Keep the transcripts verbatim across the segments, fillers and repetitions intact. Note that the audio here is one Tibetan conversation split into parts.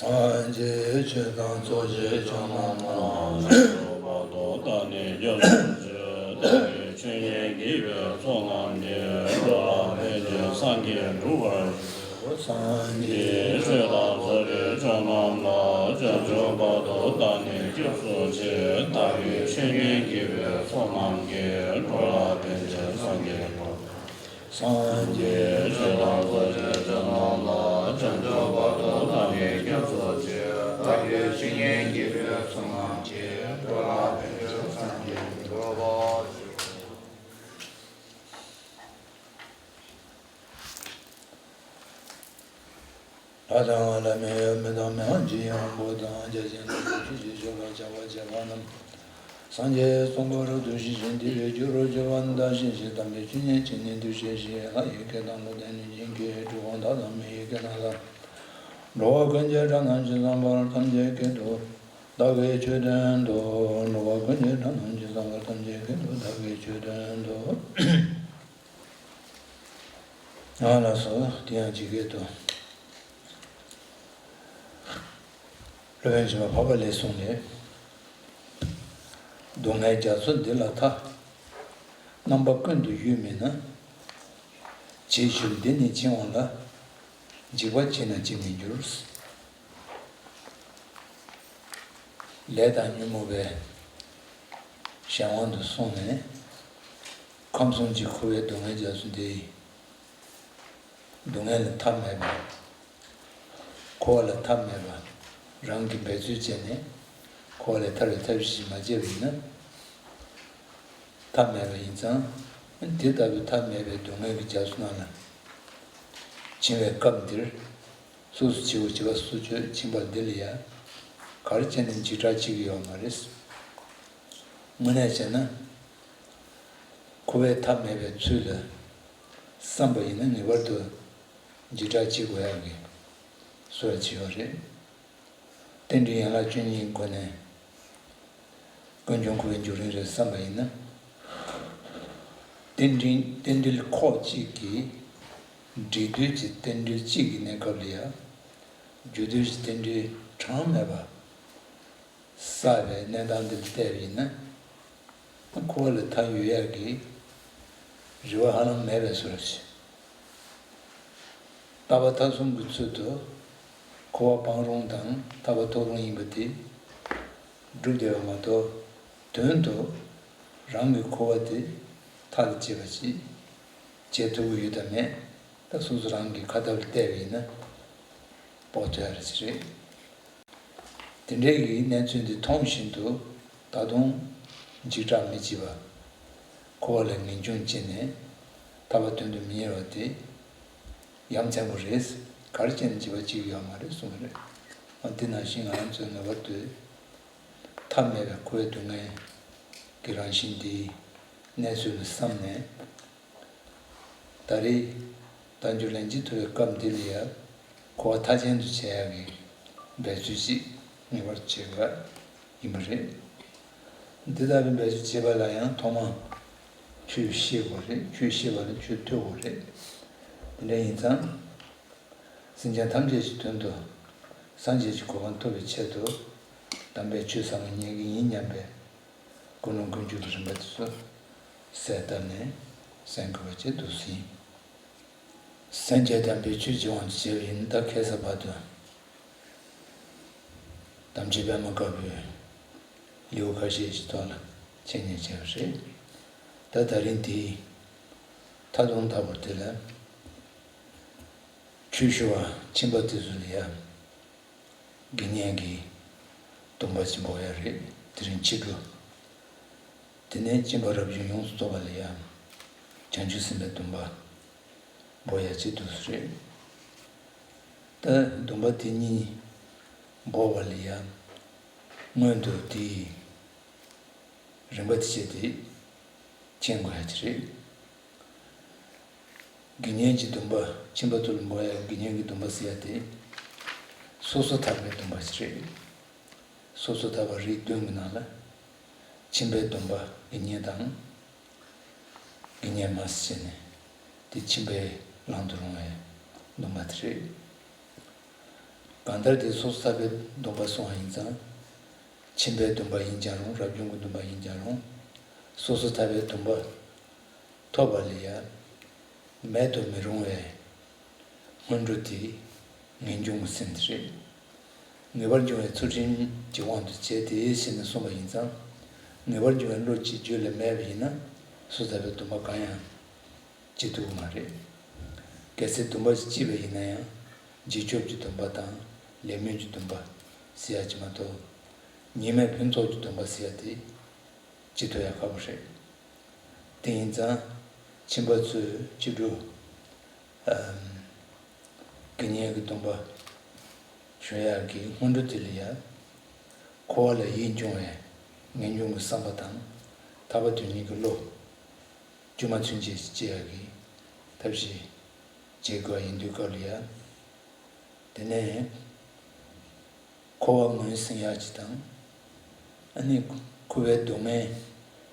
སངས་རྒྱས་ཆོས་དང་ཚོགས་ཀྱི་མཆོག་རྣམས་ལ། བར་དུ་བདག་ནི་སྐྱབས་སུ་མཆི། བདག་གིས་ཆོས་ཉན་བགྱིས་པའི་ཚོགས་རྣམས་ཀྱིས། འགྲོ་ལ་ཕན་ཕྱིར་སངས་རྒྱས་འགྲུབ་པར་ཤོག། སངས་རྒྱས་ཆོས་དང་ཚོགས་ཀྱི་མཆོག་རྣམས་ལ། བྱང་ཆུབ་བར་དུ་བདག་ནི་སྐྱབས་སུ་མཆི། བདག་གིས་ཆོས་ཉན་བགྱིས་པའི་ཚོགས་རྣམས་ཀྱིས། འགྲོ་ལ་ཕན་ཕྱིར་སངས་རྒྱས་འགྲུབ། སངས་རྒྱས་ཆོས་དང་ཚོགས་ཀྱི་མཆོག་རྣམས་ལ། བྱང་ཆུབ་བར་དུ་བདག་ནི་སྐྱབས་སུ་མཆི། བདག་གིས་ཆོས་ཉན་བགྱིས་པའི་ཚོགས་རྣམས་ཀྱིས། འགྲོ་ལ་ཕན་ཕྱིར་སངས་རྒྱས་འགྲུབ་པར་ཤོག། ལྷ་དང་ལྷ་མིན་ཡང་མི་དང་མི་དབང་ཆེ་ཡང་པོ་དང་། བརྒྱ་བྱིན་རྣམས་ཀྱིས་ཆོས་ཀྱི་ཆོ་ག་བྱ་བ་བྱེད་པ་རྣམས། སངས་རྒྱས་གསུང་པ་རབ་ཏུ་ཞི་ཞིང་། བདེ་བའི་རྒྱུ་རུ་གྱུར་པ་ནི་བདག་གཤེགས་ཤིག། དམ་པའི་ཆོས་ཉན་བྱས་ནས་འདིར་གཤེགས་ཤིག། ལྷ་ཡི་སྐད་དང་ཀླུ་དང་གནོད་སྦྱིན་སྐད། གྲུལ་བུམ་དག་དང་མི་ཡི་སྐད་རྣམས་ལ། འགྲོ་བ་ཀུན་གྱི་སྒྲ་རྣམས་ཇི་ཙམ་པར། ཐམས་ཅད་སྐད་དུ་བདག་གིས་ཆོས་བསྟན་ཏོ། འགྲོ་བ་ཀུན་གྱི་སྒྲ་རྣམས་ཇི་ཙམ་པར། ཐམས་ཅད་སྐད་དུ་བདག་གིས་ཆོས་བསྟན་ཏོ། ཨ་ལགས་སོ། དེ་ཡང་ཇི་སྐད་དུ། སློབ་དཔོན་སྦྱིན་པ་འཕགས་པ་ལས་གསུངས་ནས། སྡུག་བསྔལ་རྒྱ་མཚོ་འདི་ལ་ཐ། རྣམ་པ་ཀུན་ཏུ་གཡོལ་མིན་ན། བྱེད་ཞུམ་འདི་ནི་འཆིང་བ་ལ། འཇིགས་པ་བྱས་ན་ཅིས་མི་འགྱུར། ལས་དང་ཉོན་མོངས་པའི་གཞན་དབང་དུ་སོང་ནས། ཁམས་གསུམ་གྱི་འཁོར་བའི་སྡུག་བསྔལ་རྒྱ་མཚོ་འདི། སྡུག་བསྔལ་ལ་ཐབས་མེད་པ། འཁོར་བ་ལ་ཐབས་མེད་པ། རང་གིས་འབད་རྩོལ་བྱས་ནས་འཁོར་བ་ལས་ཐར་བའི་ཐབས་ཤེས་མ་བྱས་པ་ཡིན་ན། ཐབས་མེད་པ་ཡིན་ཙང་། དེ་ལྟ་བུའི་ཐབས་མེད་པའི་སྡུག་བསྔལ་གྱི་རྒྱ་མཚོ་ནང་ལ་བྱིང་བའི་སྐབས་འདིར། སོ་སོ་བྱེད་པོ་བྱེད་པ་སོ་སོ་བྱེད་པ་འདི་ལ་ཡང་ག་རེ་བྱས་ནས་འཇིགས་སྐྲག་བྱེད་ཀྱི་ཡོད་མ་རེད། དངོས་གནས་བྱས་ན། འཁོར་བའི་ཐབས་མེད་པའི་ཚུལ་ལ་བསམ་པ་ཡིན་ན། ངེས་པར་དུ་འཇིགས་སྐྲག་བྱེད་དགོས་ཡག་གི་བཟོ་འདྲ་ཅིག་ཡོད་རེད། རྟེན་འབྲེལ་ཡན་ལག་བཅུ་གཉིས་ཀྱི་སྒོ་ནས་ཀུན་འབྱུང་འཁོར་བའི་འབྱུང་རིམ་རེད་བསམ་པ་ཡིན་ན། རྟེན་འབྲེལ་རྟེན་འབྲེལ་ཁོག་གཅིག་གི་སྒྲིག་འདོད་ཀྱི་རྟེན་འབྲེལ་གཅིག་གི་གནས་སྐབས་ལ་ཡང་། རྒྱུ་འདོད་ཀྱི་རྟེན་འབྲེལ་གྲངས་མེད་པ་བསགས་པའི་གནས་སྟངས་འདི་ལ་བལྟས་པ་ཡིན་ན། འཁོར་བ་ལས་ཐར་ཡོང་ཡག་གི་རེ་བ་ཧ་ལམ་མེད་པའི་བཟོ་འདྲ་ཞིག། རྟག་པ་མཐའ་གསུམ་གྱི་ཚུལ་དུ་འཁོར་བ་སྤང་རུང་དང་ཐར་པ་ཐོབ་རུང་ཡིན་པ་དེ་སྒྲུབ་བསྡད་པ་མ་གཏོགས། དོན་དུ་རང་གི་འཁོར་བ་དེ་མཐའ་ལ་བཅད་པ་ཞིག་བྱེད་ཐུབ་ཀྱི་ཡོད་དམ་མེད། ད་སོ་སོ་རང་གི་ཁ་ཐབས་ལ་བལྟས་པ་ཡིན་ན་དཔོག་ཐུབ་ཡག་རེད་ཅི་རེད། དེ་འདྲའི་གི་གནས་ཚུལ་འདི་མཐོང་བཞིན་དུ་ད་དུང་འཇིགས་སྐྲག་མི་བྱེད་པ། འཁོར་བ་ལ་ངེས་འབྱུང་སྐྱེས་ནས་ཐར་པ་དོན་དུ་མི་གཉེར་བ་དེ་ཡ་མཚན་པོ་རེད། ག་རེ་བྱས་ནས་འཇིགས་པ་བྱེད་ཀྱི་ཡོད་མ་རེད་གསུངས་པ་རེད། འོ་འདི་ནང་བཞིན་ང་རང་ཚོས་ངེས་པར་དུ་ཐབས་མེད་པའི་འཁོར་བའི་སྡུག་བསྔལ་གྱི་རང་བཞིན་འདི་གནས་ཚུལ་ལ་བསམ་ནས། ད་རེས་དལ་འབྱོར་ལན་གཅིག་ཐོབ་པའི་སྐབས་འདི་ལ་ཡང་འཁོར་བ་མཐའ་ཅན་དུ་བྱེད་ཡག་གི་འབད་རྩོལ་ཅིག་ངེས་པར་བྱེད་དགོས་ཡིན་པ་རེད། འདི་ལྟ་བུའི་འབད་རྩོལ་བྱེད་པ་ལ་ཡང་ཐོག་མར་ཆོས་ཤེས་དགོས་རེད། ཆོས་ཤེས་པ་ལ་ཆོས་ཐོས་དགོས་རེད། དེ་འདྲ་ཡིན་ཙང་། སེམས་ཅན་ཐམས་ཅད་ཀྱི་དོན་དུ་སངས་རྒྱས་ཀྱི་གོ་འཕང་ཐོབ་པའི་ཆེད་དུ་དམ་པའི་ཆོས་ཟབ་མོ་ཉན་གྱི་ཡིན་སྙམ་པའི་ཀུན་སློང་ཀུན་སྤྱོད་ཀྱི་རིམ་པ་དེ་ཚོ་གསལ་བཏབ་ནས་གསན་དགོས་པ་བཅས་འདུག་ཟིན། སངས་རྒྱས་དམ་པའི་ཆོས་ཀྱི་དབང་དུ་བྱས་པ་ཡིན་ན། ད་ཁ་སང་བར་དུ་དམ་ཆོས་པད་མ་དཀར་པོའི་ལེའུ་ཁ་ཤས་ཀྱི་ཐོག་ལ་འཆད་ཉན་བྱས་པ་རེད། ད་ད་རིང་འདིའི་མཐའ་སྡོམ་ལྟ་བུ་དེ་ལ། ཆོས་ཞུ་བ་ཁྱིམ་པ་དེ་ཚོ་ལ་ཡང་དགེ་བསྙེན་གྱི་སྡོམ་པ་ཅིག་འབོགས་ཡ་རེད། དེ་རིང་ཕྱི་དྲོ། དེ་ནས་སྦྱིན་པ་རབ་བྱུང་ཡོངས་སུ་རྫོགས་པ་ལ་ཡང་བྱང་ཆུབ་སེམས་དཔའི་སྡོམ་པ་འབོགས་ཡ་ཅིག་འདུག་སེ་རེད། ད་སྡོམ་པ་དེ་གཉིས་འབོགས་པ་ལ་ཡང་སྔོན་དུ་དེའི་རིམ་པ་དེ་བྱས་ཏེ་མཁྱེན་དགོས་ཡ་ཅིག་རེད། དགེ་བསྙེན་གྱི་སྡོམ་པ། ཁྱིམ་པ་ཚོ་ལ་འབོགས་ཡ་དགེ་བསྙེན་གྱི་སྡོམ་པ་ཟེར་ཡ་དེ། སོ་སོ་ཐར་པའི་སྡོམ་པ་ཞིག་རེད། སོ་སོ་ཐར་པ་རིགས་བདུན་གྱི་ནང་ལ་ཁྱིམ་པའི་སྡོམ་པ་དགེ་བསྙེན་དང་། དགེ་བསྙེན་མ་ཟེར་བྱས་ནས་དེ་ཁྱིམ་པའི་བླང་དུ་རུང་བའི་སྡོམ་པ་དེ་རེད། གང་ལྟར་དེ་སོ་སོ་ཐར་པའི་སྡོམ་པ་སྲུང་བ་ཡིན་ཙང་། ཁྱིམ་པའི་སྡོམ་པ་ཡིན་ཀྱང་རུང་། རབ་བྱུང་གི་སྡོམ་པ་ཡིན་ཀྱང་རུང་། སོ་སོ་ཐར་པའི་སྡོམ་པ་ཐོབ་པ་ལ་ཡང་མེད་དུ་མི་རུང་བའི་སྔོན་འགྲོ་དེ་ངེས་འབྱུང་གི་སེམས་དེ་རེད། ངེས་པར་འབྱུང་བའི་ཚུལ་ཁྲིམས་ཀྱི་དབང་དུ་བྱས་ཏེ་ཞེས་ནས་གསུངས་པ་ཡིན་ཙང་། ངེས་པར་འབྱུང་བའི་བློ་གཅིག་རྒྱུད་ལ་མེད་པ་ཡིན་ན། སོ་སོ་ཐར་པའི་སྡོམ་པ་གང་ཡང་བྱེད་ཐུབ་ཀྱི་མ་རེད། གལ་སྲིད་སྡོམ་པ་ཞིག་བཅད་པ་ཡིན་ན་ཡང་། རྗེས་ཆོག་གི་སྡོམ་པ་དང་ལས་སྨོན་གྱི་སྡོམ་པ་ཟེར་ཡ་ཅིག་མ་གཏོགས། ཉེས་མེད་ཕུན་ཚོགས་ཀྱི་སྡོམ་པ་ཟེར་ཡ་དེ་བྱེད་ཐུབ་ཡ་ཁག་པོ་རེད། དེ་ཡིན་ཙང་། ཁྱིམ་པ་ཚོས་བཅུ་དྲུག་ཨམ། དགེ་བསྙེན་གྱི་སྡོམ་པ་ཞུ་ཡག་གི་སྔོན་འགྲོ་དེ་ལ་ཡང་། འཁོར་བ་ལ་ཡིད་འབྱུང་བའི་ངེས་འབྱུང་གི་བསམ་པ་དང་། ཐར་པ་དོན་གཉེར་གྱི་བློ་རྒྱུན་མ་ཆད་ཅིག་སྐྱེ་ཡག་གི་ཐབས་ཤེས་བྱེད་དགོས་པ་ཡིན་དུས་སྐབས་ལ་ཡང་། དེ་ནས་འཁོར་བ་ངོས་ཟིན་ཡག་ཅིག་དང་། ཨ་ནི་འཁོར་བའི་སྡུག་བསྔལ་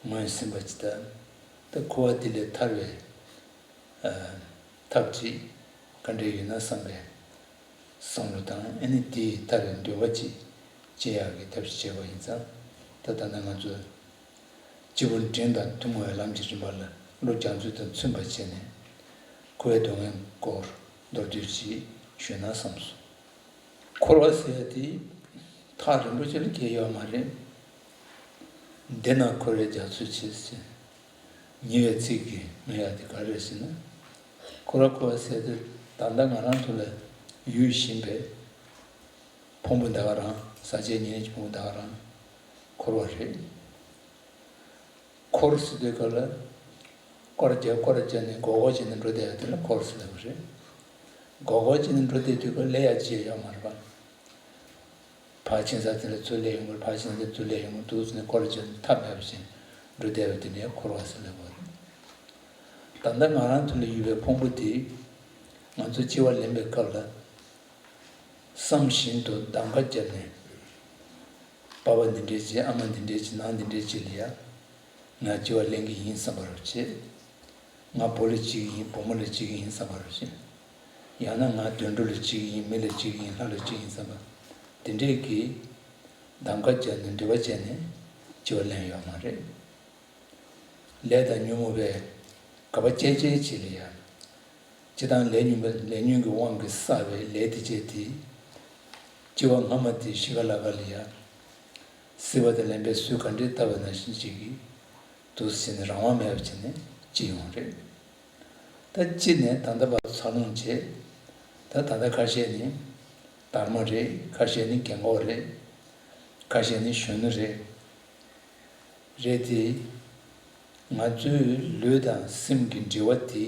ངོས་ཟིན་པ་ཅིག་དང་། ད་འཁོར་བ་འདི་ལས་ཐར་བའི་ཨ། ཐབས་ཅིག་ག་འདྲ་ཡོད་ན་བསམ་པའི་བསམ་བློ་དང་། ཨ་ནི་དེའི་ཐབས་ལ་འདུན་པ་ཅིག་སྐྱེ་ཡག་གི་ཐབས་ཤེས་བྱས་པ་ཡིན་ཙང་། ད་ད་ལྟ་ང་ཚོས་སྤྱི་བོར་འབྲིང་དང་ཐུན་མོང་བའི་ལམ་གྱི་རིམ་པ་ལ་བློ་རྒྱ་མཚོ་དང་མཚུངས་པ་བྱས་ནས། འཁོར་བའི་སྡུག་བསྔལ་སྐོར་མདོར་བསྡུས་ཅིག་ཞུས་ན་བསམ་སོང་། འཁོར་བ་ཟེར་ཡ་དེ་ཐག་རིང་པོ་ཅིག་ལ་སྐྱེས་ཡོད་མ་རེད། འདི་ན་འཁོར་བའི་རྒྱ་མཚོ་ཆེ་ཟེར། ཉེ་བའི་ཚིག་གིས་སྨོས་ཡ་དེ་ག་རེ་ཟེར་ན། འཁོར་བ་འཁོར་བ་ཟེར་དུས་ད་ལྟ་ང་རང་ཚོ་ལ་ཡུལ་བཞིན་པའི་ཕུང་པོ་འདི་ག་རང་། ཟག་བཅས་ཉེར་ལེན་གྱི་ཕུང་པོ་འདི་ག་རང་འཁོར་བ་རེད། འཁོར་ཟེར་དུས་སྐབས་ལ་སྐོར་རྒྱབ་སྐོར་རྒྱབ་ནས་སྒོར་སྒོར་བྱས་ནས་འགྲོ་བསྡད་ཡ་དེ་ལ་འཁོར་ཟེར་ལབ་པ་རེད། སྒོར་སྒོར་བྱས་ནས་འགྲོ་བསྡད་དུས་སྐབས་ལ་ཡ་བྱེད་ཡོད་མ་རེད་པ། ཕར་ཕྱིན་ས་དེ་ལ་ཚུར་སླེབས་ཡོང་དགོས། ཕར་ཕྱིན་ས་དེ་ཚུར་སླེབས་ཡོང་དགོས། འདུག་ཟེར་ནས་སྐོར་རྒྱབ་ནས་ཐབས་མེད་པ་བྱས་འགྲོ་བསྡད་པ་དེ་ལ་འཁོར་བ་ཟེར་ལབ་པ་རེད། ད་ལྟ་ང་རང་ཚོ་ལ་ཡོད་པའི་ཕུང་པོ་དེ་ང་ཚོ་སྐྱེ་བ་ལེན་པའི་སྐབས་ལ། བསམ་བཞིན་དུ་གདམ་ག་བརྒྱབ་ནས། པ་ཕ་འདི་འདྲས་བྱས། ཨ་མ་འདི་འདྲས་བྱས། ནང་འདི་འདྲས་བྱས་ལ་ཡ། ང་སྐྱེ་བ་ལེན་གྱི་ཡིན་བསམ་པ་རུ་བྱས། ང་བུ་ལ་སྐྱེ་གི་ཡིན། བུ་མོ་ལ་སྐྱེ་གི་ཡིན་བསམ་པ་རུ་བྱས། ཡང་ན་ང་དུད་འགྲོ་ལ་སྐྱེ་གི་ཡིན། མི་ལ་སྐྱེ་གི་ཡིན། ལྷ་ལ་སྐྱེ་གི་ཡིན་བསམ་པ། དེ་འདྲས་ཀྱི་གདམ་ག་བརྒྱབ་ནས་འདྲི་བ་བྱས་ནས་སྐྱེ་བ་ལེན་ཡོད་མ་རེད། ལས་དང་ཉོན་མོངས་པའི་ག་པ་ཅན་ཅན་ཅིག་ལ་ཡང་། སྤྱིར་བཏང་ལས་ཉོན་པ། ལས་ཉོན་གྱི་དབང་གིས་བསགས་པའི་ལས་དེ་བྱས་ཏེ། སྐྱེ་བ་སྔ་མ་དེའི་གཤིས་ཀ་ལ་ཀ་ལ་ཡང་། སྲིད་པ་དང་ལེན་པའི་ཟུལ་ག་འདྲས་བཏབ་པ་ནང་བཞིན་ཅིག་གིས། འདུག་སེ་བྱས་ནས་རང་དབང་མེད་པ་བྱས་ནས་སྐྱེ་ཡོང་བ་རེད། ད་སྤྱི་ནས་ད་ལྟ་བར་འཚར་ལོངས་བྱས། ད་ད་ལྟ་ཁ་ཤས་ནི་དར་མ་རེད། ཁ་ཤས་ནི་རྒན་གོག་རེད། ཁ་ཤས་ནི་གཞོན་ནུ་རེད། རེད་དེ། ང་ཚོའི་ལུས་དང་སེམས་ཀྱི་འབྲེལ་བ་དེ།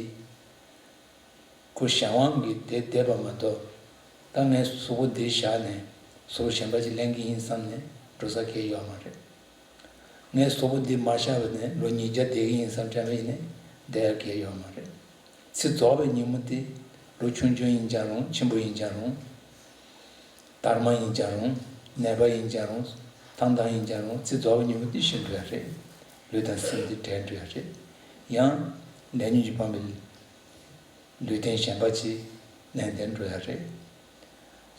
ཁོ་གཞན་དབང་གིས་དེ་བསྡད་པ་མ་གཏོགས། ད་ངས་གཟུགས་པོ་འདི་བཞག་ནས་གཟུགས་པོ་གཞན་པ་ཅིག་ལེན་གྱི་ཡིན་བསམ་ནས་འགྲོ་ས་གང་ཡང་ཡོད་མ་རེད། ངས་གཟུགས་པོ་འདི་མ་བཞག་པ་ནས་ལོ་ཉིས་བརྒྱ་བསྡད་ཀྱི་ཡིན་བསམ་དྲན་པ་ཡིན་ནའི་བསྡད་ཡ་གང་ཡང་ཡོད་མ་རེད། ཚེ་རྫོགས་པའི་ཉིན་མོ་དེ་ལོ་ཆུང་ཆུང་ཡིན་ཀྱང་རུང་། ཆེན་པོ་ཡིན་ཀྱང་རུང་། དར་མ་ཡིན་ཀྱང་རུང་། ནད་པ་ཡིན་ཀྱང་རུང་། ཐང་ཐང་ཡིན་ཀྱང་རུང་། ཚེ་རྫོགས་པའི་ཉིན་མོ་དེ་ཤི་འགྲོ་ཡ་རེད། ལུས་དང་སེམས་དེ་བྲལ་འགྲོ་ཡ་རེད། ཡང་ལས་ཉོན་གྱིས་སྤངས་པའི་ལུས་རྟེན་གཞན་པ་ཅིག་ལེན་ཏེ་འགྲོ་ཡ་རེད།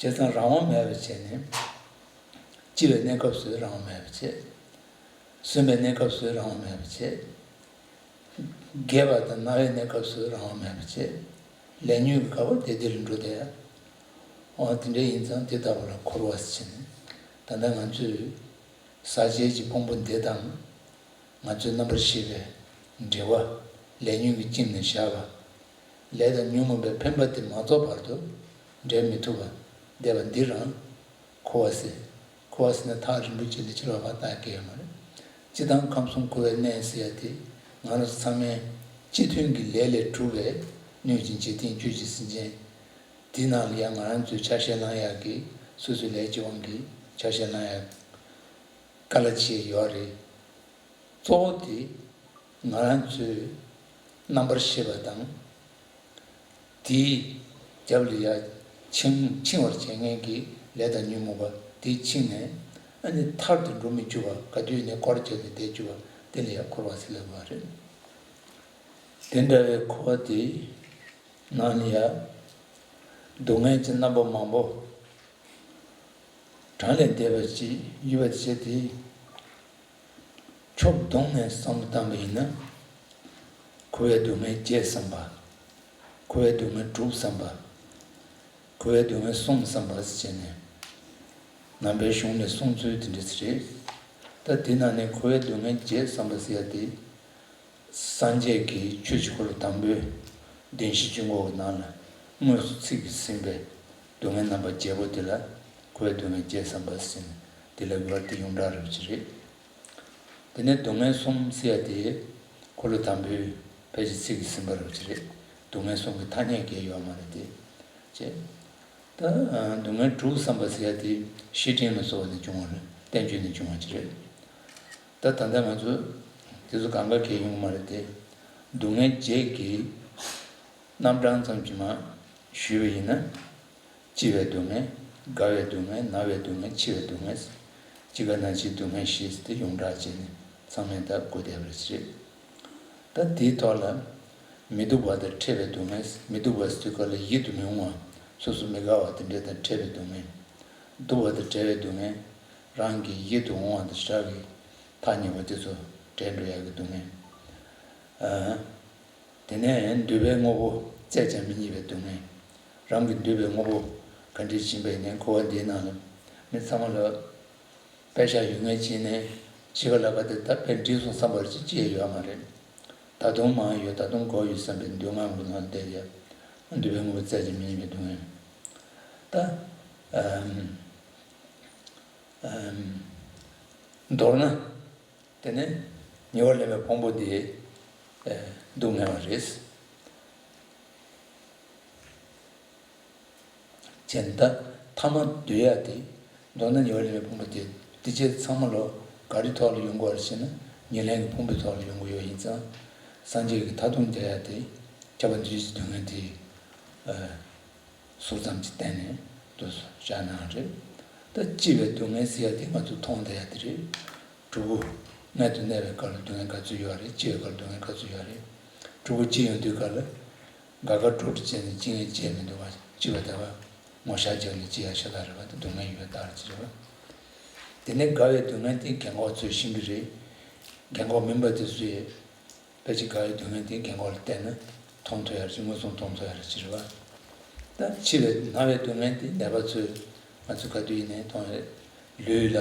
བྱས་ཙང་རང་དབང་མེད་པ་བྱས་ནས། སྐྱེ་བའི་གནས་སྐབས་སུ་རང་དབང་མེད་པ་བྱས། གསོན་པའི་གནས་སྐབས་སུ་རང་དབང་མེད་པ་བྱས། རྒས་པ་དང་ན་བའི་གནས་སྐབས་སུ་རང་དབང་མེད་པ་བྱས། ལས་ཉོན་གྱིས་ག་པར་བདེ་བདེ་ལ་འགྲོ་བསྡད་ཡ། འོ་དེ་འདྲ་ཡིན་ཙང་དེ་ལྟ་བུ་ལ་འཁོར་བ་ཟེར་ནས། ད་ལྟ་ང་ཚོས་ཟག་བཅས་ཀྱི་ཕུང་པོ་འདི་དང་། ང་ཚོའི་རྣམ་པར་ཤེས་པའི་འབྲེལ་བ། ལས་ཉོན་གྱིས་བཅིངས་ནས་བཞག་པ། ལས་དང་ཉོན་མོངས་པའི་འཕེན་པ་དེ་མ་རྫོགས་བར་དུ་འབྲལ་མི་ཐུབ་པ་བསྡད་པ་འདི་རང་འཁོར་བ་ཟེར། འཁོར་བ་ཟེར་ན་ཐག་རིང་པོ་ཅིག་ལ་ཕྱི་ལོགས་ཕར་ལྟ་ཡ་གང་ཡང་མ་རེད། སྤྱིར་བཏང་ཁམས་གསུམ་འཁོར་བའི་གནས་ཟེར་ཡ་དེ། ང་རང་ཚོ་ཚང་མས་སྤྱི་མཐུན་གྱི་ལས་ལས་གྲུབ་པའི་སྣོད་ཀྱི་འཇིག་རྟེན་རྒྱུད་ཀྱི་སེམས་ཅན། དེའི་ནང་ལ་ཡང་ང་རང་ཚོས་ཆ་ཤས་བླང་ཡག་གི། སོ་སོའི་ལས་ཀྱི་དབང་གིས་ཆ་ཤས་བླང་ཡག་ག་ལ་ཅི་ཡོད་རེད། གཙོ་བོ་དེ་ང་རང་ཚོའི་རྣམ་པར་ཤེས་པ་དང་། དེའི་རྒྱབ་ལ་ཡ་འཆིང་འཆིང་བར་བྱེད་མཁན་གྱི་ལས་དང་ཉོན་མོངས་པ་དེ་འཆིང་ནས། ཨ་ནི་ཐར་དུ་འགྲོ་མི་བཅུག་པ། ག་དུས་ནས་སྐོར་བརྒྱབ་ནས་བསྡད་བཅུག་པ་དེ་ལ་ཡ་འཁོར་བ་ཟེར་ལབ་པ་རེད། དེ་འདྲ་བའི་འཁོར་བ་དེ་ནང་ལ་ཡ་སྡུག་བསྔལ་གྱི་རྣམ་པ་མང་པོ། གྲངས་ལས་འདས་པ་ཅིག་ཡོད་པ་བྱས་ཏེ། ཕྱོགས་བསྡོམས་ནས་བསམ་བློ་བཏང་བ་ཡིན་ན། འཁོར་བའི་སྡུག་བསྔལ་བརྒྱད་བསམ་པ། འཁོར་བའི་སྡུག་བསྔལ་དྲུག་བསམ་པ། འཁོར་བའི་སྡུག་བསྔལ་གསུམ་བསམ་པ་ཟེར་བྱས་ནས། ནང་པའི་གཞུང་ནས་གསུངས་ཚུལ་དེ་འདྲ་ཞིག་རེད། ད་དེ་ནང་ནས་འཁོར་བའི་སྡུག་བསྔལ་བརྒྱད་བསམ་པ་ཟེར་ཡ་དེ། སངས་རྒྱས་ཀྱི་ཆོས་ཀྱི་འཁོར་ལོ་དང་པོའི་བདེན་བཞི་ཆོས་འཁོར་གྱི་ནང་ལ་དངོས་སུ་ཚིག་གིས་ཟིན་པའི་སྡུག་བསྔལ་རྣམ་པ་བརྒྱད་པོ་དེ་ལ་འཁོར་བའི་སྡུག་བསྔལ་བརྒྱད་བསམ་པ་ཟེར་ནས་དེ་ལ་དགོས་པ་དེ་ཡོངས་གྲགས་རེད་པ་ཅིག་རེད། དེ་ནས་སྡུག་བསྔལ་གསུམ་ཟེར་ཡ་དེ་འཁོར་ལོ་དང་པོའི་ཕལ་ཆེར་ཚིག་གིས་ཟིན་པ་རེད་པ་ཅིག་རེད། སྡུག་བསྔལ་གསུམ་གྱི་ཐ་སྙད་གང་ཡང་ཡོད་མ་རེད་དེ། ཅེས། ད་སྡུག་བསྔལ་དྲུག་བསམ་པ་ཟེར་ཡ་དེ་བཤེས་སྤྲིང་ལ་སོགས་པ་ནས་བྱུང་བ་རེད། བསྟན་བཅོས་ནས་བྱུང་བ་ཅིག་རེད། ད་ད་ལྟ་ང་ཚོ་དེ་ཚོ་གང་ག་གས་ཡོང་གི་མ་རེད་དེ། སྡུག་བསྔལ་བརྒྱད་ཀྱི་རྣམ་གྲངས་ཙམ་ཅིག་མར་ཞུས་པ་ཡིན་ན། སྐྱིད་པའི་སྡུག་བསྔལ། དགའ་བའི་སྡུག་བསྔལ། ན་བའི་སྡུག་བསྔལ། འཆི་བའི་སྡུག་བསྔལ། འཆི་ཁ་ན་འཆིའི་སྡུག་བསྔལ་བཞི་དེ་ཡོངས་གྲགས་བྱས་ནས་ཚང་མས་ད་གོ་བསྡད་པ་ཞིག་རེད། ད་དེའི་ཐོག་ལ། མི་སྡུག་པ་དང་ཕྲད་པའི་སྡུག་བསྔལ། མི་སྡུག་པ་ཟེར་དུས་སྐབས་ལ་ཡིད་དུ་མི་འོང་བ། སོ་སོ་མི་དགའ་བ་དེ་འདྲ་དང་ཕྲད་པའི་སྡུག་བསྔལ། སྡུག་པ་དང་བྲལ་བའི་སྡུག་བསྔལ། རང་གི་ཡིད་དུ་འོང་བ་དང་ཞེ་དྲག་གི་ཐག་ཉེ་བ་དེ་ཚོ་བྲལ་འགྲོ་ཡག་གི་སྡུག་བསྔལ། ཨ། དེ་ནས་འདོད་པའི་དངོས་པོ་བཙལ་ཀྱང་མི་རྙེད་པའི་སྡུག་བསྔལ། རང་གི་འདོད་པའི་དངོས་པོ་ག་འདྲ་ཞིག་ཡིན་པ་ཡིན་ནའི་འཁོར་བ་འདིའི་ནང་ལ་མི་ཚང་མ་ལ། པེ་ཤག་ཡོད་མཁན་ཅིག་ནས་ཕྱི་ཁ་ལ་ཁ་དེ་ད་དཔེ་འགྲིག་སོང་བསམ་པ་ཅིག་ཅི་ཡང་ཡོད་མ་རེད། ད་དུང་མང་ཡོད། ད་དུང་དགོས་ཡོད་བསམ་པའི་འདོད་རྔམ་གྱི་ངང་བསྡད་ཡ། འདོད་པའི་དངོས་པོ་བཙལ་ཀྱང་མི་རྙེད་པའི་སྡུག་བསྔལ། ད་ཨམ་ཨམ་མདོར་ན། དེ་ནས་ཉེ་བར་ལེན་པའི་ཕུང་པོ་འདི་སྡུག་བསྔལ་བ་རེད། ཅན་ད་ཐ་མ་འདོད་ཡ་དེ། མདོར་ན་ཉེ་བར་ལེན་པའི་ཕུང་པོ་དེ། དེ་བྱས་ཚང་མ་ལོ་ག་རེ་ཐོག་ལ་ཡོང་གི་ཡོད་རེད་ཟེར་ན། ཉེར་ལེན་གྱི་ཕུང་པོའི་ཐོག་ལ་ཡོང་གི་ཡོད་ཡིན་ཙང་། སངས་རྒྱས་ཀྱིས་མཐར་ཐུག་མཇལ་ཡ་དེ་ཁྱབ་པ་འདུས་བྱས་སྡུག་བསྔལ་དེ་ཟུར་ཙམ་གྱིས་བསྟན་ནས་འདུག་བཞག་གནང་རེད། ད་སྐྱིད་པའི་སྡུག་བསྔལ་ཟེར་ཡ་དེ་ང་ཚོས་མཐོང་བསྡད་ཡ་དེ་རེད། ཕྲུ་གུ་མངལ་དུ་གནས་པའི་སྐབས་ལ་སྡུག་བསྔལ་ག་ཚོད་ཡོད་རེད། སྐྱེ་བའི་སྐབས་ལ་སྡུག་བསྔལ་ག་ཚོད་ཡོད་རེད། ཕྲུ་གུ་སྐྱེ་ཡོང་དུས་སྐབས་ལ་དགའ་དགའ་སྤྲོ་སྤྲོ་བྱས་ནས་སྐྱེ་ངེས་སྐྱེ་མི་འདུག་བ། སྐྱིད་པ་དང་བ། ངོ་ཤ་རྒྱག་ནས་སྐྱེ་ཡ་ཤ་སྟག་རེད་བ། དེ་སྡུག་བསྔལ་ཡོད་པའི་རྟགས་ཅིག་རེད་བ། དེ་ནས་དགའ་བའི་སྡུག་བསྔལ་དེ་རྒན་གོག་ཚོས་ཤེས་ཀྱི་རེད། རྒན་གོག་མིན་པ་དེ་ཚོས་ཕལ་ཆེར་དགའ་བའི་སྡུག་བསྔལ་དེ་རྒན་གོག་ལ་བསྟན་ན་མཐོང་ཐུབ་ཡ་རེད། མངོན་སུམ་མཐོང་ཐུབ་ཡ་རེད་ཅེས་རེད་བ། ད་འཆི་བའི་ན་བའི་སྡུག་བསྔལ་དེ་ནད་པ་ཚོས་ང་ཚོ་ག་དུས་ཡིན་ནའི་མཐོང་ཡ་རེད། ལུས་ལ་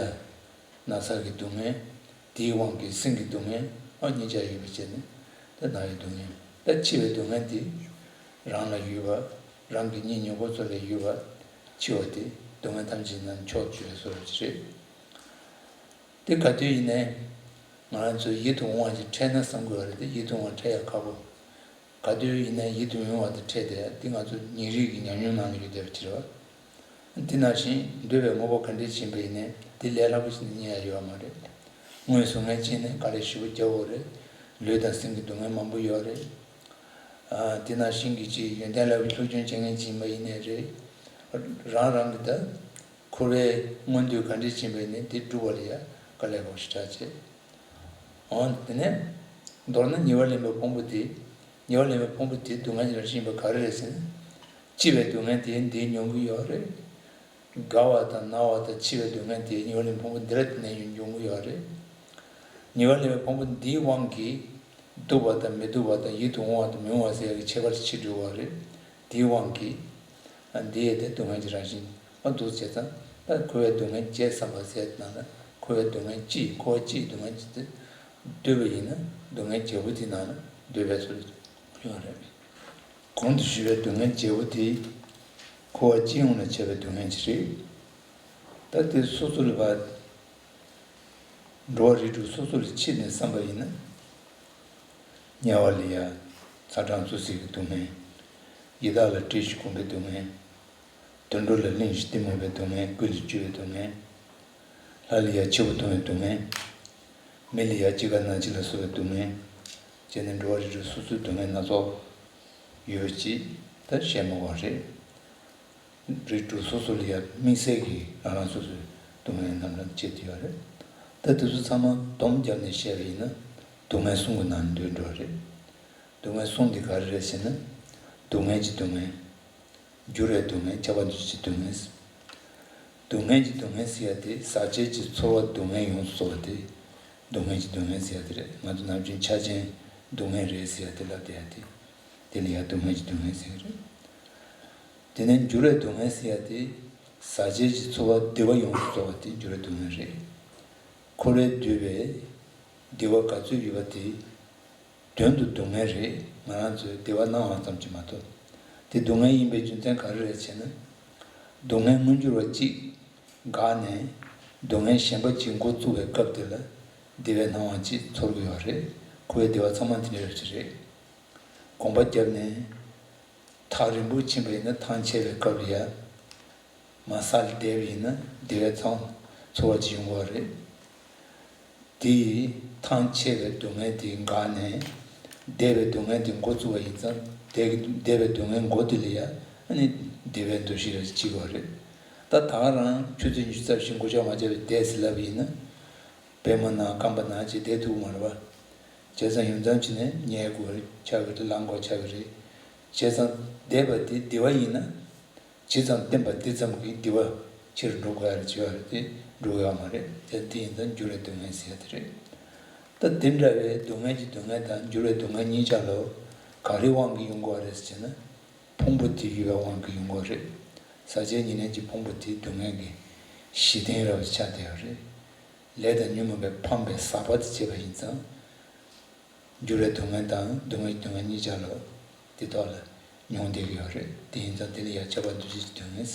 ན་ཚ་གི་སྡུག་བསྔལ། དེའི་དབང་གིས་སེམས་ཀྱི་སྡུག་བསྔལ། ཨ་གཉིས་ཆ་ཡོད་པ་བྱས་ནས་ད་ན་བའི་སྡུག་བསྔལ། ད་འཆི་བའི་སྡུག་བསྔལ་དེ་རང་ལ་ཡོད་པ། རང་གི་གཉེན་ཉེ་འཁོར་ཚོ་ལ་ཡོད་པ། འཆི་བ་དེ་སྡུག་བསྔལ་ཐམས་ཅད་ནང་མཆོག་ཏུ་གྱུར་པའི་བཟོ་འདྲ་ཅིག་རེད། དེ་ག་དུས་ཡིན་ནའི་ང་རང་ཚོ་ཡིད་དུ་འོང་བ་ཞིག་འཕྲད་ན་བསམ་དགོས་པ་རེད་དེ། ཡིད་དུ་འོང་བ་འཕྲད་ཡ་ཁག་པོ། ག་དུས་ཡིན་ནའི་ཡིད་དུ་མི་འོང་བ་དེ་འཕྲད་དེ། དེ་ང་ཚོ་ཉིན་རེ་གི་ཉམས་མྱོང་ནང་ལ་ཡོད་བསྡད་པ་ཅིག་རེད་བ། དེ་ནང་བཞིན་འདོད་པའི་དངོས་པོ་ག་འདྲས་ཕྱིན་པ་ཡིན་ནའི་དེ་ལས་སླ་པོ་ཞིག་ནས་རྙེད་ཡ་ཡོད་བ་མ་རེད། དངོས་སུ་ངས་ཕྱིན་ནས་དཀའ་ལས་ཞེ་པོ་རྒྱག་དགོས་རེད། ལུས་དང་སེམས་ཀྱི་སྡུག་བསྔལ་མང་པོ་ཡོད་རེད། ཨ་དེ་ནང་བཞིན་གྱི་ཅིག་ཡོན་ཏན་ལ་སློབ་སྦྱོང་བྱེད་མཁན་ཅིག་ཡིན་པ་ཡིན་ནའི་རེད། རང་རང་གི་ད། འཁོར་བའི་མངོན་འདོད་ག་འདྲས་ཕྱིན་པ་ཡིན་ནའི་དེ་སྒྲུབ་པ་ལ་ཡ་དཀའ་ལས་ཁག་པོ་ཞེ་དྲག་བྱེད། འོ་དེ་ནས་མདོར་ན་ཉེ་བར་ལེན་པའི་ཕུང་པོ་དེ། ཉེ་བར་ལེན་པའི་ཕུང་པོ་དེ་སྡུག་བསྔལ་གྱི་རང་བཞིན་ཡིན་པ་ག་རེ་རེད་ཟེར་ན། སྐྱིད་པའི་སྡུག་བསྔལ་དེ་འདིར་མྱོང་གི་ཡོད་རེད། དགའ་བ་དང་ན་བ་དང་འཆི་བའི་སྡུག་བསྔལ་དེ་ཉེ་བར་ལེན་ཕུང་པོ་འདི་ར་དེ་ནས་ཡང་མྱོང་གི་ཡོད་རེད། ཉེ་བར་ལེན་པའི་ཕུང་པོ་འདིའི་དབང་གིས་སྡུག་པ་དང་མི་སྡུག་པ་དང་ཡིད་དུ་འོང་བ་དང་མི་འོང་བ་ཟེར་ཡག་གི་ཁྱད་པར་ཕྱེ་འགྲོ་བ་རེད། དེའི་དབང་གིས་འདི་ཡི་དེ་སྡུག་བསྔལ་གྱི་རང་བཞིན་མ་འདུག་བྱས་ཙང་། ད་འཁོར་བའི་སྡུག་བསྔལ་བརྒྱད་བསམ་པ་ཟེར་ཡག་དེ་ནང་ལ་འཁོར་བའི་སྡུག་བསྔལ་སྤྱི། འཁོར་བ་སྤྱིའི་སྡུག་བསྔལ་གྱི་དེ་འདོད་པ་ཡིན་ན་སྡུག་བསྔལ་བརྒྱད་པོ་དེ་ནང་ལ་འདོད་པའི་ཚུལ་ཡོད་རེད། གོང་དུ་ཞུས་པའི་སྡུག་བསྔལ་བརྒྱད་པོ་དེ་འཁོར་བ་སྤྱི་ཡོངས་ལ་ཁྱབ་པའི་སྡུག་བསྔལ་ཅིག་རེད། ད་དེ་སོ་སོ་ལ་བ། འགྲོ་བ་རིགས་དྲུག་སོ་སོ་ལ་ཕྱེ་ནས་བསམ་པ་ཡིན་ན། དམྱལ་བ་ལ་ཡ་ཚ་གྲང་བསིལ་གྱི་སྡུག་བསྔལ། ཡི་དྭགས་ལ་བཀྲེས་ཤིང་སྐོམ་པའི་སྡུག་བསྔལ། དུད་འགྲོ་ལ་གླེན་ཞིང་གཏི་མུག་པའི་སྡུག་བསྔལ། ཀུན་ལ་སྤྱུགས་པའི་སྡུག་བསྔལ། ལྷ་ལ་ཡ་འཆི་བ་གདུང་བའི་སྡུག་བསྔལ། མི་ལ་ཡ་འཆི་ཁ་ན་འཆི་ལ་སོགས་པའི་སྡུག་བསྔལ། བྱས་ནས་འགྲོ་བ་རིགས་དྲུག་སོ་སོའི་སྡུག་བསྔལ་སྣ་ཚོགས་ཡོད་པ་ཅིག་ད་བཤད་མ་དགོས་པ་རེད། རིགས་དྲུག་སོ་སོ་ལ་ཡ་དམིགས་བསལ་གྱི་རང་རང་སོ་སོའི་སྡུག་བསྔལ་རྣམ་གྲངས་ཕྱེ་བསྡད་ཡོད་རེད། ད་དེ་ཚོ་ཚང་མ་སྡོམ་བརྒྱབ་ནས་བཤད་པ་ཡིན་ན་སྡུག་བསྔལ་གསུམ་གྱི་ནང་འདུས་འགྲོ་བ་རེད། སྡུག་བསྔལ་གསུམ་དེ་ག་རེ་རེད་ཟེར་ན། སྡུག་བསྔལ་གྱི་སྡུག་བསྔལ། འགྱུར་བའི་སྡུག་བསྔལ། ཁྱབ་པ་འདུས་བྱས་སྡུག་བསྔལ། སྡུག་བསྔལ་གྱི་སྡུག་བསྔལ་ཟེར་ཡ་དེ་ཟག་བཅས་ཀྱི་ཚོར་བ་སྡུག་བསྔལ་ཡོངས་སུ་རྫོགས་པ་དེ་སྡུག་བསྔལ་གྱི་སྡུག་བསྔལ་ཟེར་ཡ་དེ་རེད། ང་ཚོ་ནམ་རྒྱུན་ཆགས་ཅན་སྡུག་བསྔལ་རེད་ཟེར་ཡ་དེ་ལབ་བསྡད་ཡ་དེ། དེ་ལ་ཡ་སྡུག་བསྔལ་གྱི་སྡུག་བསྔལ་ཟེར་གྱི་རེད། དེ་ནས་འགྱུར་བའི་སྡུག་བསྔལ་ཟེར་ཡ་དེ་ཟག་བཅས་ཀྱི་ཚོར་བ་བདེ་བ་ཡོངས་སུ་རྫོགས་པ་དེ་འགྱུར་བའི་སྡུག་བསྔལ་རེད། འཁོར་བས་བསྡུས་པའི་བདེ་བ་ག་ཚོད་ཡོད་པ་དེ་དོན་དུ་སྡུག་བསྔལ་རེད། ང་རང་ཚོས་བདེ་བ་སྣང་བ་ཙམ་གྱིས་མ་གཏོགས། དེ་སྡུག་བསྔལ་ཡིན་པའི་རྒྱུ་མཚན་ག་རེ་རེད་ཅེ་ན། སྡུག་བསྔལ་མངོན་གྱུར་བ་གཅིག་འགགས་ནས་སྡུག་བསྔལ་གཞན་པ་གཅིག་འགོ་བཙུགས་པའི་སྐབས་དེ་ལ་བདེ་བའི་སྣང་བ་གཅིག་ཚོར་གྱི་ཡོད་རེད། འཁོར་བའི་བདེ་བ་ཚང་མ་དེ་འདྲ་རེད་ཅེ་རེད། གོམ་པ་བརྒྱབ་ནས་ཐག་རིང་པོ་ཕྱིན་པ་ཡིན་ན་ཐང་ཆད་པའི་སྐབས་ལ་ཡ། མ་ས་ལ་བསྡད་པ་ཡིན་ན་བདེ་བའི་ཚོར་ཚོར་བ་ཅིག་ཡོང་གི་ཡོད་རེད། དེ་ཡིས་ཐང་ཆད་པའི་སྡུག་བསྔལ་དེ་འགགས་ནས་བདེ་བའི་སྡུག་བསྔལ་དེ་འགོ་བཙུགས་པ་ཡིན་ཙང་བདེ་བདེ་བའི་སྡུག་བསྔལ་འགོ་དེ་ལ་ཡ་ཨ་ནི་བདེ་བའི་འདུ་ཤེས་རེ་སྐྱེ་གི་ཡོད་རེད། ད་ད་ག་རང་ཆུ་ཚོད་ཉི་ཤུ་རྩ་བཞི་འགོར་ཆ་མ་བྱས་པའི་བསྡད་ཟེར་ལབ་པ་ཡིན་ན། པད་མ་ནང་སྐམ་པ་ནང་བྱས་བསྡད་ཐུབ་ཀྱི་མ་རེད་པ། བྱས་ཙང་ཡུན་ཙམ་ཅིག་ནས་ཉལ་དགོས་ཆགས་ཀྱི་རེད། ལངས་དགོས་ཆགས་ཀྱི་རེད། བྱས་ཙང་བསྡད་པ་དེ་བདེ་བ་ཡིན་ན། ཇི་ཙམ་བརྟན་པ་དེ་ཙམ་གྱིས་བདེ་བ་ཆེ་རུ་འགྲོ་དགོས་ཡ་རེད། ཅེས་པ་རེད་དེ་འགྲོ་གི་ཡོད་མ་རེད། དེ་དེ་ཡིན་ཙང་འགྱུར་བའི་སྡུག་བསྔལ་ཟེར་ཡ་དེ་རེད། ད་དེ་འདྲ་བའི་སྡུག་བསྔལ་གྱི་སྡུག་བསྔལ་དང་འགྱུར་བའི་སྡུག་བསྔལ་གཉིས་ཆ་ལོ་ག་རེའི་དབང་གིས་ཡོང་གི་ཡོད་རེད་ཟེར་ན། ཕུང་པོ་དེ་ཡོད་པའི་དབང་གིས་ཡོང་གི་ཡོད་རེད། ཟག་བཅས་ཉེར་ལེན་གྱི་ཕུང་པོ་དེ་སྡུག་བསྔལ་གྱི་གཞི་རྟེན་རབ་ཏུ་ཆགས་བསྡད་ཡོད་རེད། ལས་དང་ཉོན་མོངས་པས་ཕམ་པའི་ཟག་པ་དེ་བྱས་པ་ཡིན་ཙང་། འགྱུར་བའི་སྡུག་བསྔལ་དང་སྡུག་བསྔལ་གྱི་སྡུག་བསྔལ་གཉིས་ཆར་ལོ། དེ་ཐོག་ལ་མྱོང་བསྡད་ཀྱི་ཡོད་རེད། དེ་ཡིན་ཙང་དེ་ལ་ཡང་ཁྱབ་པ་འདུ་བྱེད་ཀྱི་སྡུག་བསྔལ།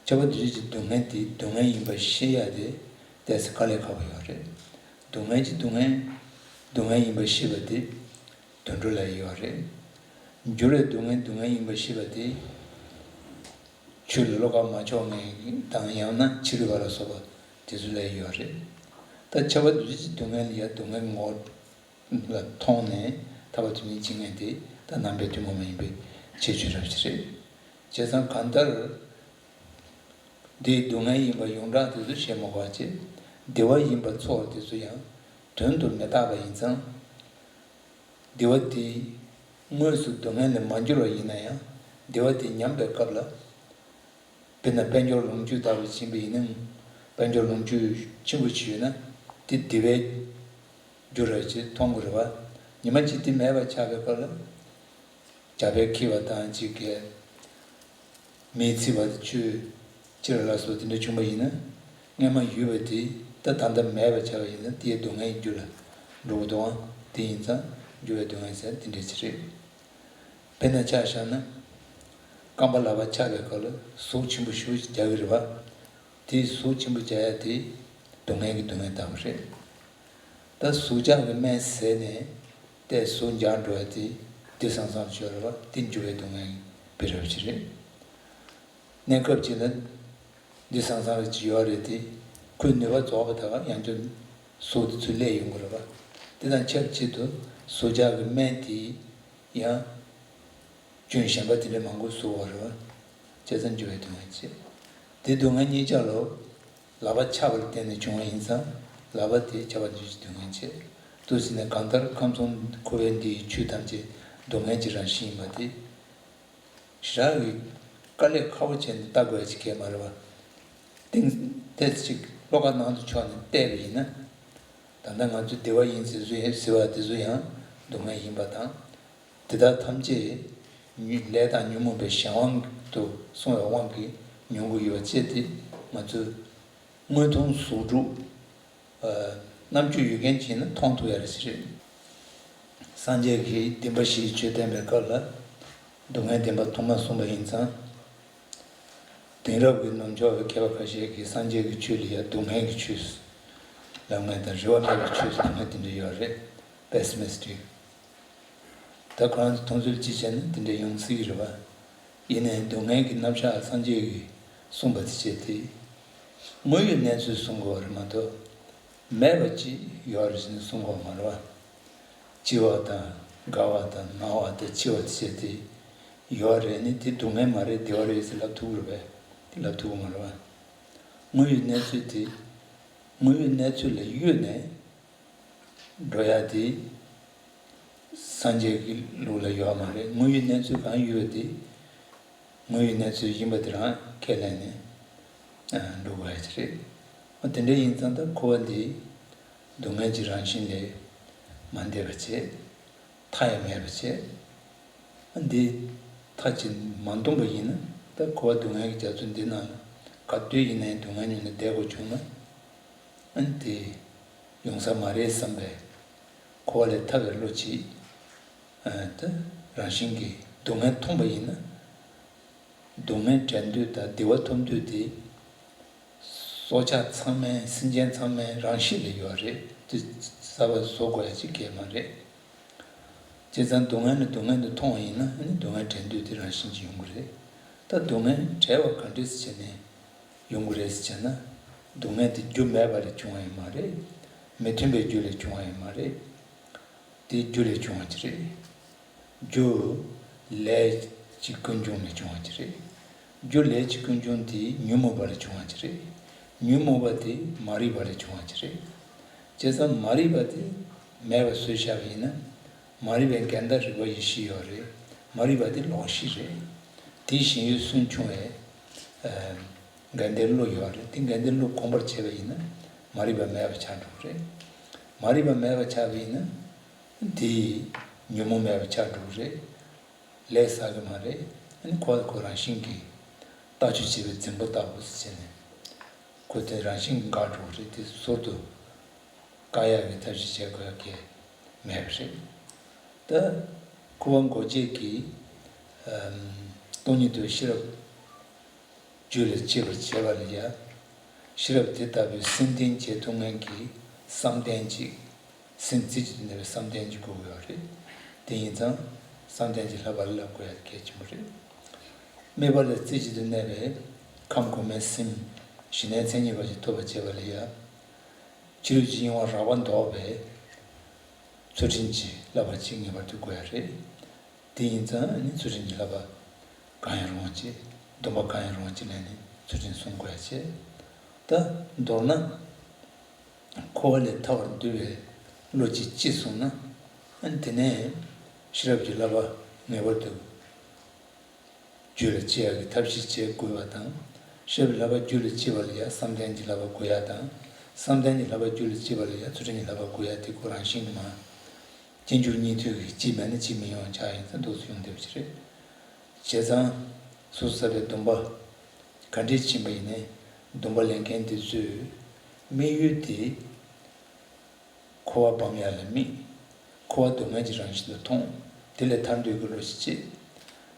ཁྱབ་པ་འདུ་བྱེད་ཀྱི་སྡུག་བསྔལ་དེ་སྡུག་བསྔལ་ཡིན་པ་ཤེས་ཡ་དེ་ཏོག་ཙམ་དཀའ་ལས་ཁག་པོ་ཡོད་རེད། སྡུག་བསྔལ་གྱི་སྡུག་བསྔལ་སྡུག་བསྔལ་ཡིན་པ་ཤེས་པ་དེ་དུད་འགྲོ་ལ་ཡོད་རེད། འགྱུར་བའི་སྡུག་བསྔལ་སྡུག་བསྔལ་ཡིན་པ་ཤེས་པ་དེ་ཆོས་ལ་བློ་ཁ་མ་ཕྱོགས་མཁན་དང་ཡང་ན་ཕྱི་རོལ་པ་ལ་སོགས་པ་དེ་ཚོ་ལ་ཡོད་རེད། ད་ཁྱབ་པ་འདུ་བྱེད་ཀྱི་སྡུག་བསྔལ་ལ་ཡང་སྡུག་བསྔལ་ངོ་ལ་མཐོང་ནས་ཐར་པ་དོན་གཉེར་བྱེད་མཁན་དེ་ད་རྣམ་པའི་ཐུན་མོང་མ་ཡིན་པའི་ཁྱད་ཆོས་རབ་ཅིག་རེད། བྱས་ཙང་གང་ལྟར། འདིའི་སྡུག་བསྔལ་ཡིན་པ་ཡོངས་གྲགས་དེ་ཚོ་བཤད་མ་དགོས་པ་བྱས། བདེ་བ་ཡིན་པ་ཚོར་བ་དེ་ཚོ་ཡང་དོན་དུ་མི་རྟག་པ་ཡིན་ཙང་། བདེ་བ་དེ་དངོས་སུ་སྡུག་བསྔལ་ལས་མ་འགྱུར་བ་ཡིན་ན་ཡང་བདེ་བ་དེ་ཉམས་པའི་སྐབས་ལ། དཔེར་ན་དཔལ་འབྱོར་ལོངས་སྤྱོད་ལྟ་བུ་ཕྱིན་པ་ཡིན་ན། དཔལ་འབྱོར་ལོངས་སྤྱོད་ཆེན་པོ་ཞིག་ཡོད་ན་དེ་བདེ་བའི་རྒྱུ་རེད་ཅེས་མཐོང་དགོས་རེད་བ། ཉི་མ་གཅིག་དེ་མེད་པ་ཆགས་པའི་སྐབས་ལ། རྒྱ་བལ་འཁྱིལ་བ་དང་གཅིག་གིས་མེས་ཚིག་པ་དང་ཆུ་ཁྱེར་ལ་སོགས་དེ་འདྲ་བྱུང་བ་ཡིན་ན། སྔོན་མ་ཡོད་པ་དེ་ད་ད་ལྟ་མེད་པ་ཆགས་པ་ཡིན་ན་དེའི་སྡུག་བསྔལ་རྒྱུ་ལ་འགྲོ་གི་འདུག་ཨང་། དེ་ཡིན་ཙང་འགྱུར་བའི་སྡུག་བསྔལ་ཟེར་དེ་འདྲ་ཅིག་རེད། དཔེར་ན་ཆ་བཞག་ན། རྐང་པ་ལག་པ་ཆག་པའི་སྐབས་ལ་ཟུག་ཆེན་པོ་ཞེ་པོ་ཅིག་རྒྱག་གི་རེད་བ། དེའི་ཟུག་ཆེན་པོ་རྒྱག་ཡ་དེ་སྡུག་བསྔལ་གྱི་སྡུག་བསྔལ་ལྟ་བུ་རེད། ད་ཟུག་རྒྱག་གི་སྨན་ཟས་ནས་དེ་ཟུག་འཇགས་འགྲོ་ཡ་དེ་བདེ་སང་སང་ཅིག་ཡོད་རེད་བ། དེ་འགྱུར་བའི་སྡུག་བསྔལ་གྱི་དཔེ་རབ་ཅིག་རེད། གནས་སྐབས་ཅིག་ལ་བདེ་སང་སང་རེ་ཅིག་ཡོད་རེད་དེ། ཁོའི་ནུས་པ་རྫོགས་པ་དག་ཡང་བསྐྱར་ཟུག་དེ་ཚུར་སླེབས་ཡོང་གི་རེད་བ། དེ་དང་ཆབས་ཅིག་ཏུ་ཟུག་རྒྱག་གི་སྨན་དེ་ཡང་། སྐྱོན་གཞན་པ་དེ་འདྲ་མང་པོ་བཟོ་བ་རེད་བ། བྱས་ཙང་འགྱུར་བའི་སྡུག་བསྔལ་བྱེད། དེ་སྡུག་བསྔལ་གཉིས་ཆ་ལོ། ལག་པ་ཆག་པ་ལ་བརྟེན་ནས་བྱུང་བ་ཡིན་ཙང་། ལག་པ་དེ་ཆག་པ་འདུ་བྱེད་ཀྱི་སྡུག་བསྔལ་བྱེད། འདུག་ཟེར་ནས་གང་ལྟར་ཁམས་གསུམ་འཁོར་བའི་འདིའི་ཆོས་ཐམས་ཅད་སྡུག་བསྔལ་གྱི་རང་བཞིན་ཡིན་པ་དེ། ཞེ་དྲག་གི་དཀའ་ལས་ཁག་པོ་བྱས་ནས་ལྟ་དགོས་ཡ་ཅིག་གས་མ་རེད་བ། གཏིང་ཏོག་ཙམ་ཅིག་བློ་ཁ་ནང་དུ་ཕྱོགས་ནས་བལྟས་པ་ཡིན་ན། ད་ལྟ་ང་ཚོ་བདེ་བ་ཡིན་ཟེར་ཚུལ་ཡང་ཟེར་བ་དེ་ཚོ་ཡང་སྡུག་བསྔལ་ཡིན་པ་དང་། དེ་དག་ཐམས་ཅད་ཉོན་ལས་དང་ཉོན་མོངས་པའི་གཞན་དབང་དུ་སོང་བའི་དབང་གིས་མྱོང་དགོས་ཡོད་པ་བཅས་ཏེ། ང་ཚོས་དངོས་མཐོང་གཟུགས་སྒྲུབ། རྣམ་དཔྱོད་ཡོད་མཁན་གྱིས་ནི་མཐོང་ཐུབ་ཡ་རེ་ཞིག་རེད། སངས་རྒྱས་ཀྱིས་བདེན་པ་བཞིའི་ཆོས་བསྟན་པའི་སྐབས་ལ། སྡུག་བསྔལ་བདེན་པ་ཐོག་མར་གསུངས་པ་ཡིན་ཙང་། དེང་རབས་ཀྱི་ནུབ་ཕྱོགས་ཀྱི་མཁས་པ་ཁ་ཤས་ཀྱིས་སངས་རྒྱས་ཀྱི་ཆོས་ལ་ཡང་སྡུག་བསྔལ་གྱི་ཆོས་ལབ་མཁན་དང་། རེ་བ་མེད་པའི་ཆོས་ལབ་མཁན་དེ་འདྲ་ཡོད་རེད། པེ་སི་མི་སི་ཊི། ད་ཁོ་རང་ཚོ་མཐོང་ཚུལ་གཅིག་བྱས་ན་དེ་འདྲ་ཡོང་སྲིད་ཀྱི་རེད་བ། ཡིན་ནའི་སྡུག་བསྔལ་གྱི་རྣམ་གཞག་སངས་རྒྱས་ཀྱིས་གསུངས་པ་དེ་བྱས་ཏེ། དངོས་ཡོད་གནས་ཚུལ་གསུང་དགོས་པ་རེད་མ་གཏོགས། མེད་པ་ཅིག་ཡོད་རེད་ཟེར་ནས་གསུང་དགོས་པ་མ་རེད་བ། ལྕི་བ་དང་དགའ་བ་དང་ན་བ་དང་འཆི་བ་དེ་བྱས་ཏེ། ཡོད་རེད་ནི་དེ་སྡུག་བསྔལ་མ་རེད་བདེ་བ་རེད་ཟེར་ལབ་ཐུབ་ཀྱི་རེད་པས། དེ་ལབ་ཐུབ་ཀྱི་མ་རེད་བ། དངོས་ཡོད་གནས་ཚུལ་དེ། དངོས་ཡོད་གནས་ཚུལ་ལ་གཡོལ་ནས། འགྲོ་ཡ་དེ་སངས་རྒྱས་ཀྱི་ལུགས་ལ་ཡོད་མ་རེད། དངོས་ཡོད་གནས་ཚུལ་གང་ཡོད་དེ་དངོས་ཡོད་གནས་ཚུལ་ཡིན་པ་དེ་རང་ཁས་ལེན་ནས། འགྲོ་དགོས་ཡ་ཅིག་རེད། དེ་འདྲ་ཡིན་ཙང་ད་འཁོར་བ་འདི་སྡུག་བསྔལ་གྱི་རང་བཞིན་ལས་མ་འདས་པ་བྱས། མཐའ་ཡང་མེད་པ་བྱས། འདི་མཐའ་གཅིག་མ་འདོམས་པ་ཡིན་ན། ད་འཁོར་བ་སྡུག་བསྔལ་གྱི་རྒྱ་མཚོ་འདི་ནང་ག་དུས་ཡིན་ནའི་སྡུག་བསྔལ་མྱོང་ནས་བསྡད་དགོས་བྱུང་ན། ཨ་ནི་དེ་ཡོང་ས་མ་རེད་བསམ་པའི་འཁོར་བ་ལས་ཐར་བའི་བློ་གཅིག་ད་རང་བཞིན་གྱིས་སྡུག་བསྔལ་མཐོང་པ་ཡིན་ན། སྡུག་བསྔལ་བྲལ་འདོད་དང་བདེ་བ་ཐོབ་འདོད་དེ། སྲོག་ཆགས་ཚང་མའི་སེམས་ཅན་ཚང་མའི་རང་གཤིས་ལ་ཡོད་རེད། དེ་གསར་པ་བཟོ་དགོས་ཡ་ཅིག་གལ་མ་རེད། བྱས་ཙང་སྡུག་བསྔལ་ནི་སྡུག་བསྔལ་དུ་མཐོང་བ་ཡིན་ན། ཨ་ནི་སྡུག་བསྔལ་བྲལ་འདོད་དེ་རང་བཞིན་གྱིས་ཡོང་གི་རེད། ད་སྡུག་བསྔལ་བྲལ་བ་ག་འདྲས་སེ་བྱས་ནས་ཡོང་གི་རེད་ཟེར་བྱས་ན། སྡུག་བསྔལ་དེ་རྒྱུ་མེད་པ་ལས་བྱུང་བ་ཡང་མ་རེད། མི་མཐུན་པའི་རྒྱུ་ལས་བྱུང་བ་ཡང་མ་རེད། དེ་རྒྱུ་ལས་བྱུང་བ་ཅིག་རེད། རྒྱུ་ལས་ཀྱི་ཀུན་འབྱུང་ལས་བྱུང་བ་ཅིག་རེད། རྒྱུ་ལས་ཀྱི་ཀུན་འབྱུང་དེ་ཉོན་མོངས་པ་ལས་བྱུང་བ་ཅིག་རེད། ཉོན་མོངས་པ་དེ་མ་རིག་པ་ལས་བྱུང་བ་ཅིག་རེད། བྱས་ཙང་མ་རིག་པ་དེ་མེད་པ་བཟོས་བཞག་པ་ཡིན་ན། མ་རིག་པའི་འགལ་ཟླ་རིག་པ་ཡེ་ཤེས་ཡོད་རེད། མ་རིག་པ་དེ་ལོག་ཤེས་རེད། དེའི་ཞེན་ཡུལ་སུན་ཕྱུང་བའི་འགལ་ཟླའི་བློ་ཡོད་རེད། དེ་འགལ་ཟླའི་བློ་གོམས་པར་བྱས་པ་ཡིན་ན། མ་རིག་པ་མེད་པ་ཆགས་འགྲོ་གི་རེད། མ་རིག་པ་མེད་པ་ཆགས་པ་ཡིན་ན། དེ་ཉོན་མོངས་མེད་པ་ཆགས་འགྲོ་གི་རེད། ལས་བསགས་གི་མ་རེད། ཨ་ནི་ཁོ་ཁོ་རང་བཞིན་གྱིས་ལྟག་ཆུ་ཕྱེ་བའི་རྫིང་བུ་ལྟ་བུ་ཟེར་བྱས་ནས། ཁོ་དེ་རང་བཞིན་གྱིས་འགག་འགྲོ་གི་རེད། དེ་ཟུར་དུ་བཀག་ཡག་གི་ཐབས་ཤེས་བྱེད་དགོས་ཡག་གི་མེད་པ་རེད། ད་འཁོར་བ་མགོ་བཅད་ཀྱི་སྟོང་ཉིད་རྟོགས་པའི་ཤེས་རབ་རྒྱུད་ལ་སྐྱེ་བར་བྱེད་པ་ལ་ཡང་། ཤེས་རབ་དེ་ལྟ་བུའི་སེམས་རྟེན་བྱེད་ཐུབ་མཁན་གྱི་བསམ་གཏན་ཅིག་སེམས་རྩེ་གཅིག་ཏུ་གནས་པའི་བསམ་གཏན་གྱི་སྒོ་ཡོད་རེད། དེ་ཡིན་ཙང་བསམ་གཏན་གྱི་བསླབ་པ་བསླབ་དགོས་ཡ་གལ་ཆེན་པོ་རེད། དམིགས་པ་ལ་རྩེ་གཅིག་ཏུ་གནས་པའི་ཁམས་གོང་མའི་སེམས་གཞི་གནས་མཚན་ཉིད་པ་ཞིག་ཐོབ་པར་བྱེད་པ་ལ་ཡ། ཕྱི་རོལ་གྱི་གཡེང་བ་རགས་པ་ཟློག་པའི་ཚུལ་ཁྲིམས་ཀྱི་བསླབ་པ་ཅིག་ངེས་པར་དུ་དགོས་ཡ་རེད། དེ་ཡིན་ཙང་ནི་ཚུལ་ཁྲིམས་ཀྱི་བསླབ་པ་གང་ཡང་རུང་བ་ཅིག་སྡོམ་པ་གང་ཡང་རུང་བ་ཅིག་ལེན་ནས་ཚུལ་ཁྲིམས་སྲུང་དགོས་ཡ་བྱེད། ད་མདོར་ན། འཁོར་བ་ལས་ཐར་བར་འདུལ་བའི་བློ་ཅིག་སྐྱེས་སོང་ན། ཨ་ནི་དེ་ནས་ཤེས་རབ་ཀྱི་བསླབ་པ་ངེས་པར་དུ་རྒྱུད་ལ་སྐྱེ་ཡག་གི་ཐབས་ཤེས་བྱེད་དགོས་པ་དང་། ཤེས་རབ་ཀྱི་བསླབ་པ་རྒྱུད་ལ་སྐྱེ་བ་ལ་ཡ་བསམ་གཏན་གྱི་བསླབ་པ་དགོས་ཡ་དང་། བསམ་གཏན་གྱི་བསླབ་པ་རྒྱུད་ལ་སྐྱེ་བ་ལ་ཡ་ཚུལ་ཁྲིམས་ཀྱི་བསླབ་པ་དགོས་ཡ་དེ་ཁོ་རང་བཞིན་གྱིས་མ། སྐྱེ་འཇིག་གཉིས་མཐུན་གྱི་གཅིག་མེད་ན་གཅིག་མི་ཡོང་བ་ཆགས་ཡིན་ཙང་འདུག་སེ་ཡོང་བསྡད་པ་ཅིག་རེད། བྱས་ཙང་སོ་སོ་བསགས་པའི་སྡོམ་པ་ག་འདྲས་ཕྱིན་པ་ཡིན་ནའི། སྡོམ་པ་ལེན་མཁན་དེ་ཚོས་དམིགས་ཡུལ་དེ་འཁོར་བ་སྤང་ཡག་ལ་དམིགས། འཁོར་བ་སྡུག་བསྔལ་གྱི་རང་བཞིན་དུ་མཐོང་། དེ་ལས་ཐར་འདོད་ཀྱི་བློ་ཞིག་སྐྱེས།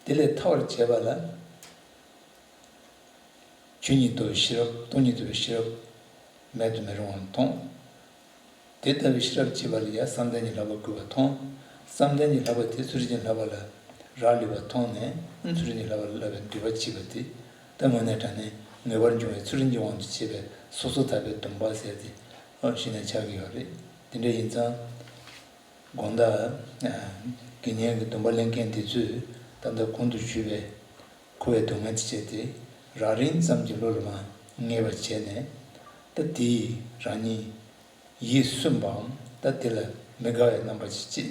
དེ་ལས་ཐར་བར་བྱེད་པ་ལ། ཆོས་ཉིད་རྟོགས་པའི་ཤེས་རབ། སྟོང་ཉིད་རྟོགས་པའི་ཤེས་རབ་མེད་དུ་མི་རུང་བ་མཐོང་། དེ་ལྟ་བུའི་ཤེས་རབ་སྐྱེས་པ་ལ་ཡང་བསམ་གཏན་གྱི་བསླབ་པ་དགོས་པ་མཐོང་། བསམ་གཏན་གྱི་བསླབ་པ་དེ་ཚུལ་ཁྲིམས་ཀྱི་བསླབ་པ་ལ་རག་ལུས་པ་མཐོང་ནས། ཚུལ་ཁྲིམས་ཀྱི་བསླབ་པ་ལ་བསླབ་པའི་འདུན་པ་སྐྱེས་པ་དེ། ད་དངོས་གནས་དྲང་གནས་ངེས་པར་འབྱུང་བའི་ཚུལ་ཁྲིམས་ཀྱི་དབང་དུ་བྱས་པའི་སོ་སོར་ཐར་པའི་སྡོམ་པ་ཟེར་ཏེ་གཞི་ནས་ཆགས་ཀྱི་ཡོད་རེད། དེ་འདྲ་ཡིན་ཙང་། དགོངས་དག་དགེ་བསྙེན་གྱི་སྡོམ་པ་ལེན་མཁན་དེ་ཚོས་ད་ལྟ་གོང་དུ་ཞུས་པའི་འཁོར་བའི་སྡུག་བསྔལ་དེ་བྱས་ཏེ། རང་རིང་ཙམ་གྱི་བློ་ལ་མར་ངེས་པར་བྱས་ནས། ད་དེས་རང་ཉིད་ཡིད་སུན་པའམ། ད་དེ་ལ་མི་དགའ་བའི་རྣམ་པ་ཅིག་སྐྱེས།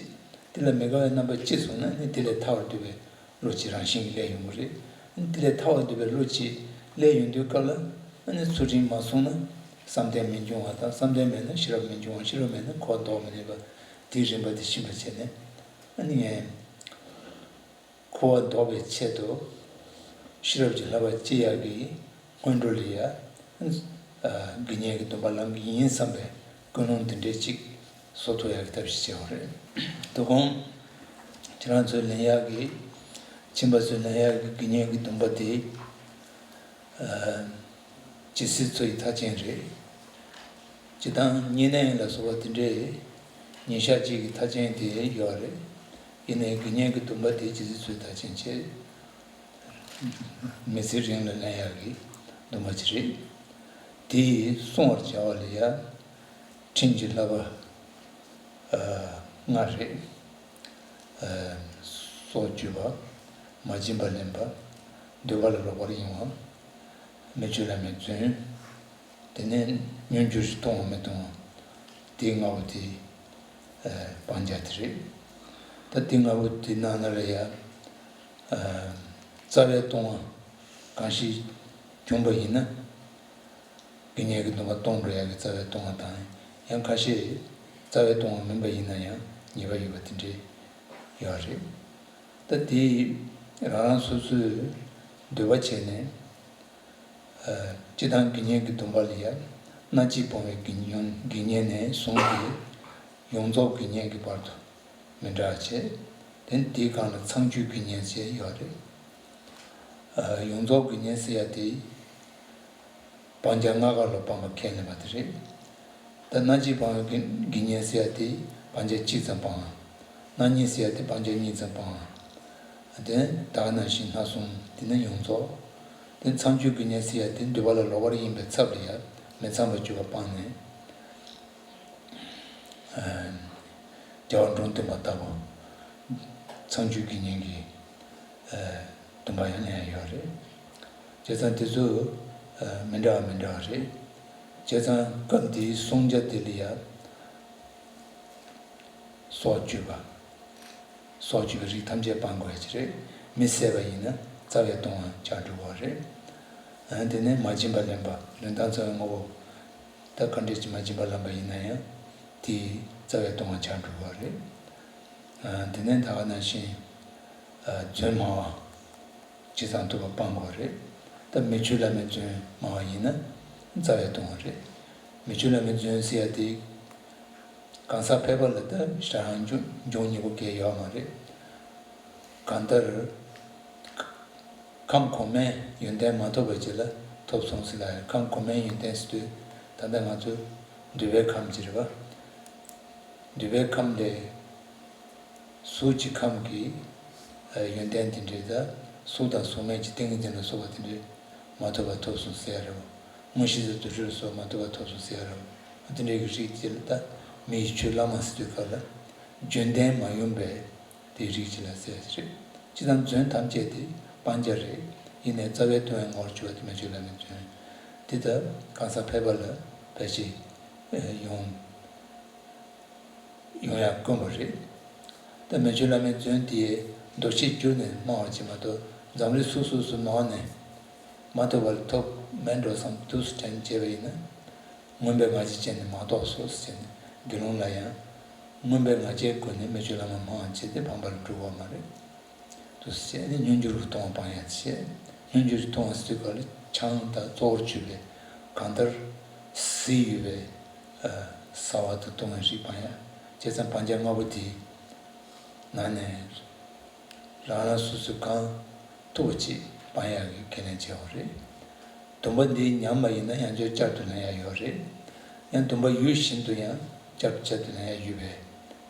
དེ་ལ་མི་དགའ་བའི་རྣམ་པ་སྐྱེས་སོང་ན་ནི། དེ་ལས་ཐར་བར་འདོད་པའི་བློ་ཅིག་རང་བཞིན་གྱིས་སླེབས་ཡོང་གི་རེད། དེ་ལས་ཐར་བར་འདོད་པའི་བློ་ཅིག་སླེབས་ཡོང་དུས་སྐབས་ལ། ཨ་ནི་ཚུལ་ཁྲིམས་མ་བསྲུངས་ན་བསམ་གཏན་མི་འབྱུང་བ་དང་། བསམ་གཏན་མེད་ན་ཤེས་རབ་མི་འབྱུང་བ། ཤེས་རབ་མེད་ན་འཁོར་བ་ལྡོག་མི་ནུས་པ། དེའི་རིམ་པ་དེ་ཤེས་པར་བྱས་ནས། ཨ་ནི་ངས་འཁོར་བ་ལྡོག་པའི་ཆེད་དུ་ཤེས་རབ་ཀྱི་བསླབ་པ་སྐྱེ་ཡག་གི་སྔོན་འགྲོ་ལ་ཡ། དགེ་བསྙེན་གྱི་སྡོམ་པ་བླང་གི་ཡིན་བསམ་པའི་ཀུན་སློང་དེ་འདྲའི་ཅིག་བཟོ་ཐུབ་ཡག་གི་ཐབས་ཤེས་བྱེད་དགོས་རེད། དོ་དགོང་ཁྱེད་རང་ཚོས་ལེན་ཡག་གི། ཁྱིམ་པ་ཚོས་ལེན་ཡག་གི་དགེ་བསྙེན་གྱི་སྡོམ་པ་དེ། ཇི་སྲིད་འཚོ་ཡི་མཐའ་ཅན་རེད། སྤྱིར་བཏང་བསྙེན་གནས་ལ་སོགས་པ་དེ་འདྲའི་ཉིན་ཞག་གཅིག་གི་མཐའ་ཅན་དེ་ཡོད་རེད། ཡིན་ནའི་དགེ་བསྙེན་གྱི་སྡོམ་པ་དེ་ཇི་སྲིད་འཚོ་ཡི་མཐའ་ཅན་བྱས། མི་ཚེ་རིང་ལ་ལེན་ཡག་གི་སྡོམ་པ་ཅིག་རེད། དེ་བསྲུང་བར་བྱ་བ་ལ་ཡ། ཁྲིམས་ཀྱི་བསླབ་པ་ལྔ་རེད། སྲོག་གཅོད་པ། མ་བྱིན་པ་ལེན་པ། འདོད་པ་ལ་ལོག་པར་གཡེང་བ། མི་སྤྱོད་ལམ་མི་བརྫུན། དེ་ནས་མྱོས་འགྱུར་ཞིག་གཏོང་བ་མི་གཏོང་བ། དེ་ལྔ་པོ་དེ་སྤང་བྱ་དེ་རེད། ད་དེ་ལྔ་པོ་དེ་ནང་ན་ལ་ཡ། རྩ་བའི་ལྟུང་བ་གང་ཞིག་བྱུང་བ་ཡིན་ན། དགེ་བསྙེན་གྱི་སྡོམ་པ་གཏོང་དགོས་ཡ་གི་རྩ་བའི་ལྟུང་བ་དང་། ཡང་ཁ་ཤས་རྩ་བའི་ལྟུང་བ་མིན་པ་ཡིན་ན་ཡང་ཉེས་པ་ཡོད་པ་དེ་འདྲས་ཡོད་རེད། ད་དེ་རང་རང་སོ་སོའི་འདོད་པ་བྱས་ནས། ཨ། སྤྱིར་བཏང་དགེ་བསྙེན་གྱི་སྡོམ་པ་ལ་ཡང་སྔ་ཕྱི་སྤོང་བའི་དགེ་བསྙེན་དགེ་བསྙེན་ནས་བཟུང་སྟེ་ཡོངས་རྫོགས་དགེ་བསྙེན་གྱི་བར་དུ་མི་འདྲ་བ་བྱས། དེ་དེའི་སྒང་ལ་མཚམས་སྦྱོར་དགེ་བསྙེན་ཟེར་ཡོད་རེད། ཨ། ཡོངས་རྫོགས་དགེ་བསྙེན་ཟེར་ཡ་དེ། སྤང་བྱ་ལྔ་ཀ་ལ་སྤངས་པ་ཁས་ལེན་པ་དེ་རེད། ད་སྔ་ཕྱི་སྤོང་བའི་དགེ་དགེ་བསྙེན་ཟེར་ཡ་དེ་སྤང་བྱ་གཅིག་ཙམ་སྤང་། སྔ་ཕྱི་ཟེར་ཡ་དེ་སྤང་བྱ་གཉིས་ཙམ་སྤང་། དེ་ད་ག་ནང་བཞིན་སྔ་གསུམ་དེ་ནི་ཡོངས་རྫོགས། དེ་མཚམས་སྦྱོར་དགེ་བསྙེན་ཟེར་ཡ་དེ་འདོད་པ་ལ་ལོག་པར་གཡེམ་པའི་ཚབ་ལ་ཡང་མི་ཚངས་པར་སྤྱོད་པ་སྤངས་ནས། ཨ། རྒྱལ་བ་འབྲོམ་སྟོན་པ་ལྟ་བུ་མཚམས་སྦྱོར་དགེ་བསྙེན་གྱི། ཨ། སྡོམ་པ་ཡང་ལེན་ཡ་ཡོད་རེད། བྱས་ཙང་དེ་ཚོ། ཨ། མི་འདྲ་བ་མི་འདྲ་བ་རེད། བྱས་ཙང་སྐབས་འདིའི་བསྲུང་བྱ་དེ་ལ་ཡང་སྲོག་གཅོད་པ། སྲོག་གཅོད་པའི་རིགས་ཐམས་ཅད་སྤང་དགོས་ཡ་ཅིག་རེད། མི་བསད་པ་ཡིན་ན་རྩ་བའི་ལྟུང་བ་ཆགས་འགྲོ་གི་རེད། ཨ། དེ་ནས་མ་བྱིན་པ་ལེན་པ། ལེན་སྟངས་གཙོ་བོའི་དངོས་པོ། ད་ག་འདྲས་ཀྱིས་མ་བྱིན་པ་ལེན་པ་ཡིན་ན་ཡང་དེའི་རྩ་བའི་ལྟུང་བ་ཆགས་འགྲོ་གི་རེད། ཨ། དེ་ནས་ད་ག་ནང་བཞིན། ཨ། རྫུན་སྨྲ་བ་ཇི་ཙམ་ཐུབ་པ་སྤང་དགོས་རེད། ད་མི་ཆོས་བླ་མའི་རྫུན་སྨྲ་བ་ཡིན་ན་རྩ་བའི་ལྟུང་བ་རེད། མི་ཆོས་བླ་མའི་རྫུན་ཟེར་ཡ་དེ། གང་ཟག་ཕལ་པ་ལ་ད་ཞེ་དྲག་འབྱུང་འབྱུང་ཉེན་པོ་གང་ཡང་ཡོད་མ་རེད། གང་ལྟར། ཁམས་གོང་མའི་ཡོན་ཏན་མ་ཐོབ་པའི་རྗེས་ལ་ཐོབ་སོང་ཟེར་ལ། ཁམས་གོང་མའི་ཡོན་ཏན་ཟེར་དུས་ད་ལྟ་ང་ཚོ་འདོད་པའི་ཁམས་ཅིག་རེད་པ། འདོད་པའི་ཁམས་ལས་གཟུགས་ཀྱི་ཁམས་ཀྱི་ཡོན་ཏན་དེ་འདྲའི་ད་གཟུགས་དང་གཟུགས་མེད་ཀྱི་ཏིང་ངེ་འཛིན་ལ་སོགས་པ་དེ་འདྲའི་མ་ཐོབ་པ་ཐོབ་སོང་ཟེར་ཡ་རེད་པ། དངོས་གཞི་ཟེར་དུ་ཆུ་ལ་སོགས་མ་ཐོབ་པ་ཐོབ་སོང་ཟེར་ཡ་རེད་པ། དེ་འདྲའི་གི་རིགས་དེ་ལ་ད་མི་ཡི་ཆོས་བླ་མ་ཟེར་དུས་སྐབས་ལ་བརྗོད་ལྡན་མ་ཡིན་པའི། དེའི་རིགས་ཅིག་ལ་ཟེར་ཞིག་སྤྱིར་བཏང་རྫུན་ཐམས་ཅད་དེ་སྤང་བྱ་རེད། ཡིན་ནའི་རྩ་བའི་ལྟུང་བའི་ངོ་བོར་གྱུར་པ་དེ་མི་ཆོས་བླ་མའི་རྫུན། དེ་ལྟར་གང་ཟག་ཕལ་པ་ལ་ཕལ་ཆེར་ཡོང་ཡོང་ཡག་དཀོན་པོ་རེད། ད་མི་ཆོས་བླ་མའི་རྫུན་དེ་འདུ་ཤེས་བསྒྱུར་ནས་སྨྲ་བ་ཅིག་མ་གཏོགས་འཛམ་གླིང་སོ་སོ་སོའི་ནང་ནས་མ་ཐོབ་པར་ཐོབ་མེད་འགྲོ་བསམ་འདུག་སེ་དྲན་བྱས་པ་ཡིན་ན། མངོན་པའི་ང་རྒྱལ་ཅན་ནི་མ་གཏོགས་སོ་ཟེར་ནས་དགེ་སློང་ལ་ཡང་མངོན་པའི་ང་རྒྱལ་སྒོ་ནས་མི་ཆོས་བླ་མ་སྨྲ་བ་བྱས་ཏེ་ཕམ་པར་འགྲོ་བ་མ་རེད། དུ་ཟེར་ནས་སྙོམས་འཇུག་གི་ལྟུང་བ་སྤང་ཡ་བྱས། སྙོམས་འཇུག་གི་ལྟུང་བ་ཟེར་དུས་སྐབས་ལ་ཆང་དང་གཙོ་བོར་གྱུར་པའི་གང་ལྟར་ཟས་ཡོད་པའི་ཟ་བ་དང་བཏུང་བའི་རིགས་སྤང་ཡ། བྱས་ཙང་སྤང་བྱ་ལྔ་པོ་དེའི་ནང་ནས། རང་རང་སོ་སོའི་གང་ཐུབ་པ་ཅིག་སྤང་ཡག་གི་ཁས་ལེན་བྱས་པ་རེད། སྡོམ་པ་འདི་ཉམས་པ་ཡིན་ན་ཡང་བསྐྱར་བསྐྱར་དུ་ལེན་ཡག་ཡོད་རེད། ཡང་སྡོམ་པ་ཡོད་བཞིན་དུ་ཡང་བསྐྱར་བསྐྱར་དུ་ལེན་ཡག་ཡོད་པའི་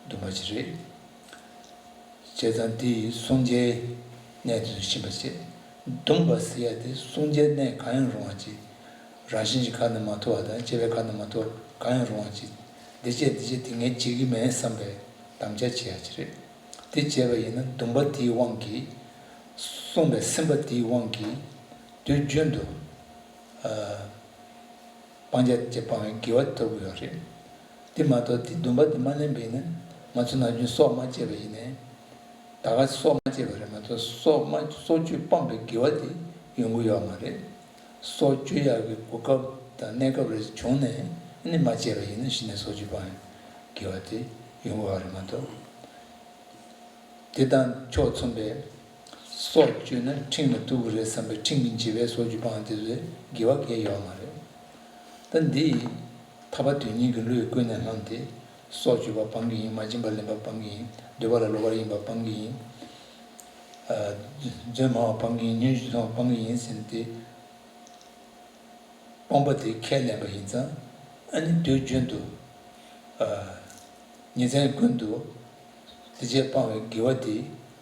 སྡོམ་པ་ཅིག་རེད། བྱས་ཙང་དེ་ཡི་བསྲུང་བྱའི་གནས་དེ་ཚོ་ཤེས་པ་བྱེད། སྡོམ་པ་ཟེར་ཡག་དེ་བསྲུང་བྱའི་གནས་གང་ཡང་རུང་བ་ཅིག་རང་བཞིན་གྱིས་ཁ་ནས་མ་ཐོབ་པ་དང་སྤྱོད་པའི་ཁ་ནས་མ་ཐོབ་གང་ཡང་རུང་བ་ཅིག་འདི་བྱས་འདི་བྱས་དེ་ངས་བྱེད་ཀྱི་མིན་བསམ་པའི་དམ་བཅའ་བྱེད་ཡག་ཅིག་རེད། དེ་བྱས་པ་ཡིན་ན་སྡོམ་པ་དེའི་དབང་གིས། བསྲུངས་པའི་སེམས་པ་དེའི་དབང་གིས་དུས་རྒྱུན་དུ། ཨ། སྤང་བྱ་བཅས་སྤང་བའི་དགེ་བ་ཐོབ་ཀྱི་ཡོད་རེད། དེ་མ་གཏོགས་དེ་སྡོམ་པ་དེ་མ་ལེན་པ་ཡིན་ན་ང་ཚོ་ནམ་རྒྱུན་སྲོག་མ་བཅད་པ་ཡིན་ནའི། ད་ག་སྲོག་མ་བཅད་པ་རེད་མ་གཏོགས་སྲོག་མ་སྲོག་གཅོད་སྤངས་པའི་དགེ་བ་དེ་ཡོང་གི་ཡོད་མ་རེད། སྲོག་གཅོད་ཡག་གི་གོ་སྐབས་དང་གནས་སྐབས་རེ་བྱུང་ནས་ནི་མ་བཅད་པ་ཡིན་ན་གཞི་ནས་སྲོག་གཅོད་སྤང་བའི་དགེ་བ་དེ་ཡོང་གི་ཡོད་རེད་མ་གཏོགས། དེ་དང་ཕྱོགས་མཚུངས་པའི་སྲོག་གཅོད་ན་ཁྲིམས་ལ་གཏུག་གི་རེད་བསམ་པའི་ཁྲིམས་ཀྱིས་འཇིགས་པའི་སྲོག་གཅོད་སྤང་དེ་ཚོའི་དགེ་བ་གང་ཡང་ཡོད་མ་རེད། ད་འདི་ཐར་པ་དོན་གཉེར་གྱི་བློས་ཀུན་ནས་བསླངས་ཏེ་སྲོག་གཅོད་པ་སྤང་གི་ཡིན། མ་བྱིན་པ་ལེན་པ་སྤང་གི་ཡིན། འདོད་པ་ལ་ལོག་པར་གཡེམ་པ་སྤང་གི་ཡིན། ཨ། རྫུན་སྨྲ་བ་སྤང་གི་ཡིན། ཉོན་ཅིག་འཐུང་བ་སྤང་གི་ཡིན་ཟེར་ཏེ། སྤོང་བ་དེ་ཁས་ལེན་པ་ཡིན་ཙང་ཨ་ནི་དུས་རྒྱུན་དུ། ཨ། ཉིན་མཚན་ཀུན་ཏུ་དེ་བྱས་སྤང་བའི་དགེ་བ་དེ་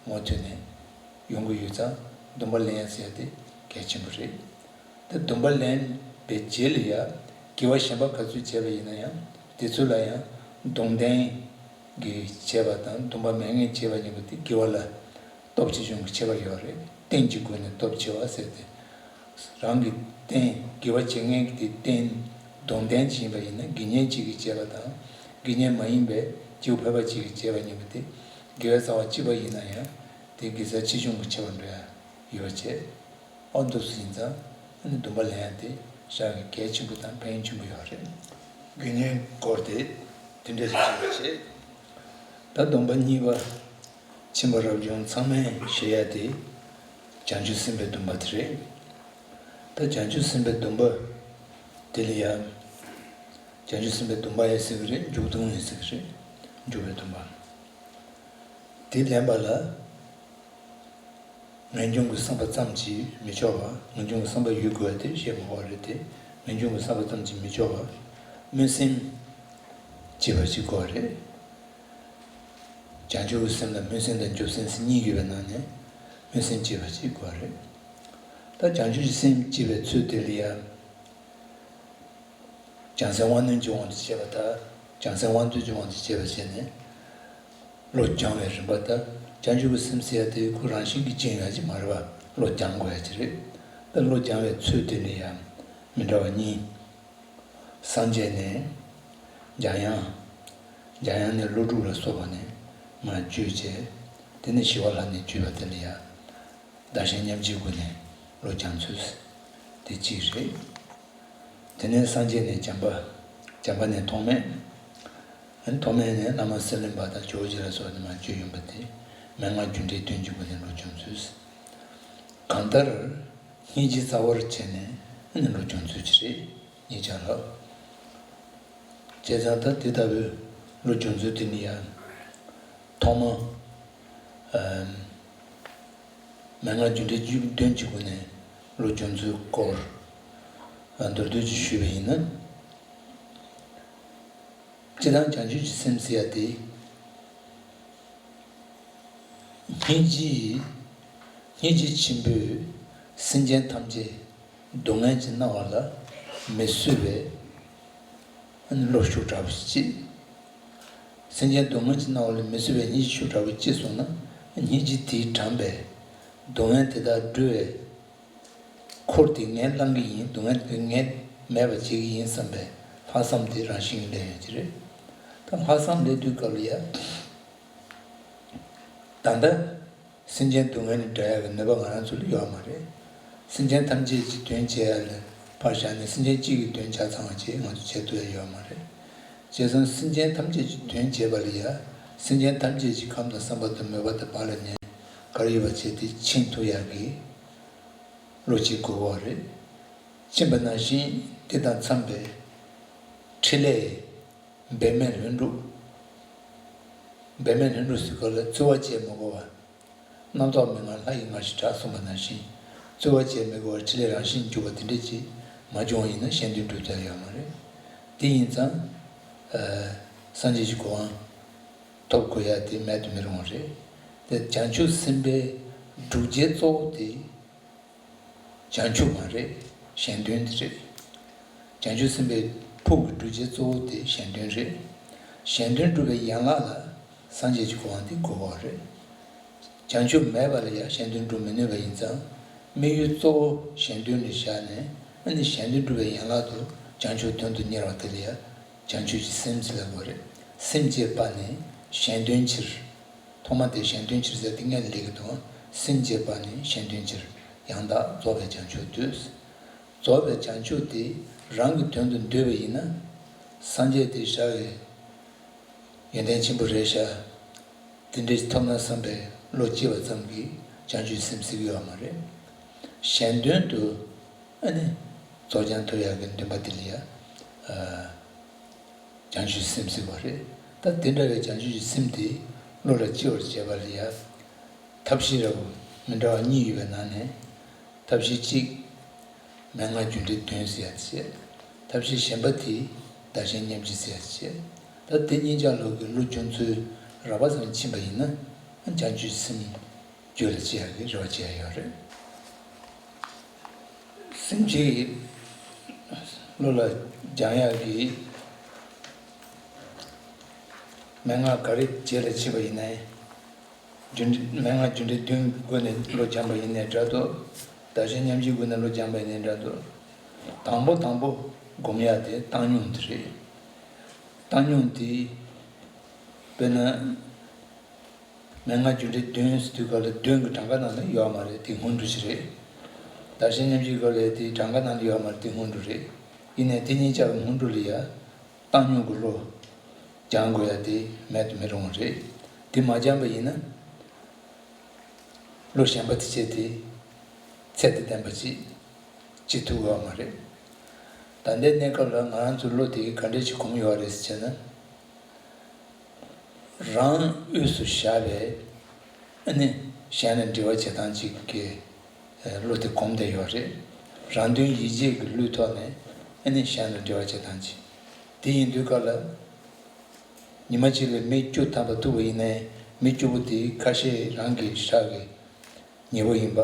མུ་མཐུད་ནས་ཡོང་གི་ཡོད་ཙང་སྡོམ་པ་ལེན་ཡ་ཟེར་ཡ་དེ་གལ་ཆེན་པོ་རེད། ད་སྡོམ་པ་ལེན་པའི་རྗེས་ལ་ཡ་དགེ་བ་གཞན་པ་ག་ཚོད་བྱས་པ་ཡིན་ན་ཡང་དེ་ཚོ་ལ་ཡང་སྡོམ་ལྡན་གྱིས་བྱས་པ་དང་སྡོམ་པ་མེད་མཁན་བྱས་པ་གཉིས་པོ་དེ་དགེ་བ་ལ་སྟོབས་ཆེ་ཆུང་གི་ཁྱད་པར་ཡོད་རེད། རྟེན་གྱི་སྒོ་ནས་སྟོབས་ཆེ་བ་ཟེར་ཏེ། རང་གི་རྟེན་དགེ་བ་བྱེད་མཁན་གྱི་དེ་རྟེན་སྡོམ་ལྡན་ཅིག་ཡིན་པ་ཡིན་ན་དགེ་བསྙེན་གཅིག་གིས་བྱས་པ་དང་དགེ་བསྙེན་མ་ཡིན་པའི་སྐྱེ་བོ་ཕལ་པ་གཅིག་གིས་བྱས་པ་ཡིན་པ་དེ་དགེ་བའི་རྩ་བ་གཅིག་པ་ཡིན་ན་ཡང་དེ་དགེ་རྩ་ཆེ་ཆུང་གི་ཁྱད་པར་འགྲོ་ཡ་ཡོད་པ་བྱས། ཨོ་འདུག་སེ་ཡིན་ཙང་ཨ་ནི་སྡོམ་པ་ལེན་ཡ་དེ་ ཤར་གྱི་གལ་ཆེན་པོ་དང་ཕན་ཡོན་ཆེན་པོ་ཡོད་རེད། དགེ་བསྙེན་སྐོར་དེ་དེ་འདྲ་ཞིག་བྱེད་པ་བྱེད། ད་སྡོམ་པ་གཉིས་པ་ཁྱིམ་པ་རབ་བྱུང་ཚང་མས་བྱེད་ཡ་དེ་བྱང་ཆུབ་སེམས་དཔའི་སྡོམ་པ་དེ་རེད། ད་བྱང་ཆུབ་སེམས་དཔའི་སྡོམ་པ་དེ་ལ་ཡ། བྱང་ཆུབ་སེམས་དཔའི་སྡོམ་པ་ཡང་ཟེར་གི་རེད། མཇུག་སྡོམ་ཡང་ཟེར་གི་རེད། མཇུག་པའི་སྡོམ་པ། དེ་ལེན་པ་ལ། ངེས་འབྱུང་གི་བསམ་པ་ཙམ་གྱིས་མི་ཆོག་པ། ངེས་འབྱུང་གི་བསམ་པ་ཡོད་དགོས་པ་དེ་བཤད་མ་དགོས་པ་རེད་དེ། ངེས་འབྱུང་གི་བསམ་པ་ཙམ་གྱིས་མི་ཆོག་པ། སྨོན་སེམས་བྱེད་པ་ཞིག་དགོས་པ་རེད། བྱང་ཆུབ་ཀྱི་སེམས་ལ་སྨོན་སེམས་དང་འཇུག་སེམས་ཟེར་གཉིས་ཡོད་པའི་ནང་ནས་སྨོན་སེམས་བྱེད་པ་ཞིག་དགོས་པ་རེད། ད་བྱང་ཆུབ་ཀྱི་སེམས་བསྐྱེད་པའི་ཚུལ་དེ་ལ་ཡང་། བྱང་སེམས་དབང་རྣོན་གྱི་དབང་དུ་བྱས་པ་དང་། བྱང་སེམས་དབང་རྟུལ་གྱི་དབང་དུ་བྱས་པ་བྱས་ནས། བློ་སྦྱང་བའི་རིམ་པ་དང་། བྱང་ཆུབ་ཀྱི་སེམས་ཟེར་ཡ་དེ་ཁོ་རང་བཞིན་གྱིས་སྦྱིན་ཡོང་ཡ་ཅིག་མ་རེད་པ། བློ་སྦྱང་དགོས་ཡ་ཅིག་རེད། ད་བློ་སྦྱང་བའི་ཚུལ་དེ་ནི་ཡང་མི་འདྲ་བ་གཉིས། སངས་རྒྱས་ནས་འཇམ་དབྱངས། འཇམ་དབྱངས་ནས་ཀླུ་སྒྲུབ་ལ་སོགས་པ་ནས་མར་བརྒྱུད་བྱས། དེ་ནས་ཞི་བ་ལྷ་ནས་བརྒྱུད་པ་དེ་ལ་ཡང་། བདག་གཞན་མཉམ་བརྗེའི་སྒོ་ནས་བློ་སྦྱང་ཚུལ་དེ་གཅིག་རེད། དེ་ནས་སངས་རྒྱས་ནས་བྱམས་པ། བྱམས་པ་ནས་ཐོགས་མེད། ཨ་ནི་ཐོགས་མེད་ནས་བླ་མ་གསེར་གླིང་པ་དང་ཇོ་བོ་རྗེ་ལ་སོགས་པ་ནས་མར་བརྒྱུད་ཡོང་བ་དེ་མན་ངག་རྒྱུ་འབྲས་བདུན་གྱི་སྒོ་ནས་བློ་སྦྱོང་ཚུལ། གང་ལྟར་སྙིང་རྗེ་རྩ་བར་བྱས་ནས་ཨ་ནི་བློ་སྦྱོང་ཚུལ་གྱི་རེད། གཉིས་ཆར་ལ། བྱས་ཙང་ད་དེ་ལྟ་བུའི་བློ་སྦྱོང་ཚུལ་དེ་ནི་ཡང་། ཐོག་མ། ཨམ། མན་ངག་རྒྱུ་འབྲས་བཅུ་བདུན་གྱི་སྒོ་ནས་བློ་སྦྱོང་ཚུལ་སྐོར། ཨ། མདོར་བསྡུས་ཀྱིས་ཞུས་པ་ཡིན་ན། སྤྱིར་བཏང་བྱང་ཆུབ་ཀྱི་སེམས་ཟེར་ཡ་དེ། སྙིང་རྗེ། སྙིང་རྗེ་ཆེན་པོས་སེམས་ཅན་ཐམས་ཅད་སྡུག་བསྔལ་གྱིས་མནར་བ་ལ་མི་བཟོད་པའི་བློ་ཤུགས་དྲག་པོ་ཞིག་སྐྱེས། སེམས་ཅན་སྡུག་བསྔལ་གྱིས་མནར་བ་ལ་མི་བཟོད་པའི་སྙིང་རྗེ་ཤུགས་དྲག་པོ་སྐྱེས་སོང་ན། སྙིང་རྗེ་དེས་དྲངས་པའི་སྡུག་བསྔལ་དེ་དག་སྒྲོལ་བའི་འཁོར་དེ་ངས་བསླང་གི་ཡིན། སྡུག་བསྔལ་དེ་ངས་མེད་པར་བྱེད་ཀྱི་ཡིན་བསམ་པའི་ལྷག་བསམ་དེ་རང་བཞིན་གྱིས་སླེབས་ཡོང་གི་རེད། ད་ལྷག་བསམ་སླེབས་དུས་སྐབས་ལ་ཡ། ད་ལྟ་སེམས་ཅན་སྡུག་བསྔལ་ནས་བསྒྲལ་ཡག་གི་ནུས་པ་ང་རང་ཚོ་ལ་ཡོད་མ་རེད། སེམས་ཅན་ཐམས་ཅད་ཀྱི་དོན་བྱེད་ཡ་ལ་ཕར་བཞག་ནས་སེམས་ཅན་གཅིག་གི་དོན་ཆ་ཚང་བ་ཅིག་ང་ཚོ་བྱེད་ཐུབ་ཡ་ཡོད་མ་རེད། བྱས་ཙང་སེམས་ཅན་ཐམས་ཅད་ཀྱི་དོན་བྱེད་པ་ལ་ཡ། སེམས་ཅན་ཐམས་ཅད་ཀྱི་ཁམས་དང་བསམ་པ་དང་མོས་པ་དང་བག་ལ་ཉལ་ག་རེ་ཡོད་པ་བྱས་ཏེ་ཕྱིན་ཐུབ་ཡག་གི་བློ་ཅིག་དགོས་པ་རེད། ཕྱིན་པ་ནང་བཞིན་དེ་དང་འཚམས་པའི་འཕྲིན་ལས། འབད་མེད་ལྷུན་གྲུབ། འབད་མེད་ལྷུན་གྲུབ་ཟེར་སྐབས་ལ་རྩོལ་བ་བྱེད་མི་དགོས་པ། རྣམ་རྟོག་མི་མངའ་ལྷ་ཡི་ངར་ཞེས་གྲགས་གསུངས་པ་ནང་བཞིན། རྩོལ་བ་བྱེད་མི་དགོས་པར་འཕྲིན་ལས་རང་བཞིན་འཇུག་པ་དེ་འདྲ་ཅིག་མ་བྱུང་བ་ཡིན་ན་གཞན་དོན་འགྲུབ་ཐབས་ཡོད་མ་རེད། དེ་ཡིན་ཙང་། ཨ། སངས་རྒྱས་ཀྱི་གོ་འཕང་ཐོབ་དགོས་ཡ་དེ་མེད་དུ་མི་རུང་བ་རེད། དེ་བྱང་ཆུབ་སེམས་དཔའི་སྒྲུབ་བྱེད་གཙོ་བོ་དེ། བྱང་ཆུབ་མ་རེད། གཞན་དོན་དེ་རེད། བྱང་ཆུབ་སེམས་དཔའི་ཕུགས་ཀྱི་སྒྲུབ་བྱེད་གཙོ་བོ་དེ་གཞན་དོན་རེད། གཞན་དོན་སྒྲུབ་པའི་ཡན་ལག་ལ་སངས་རྒྱས་ཀྱི་གོ་འཕང་དེ་དགོས་པ་རེད། བྱང་ཆུབ་མེད་པ་ལ་ཡང་གཞན་དོན་སྒྲུབ་མི་ནུས་པ་ཡིན་ཙང་། དམིགས་ཡུལ་གཙོ་བོ་གཞན་དོན་ལ་བཞག་ནས། ཨ་ནི་གཞན་དོན་སྒྲུབ་པའི་ཡན་ལག་ཏུ་བྱང་ཆུབ་དོན་དུ་གཉེར་བ་དེ་ལ་ཡང་བྱང་ཆུབ་ཀྱི་སེམས་ཟེར་ལབ་དགོས་རེད། སེམས་བསྐྱེད་པ་ནི་གཞན་དོན་ཕྱིར། ཐོག་མ་དེ་གཞན་དོན་ཕྱིར་ཟེར་དེ་སྔོན་ལ་སླེབས་ཀྱི་འདུག་སེམས་བསྐྱེད་པ་ནི་གཞན་དོན་ཕྱིར། ཡང་དག་རྫོགས་པའི་བྱང་ཆུབ་འདོད། རྫོགས་པའི་བྱང་ཆུབ་དེ་རང་གི་དོན་དུ་འདོད་པ་ཡིན་ན། སངས་རྒྱས་དེ་ཞར་བའི་ཡོན་ཏན་ཆེན་པོ་རེད་ཤག་དེ་འདྲ་ཞིག་ཐོབ་ན་བསམ་པའི་བློ་སྐྱེ་བ་ཙམ་གྱིས་བྱང་ཆུབ་སེམས་ཟེར་གྱི་ཡོད་མ་རེད། གཞན་དོན་དུ། ཨ་ནི། རྫོགས་བྱང་ཐོབ་ཡག་གི་འདུན་པ་དེ་ལ་ཡ། ཨ། བྱང་ཆུབ་སེམས་ཟེར་བ་རེད། ད་དེ་འདྲ་བའི་བྱང་ཆུབ་ཀྱི་སེམས་དེ་བློ་ལ་སྐྱེ་བར་བྱེད་པ་ལ་ཡ། ཐབས་ཤེས་ར་བོ་མི་འདྲ་བ་གཉིས་ཡོད་པའི་ནང་ནས། ཐབས་ཤེས་གཅིག་མན་ངག་རྒྱུ་འབྲས་བདུན་ཟེར་ཡ་དེ་བྱས། ཐབས་ཤེས་གཞན་པ་དེ་བདག་གཞན་མཉམ་བརྗེ་ཟེར་ཡ་དེ་བྱས། ད་དེ་གཉིས་ཆ་ལོག་གི་བློ་སྦྱོང་ཚུལ་རགས་པ་ཙམ་ཕྱིན་པ་ཡིན་ན། བྱང་ཆུབ་སེམས། རྒྱུད་ལ་སྐྱེ་ཡག་གི་རེ་བ་བྱེད་ཡག་ཡོད་རེད། སེམས་ཀྱི་བློ་ལ་སྦྱང་ཡག་གི་མན་ངག་ག་རེ་བྱས་ལ་ཕྱིན་པ་ཡིན་ནའི། རྒྱུ་འབྲས། མན་ངག་རྒྱུ་འབྲས་བདུན་སྒོ་ནས་བློ་སྦྱངས་པ་ཡིན་ནའི་འདྲ་འདུག་བདག་གཞན་མཉམ་བརྗེའི་སྒོ་ནས་བློ་སྦྱངས་པ་ཡིན་ནའི་འདྲ་འདུག་དང་པོ་དང་པོ་སྒོམ་ཡག་དེ་བཏང་སྙོམས་དེ་རེད། བཏང་སྙོམས་དེ་དཔེར་ན། མན་ངག་རྒྱུ་འབྲས་བདུན་ཟེར་དུས་སྐབས་ལ་བདུན་གྱི་གྲངས་ཀ་ནང་ལ་ཡོད་མ་རེད། དེ་སྔོན་འགྲོ་ཞིག་རེད། བདག་གཞན་མཉམ་བརྗེའི་སྐབས་ལ་དེ་གྲངས་ཀ་ནང་དུ་ཡོད་མ་རེད། དེ་སྔོན་འགྲོ་རེད། ཡིན་ནའི་དེ་གཉིས་ཆ་གི་སྔོན་འགྲོ་ལ་ཡ་བཏང་སྙོམས་ཀྱི་བློ་སྦྱང་དགོས་ཡ་དེ་མེད་དུ་མི་རུང་བ་རེད། དེ་མ་སྦྱངས་པ་ཡིན་ན། བློ་གཞན་པ་དེ་བྱས་ཏེ་ཚད་དང་ལྡན་པ་ཅིག་བྱེད་ཐུབ་ཀྱི་ཡོད་མ་རེད། ད་ལྟའི་གནས་སྐབས་ལ་ང་རང་ཚོའི་བློ་དེ་ག་འདྲ་ཅིག་གོམས་ཡོད་རེད་ཟེར་ན། རང་དབུས་སུ་བཞག་པའི་ཨ་ནི་གཞན་ལ་འབྲེལ་བ་བྱེད་སྟངས་ཅིག་གི་བློ་དེ་གོམས་བསྡད་ཡོད་རེད། རང་དོན་ཡིད་བྱེད་ཀྱི་བློའི་ཐོག་ནས་ཨ་ནི་གཞན་ལ་འབྲེལ་བ་བྱེད་སྟངས་ཅིག་དེ་ཡིན་དུས་སྐབས་ལ། ཉི་མ་གཅིག་ལ་མི་བཅུ་ཐམ་པ་ཐུག་པ་ཡིན་ནའི་མི་བཅུ་པོ་དེ་ཁ་ཤས་རང་གི་ཤག་གི་ཉེ་པོ་ཡིན་པ།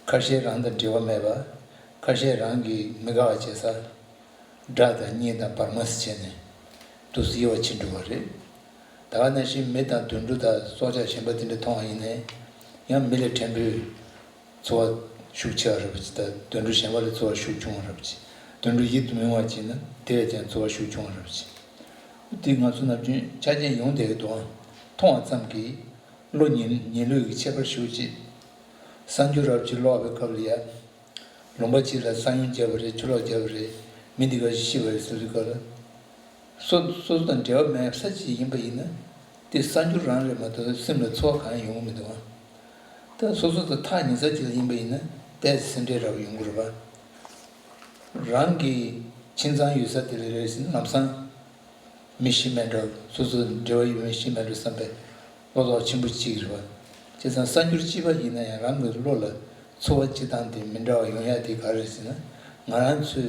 ཁ་ཤས་རང་དང་འབྲེལ་བ་མེད་པ། ཁ་ཤས་རང་གི་མི་དགའ་བ་བྱེད་ས། དགྲ་དང་གཉེན་དང་བར་མ་ཟེར་བྱས་ནས་འདུག་སེ་དབྱེ་བ་ཕྱེ་འགྲོ་བ་རེད། ད་ག་ནང་བཞིན་མི་དང་དུད་འགྲོ་དང་སྲོག་ཆགས་གཞན་པ་དེ་འདྲ་མཐོང་བ་ཡིན་ནའི་ཡང་མི་ལས་ཕྲན་བུའི་ཚོར་བ་ཤུགས་ཆེ་བ་རེད་པ་ཅིག་དང་དུད་འགྲོ་གཞན་པ་ལས་ཚོར་བ་ཤུགས་ཆུང་བ་རེད་པ་ཅིག་དུད་འགྲོ་ཡིད་དུ་མི་འོང་བ་ཅིག་ན་དེ་ལས་ཀྱང་ཚོར་བ་ཤུགས་ཆུང་བ་རེད་པ་ཅིག་དེ་ང་ཚོ་ནམ་རྒྱུན་ཆ་རྐྱེན་ཡོང་བསྡད་ཀྱི་འདུག་ཨང་། མཐོང་བ་ཙམ་གྱིས་བློ་ཉིད་ཉིད་ལུས་ཀྱི་ཁྱད་པར་ཞུགས་ཅིག་གསར་འགྱུར་རབ་ཅིག་ཀློག་པའི་སྐབས་ལ་ཡ། ལུང་པ་གཅིག་ལ་ས་ཡོམ་བརྒྱབ་པ་རེད། ཆུ་ལོག་བརྒྱབ་པ་རེད། མི་འདི་ག་ཞིག་ཤི་བ་རེད་ཟེར་དུས་སྐབས་ལ། སོ་སོ་སོ་དང་འབྲེལ་བ་མེད་ས་ཅིག་ཡིན་པ་ཡིན་ན། དེ་གསར་འགྱུར་རང་རེད་མ་གཏོགས་སེམས་ལ་ཚོར་བ་གང་ཡང་ཡོང་གི་མི་འདུག་ཨང་། ད་སོ་སོ་དང་ཐག་ཉེ་ས་ཅིག་ལ་ཡིན་པ་ཡིན་ན་ཏོག་ཙམ་སེམས་ཁྲལ་འདྲ་བོ་ཡོང་གི་རེད་པ། རང་གི་ཁྱིམ་ཚང་ཡོད་ས་དེ་ལ་རེད་ཟེར་ན་ལམ་སང་། མི་ཤི་མེད་འགྲོ། སོ་སོ་འབྲེལ་བ་ཡོད་མི་ཤི་མེད་འགྲོ་བསམ་པའི་བློ་དོགས་ཆེན་པོ་གཅིག་རེད་པ། བྱས་ཙང་གསར་འགྱུར་གཅིག་པ་ཡིན་ན་ཡང་རང་གི་བློ་ལ་ཚོར་བ་སྐྱེ་སྟངས་དེ་མི་འདྲ་བ་ཡོང་ཡ་དེ་ག་རེ་རེད་ཟེར་ན། ང་རང་ཚོས་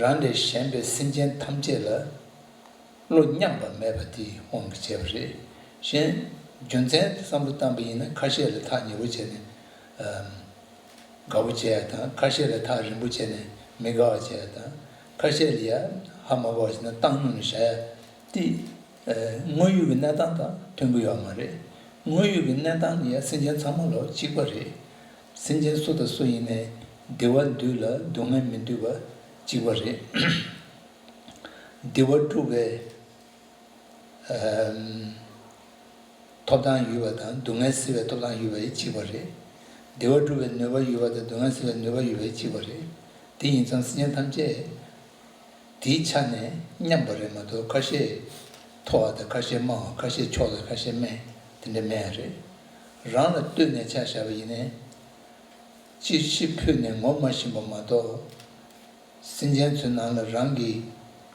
རང་ལས་གཞན་པའི་སེམས་ཅན་ཐམས་ཅད་ལ་བློ་མཉམ་པ་མེད་པ་དེའི་དབང་གིས་བྱས་པ་རེད། གཞན་རྒྱུ་མཚན་དེ་བསམ་བློ་བཏང་པ་ཡིན་ན་ཁ་ཤས་ལ་ཐག་ཉེ་པོ་བྱས་ནས། དགའ་པོ་བྱེད་ཡ་དང་ཁ་ཤས་ལ་ཐག་རིང་པོ་བྱས་ནས་མི་དགའ་བ་བྱེད་ཡ་དང་ཁ་ཤས་ལ་ཡ་ཧ་མ་གོ་བ་བྱས་ན་བཏང་སྙོམས་ནས་བཞག་ཡ་དེ་དངོས་ཡོད་ཀྱི་གནས་སྟངས་དང་མཐུན་གྱི་ཡོད་མ་རེད། དངོས་ཡོད་ཀྱི་གནས་སྟངས་ནི་ཡ་སེམས་ཅན་ཚང་མ་ལོ་གཅིག་པ་རེད། སེམས་ཅན་སུ་དང་སུ་ཡིན་ནའི་བདེ་བ་འདོད་ལ་སྡུག་བསྔལ་མི་འདོད་པ་གཅིག་པ་རེད། བདེ་བ་སྒྲུབ་པའི་ཐོབ་ཐང་ཡོད་པ་དང་སྡུག་བསྔལ་སེལ་བའི་ཐོབ་ཐང་ཡོད་པ་ཡི་གཅིག་པ་རེད། བདེ་བ་སྒྲུབ་པའི་ནུས་པ་ཡོད་པ་དང་སྡུག་བསྔལ་སེལ་བའི་ནུས་པ་ཡོད་པ་ཡི་གཅིག་པ་རེད། དེ་ཡིན་ཙང་སེམས་ཅན་ཐམས་ཅད་དེའི་ཆ་ནས་མཉམ་པ་རེད་མ་གཏོགས་ཁ་ཤས་མཐོ་བ་དང་ཁ་ཤས་དམའ་བ་ཁ་ཤས་མཆོག་དང་ཁ་ཤས་དམན་དེ་འདྲ་མེད་ཡ་རེད། རང་ལ་ལྟོས་ནས་ཆ་བཞག་པ་ཡིན་ནའི། ཅི་ཕྱི་ཕུད་ནས་ངོ་མ་ཤེས་པ་མ་གཏོགས། སེམས་ཅན་ཚོའི་ནང་ལ་རང་གི་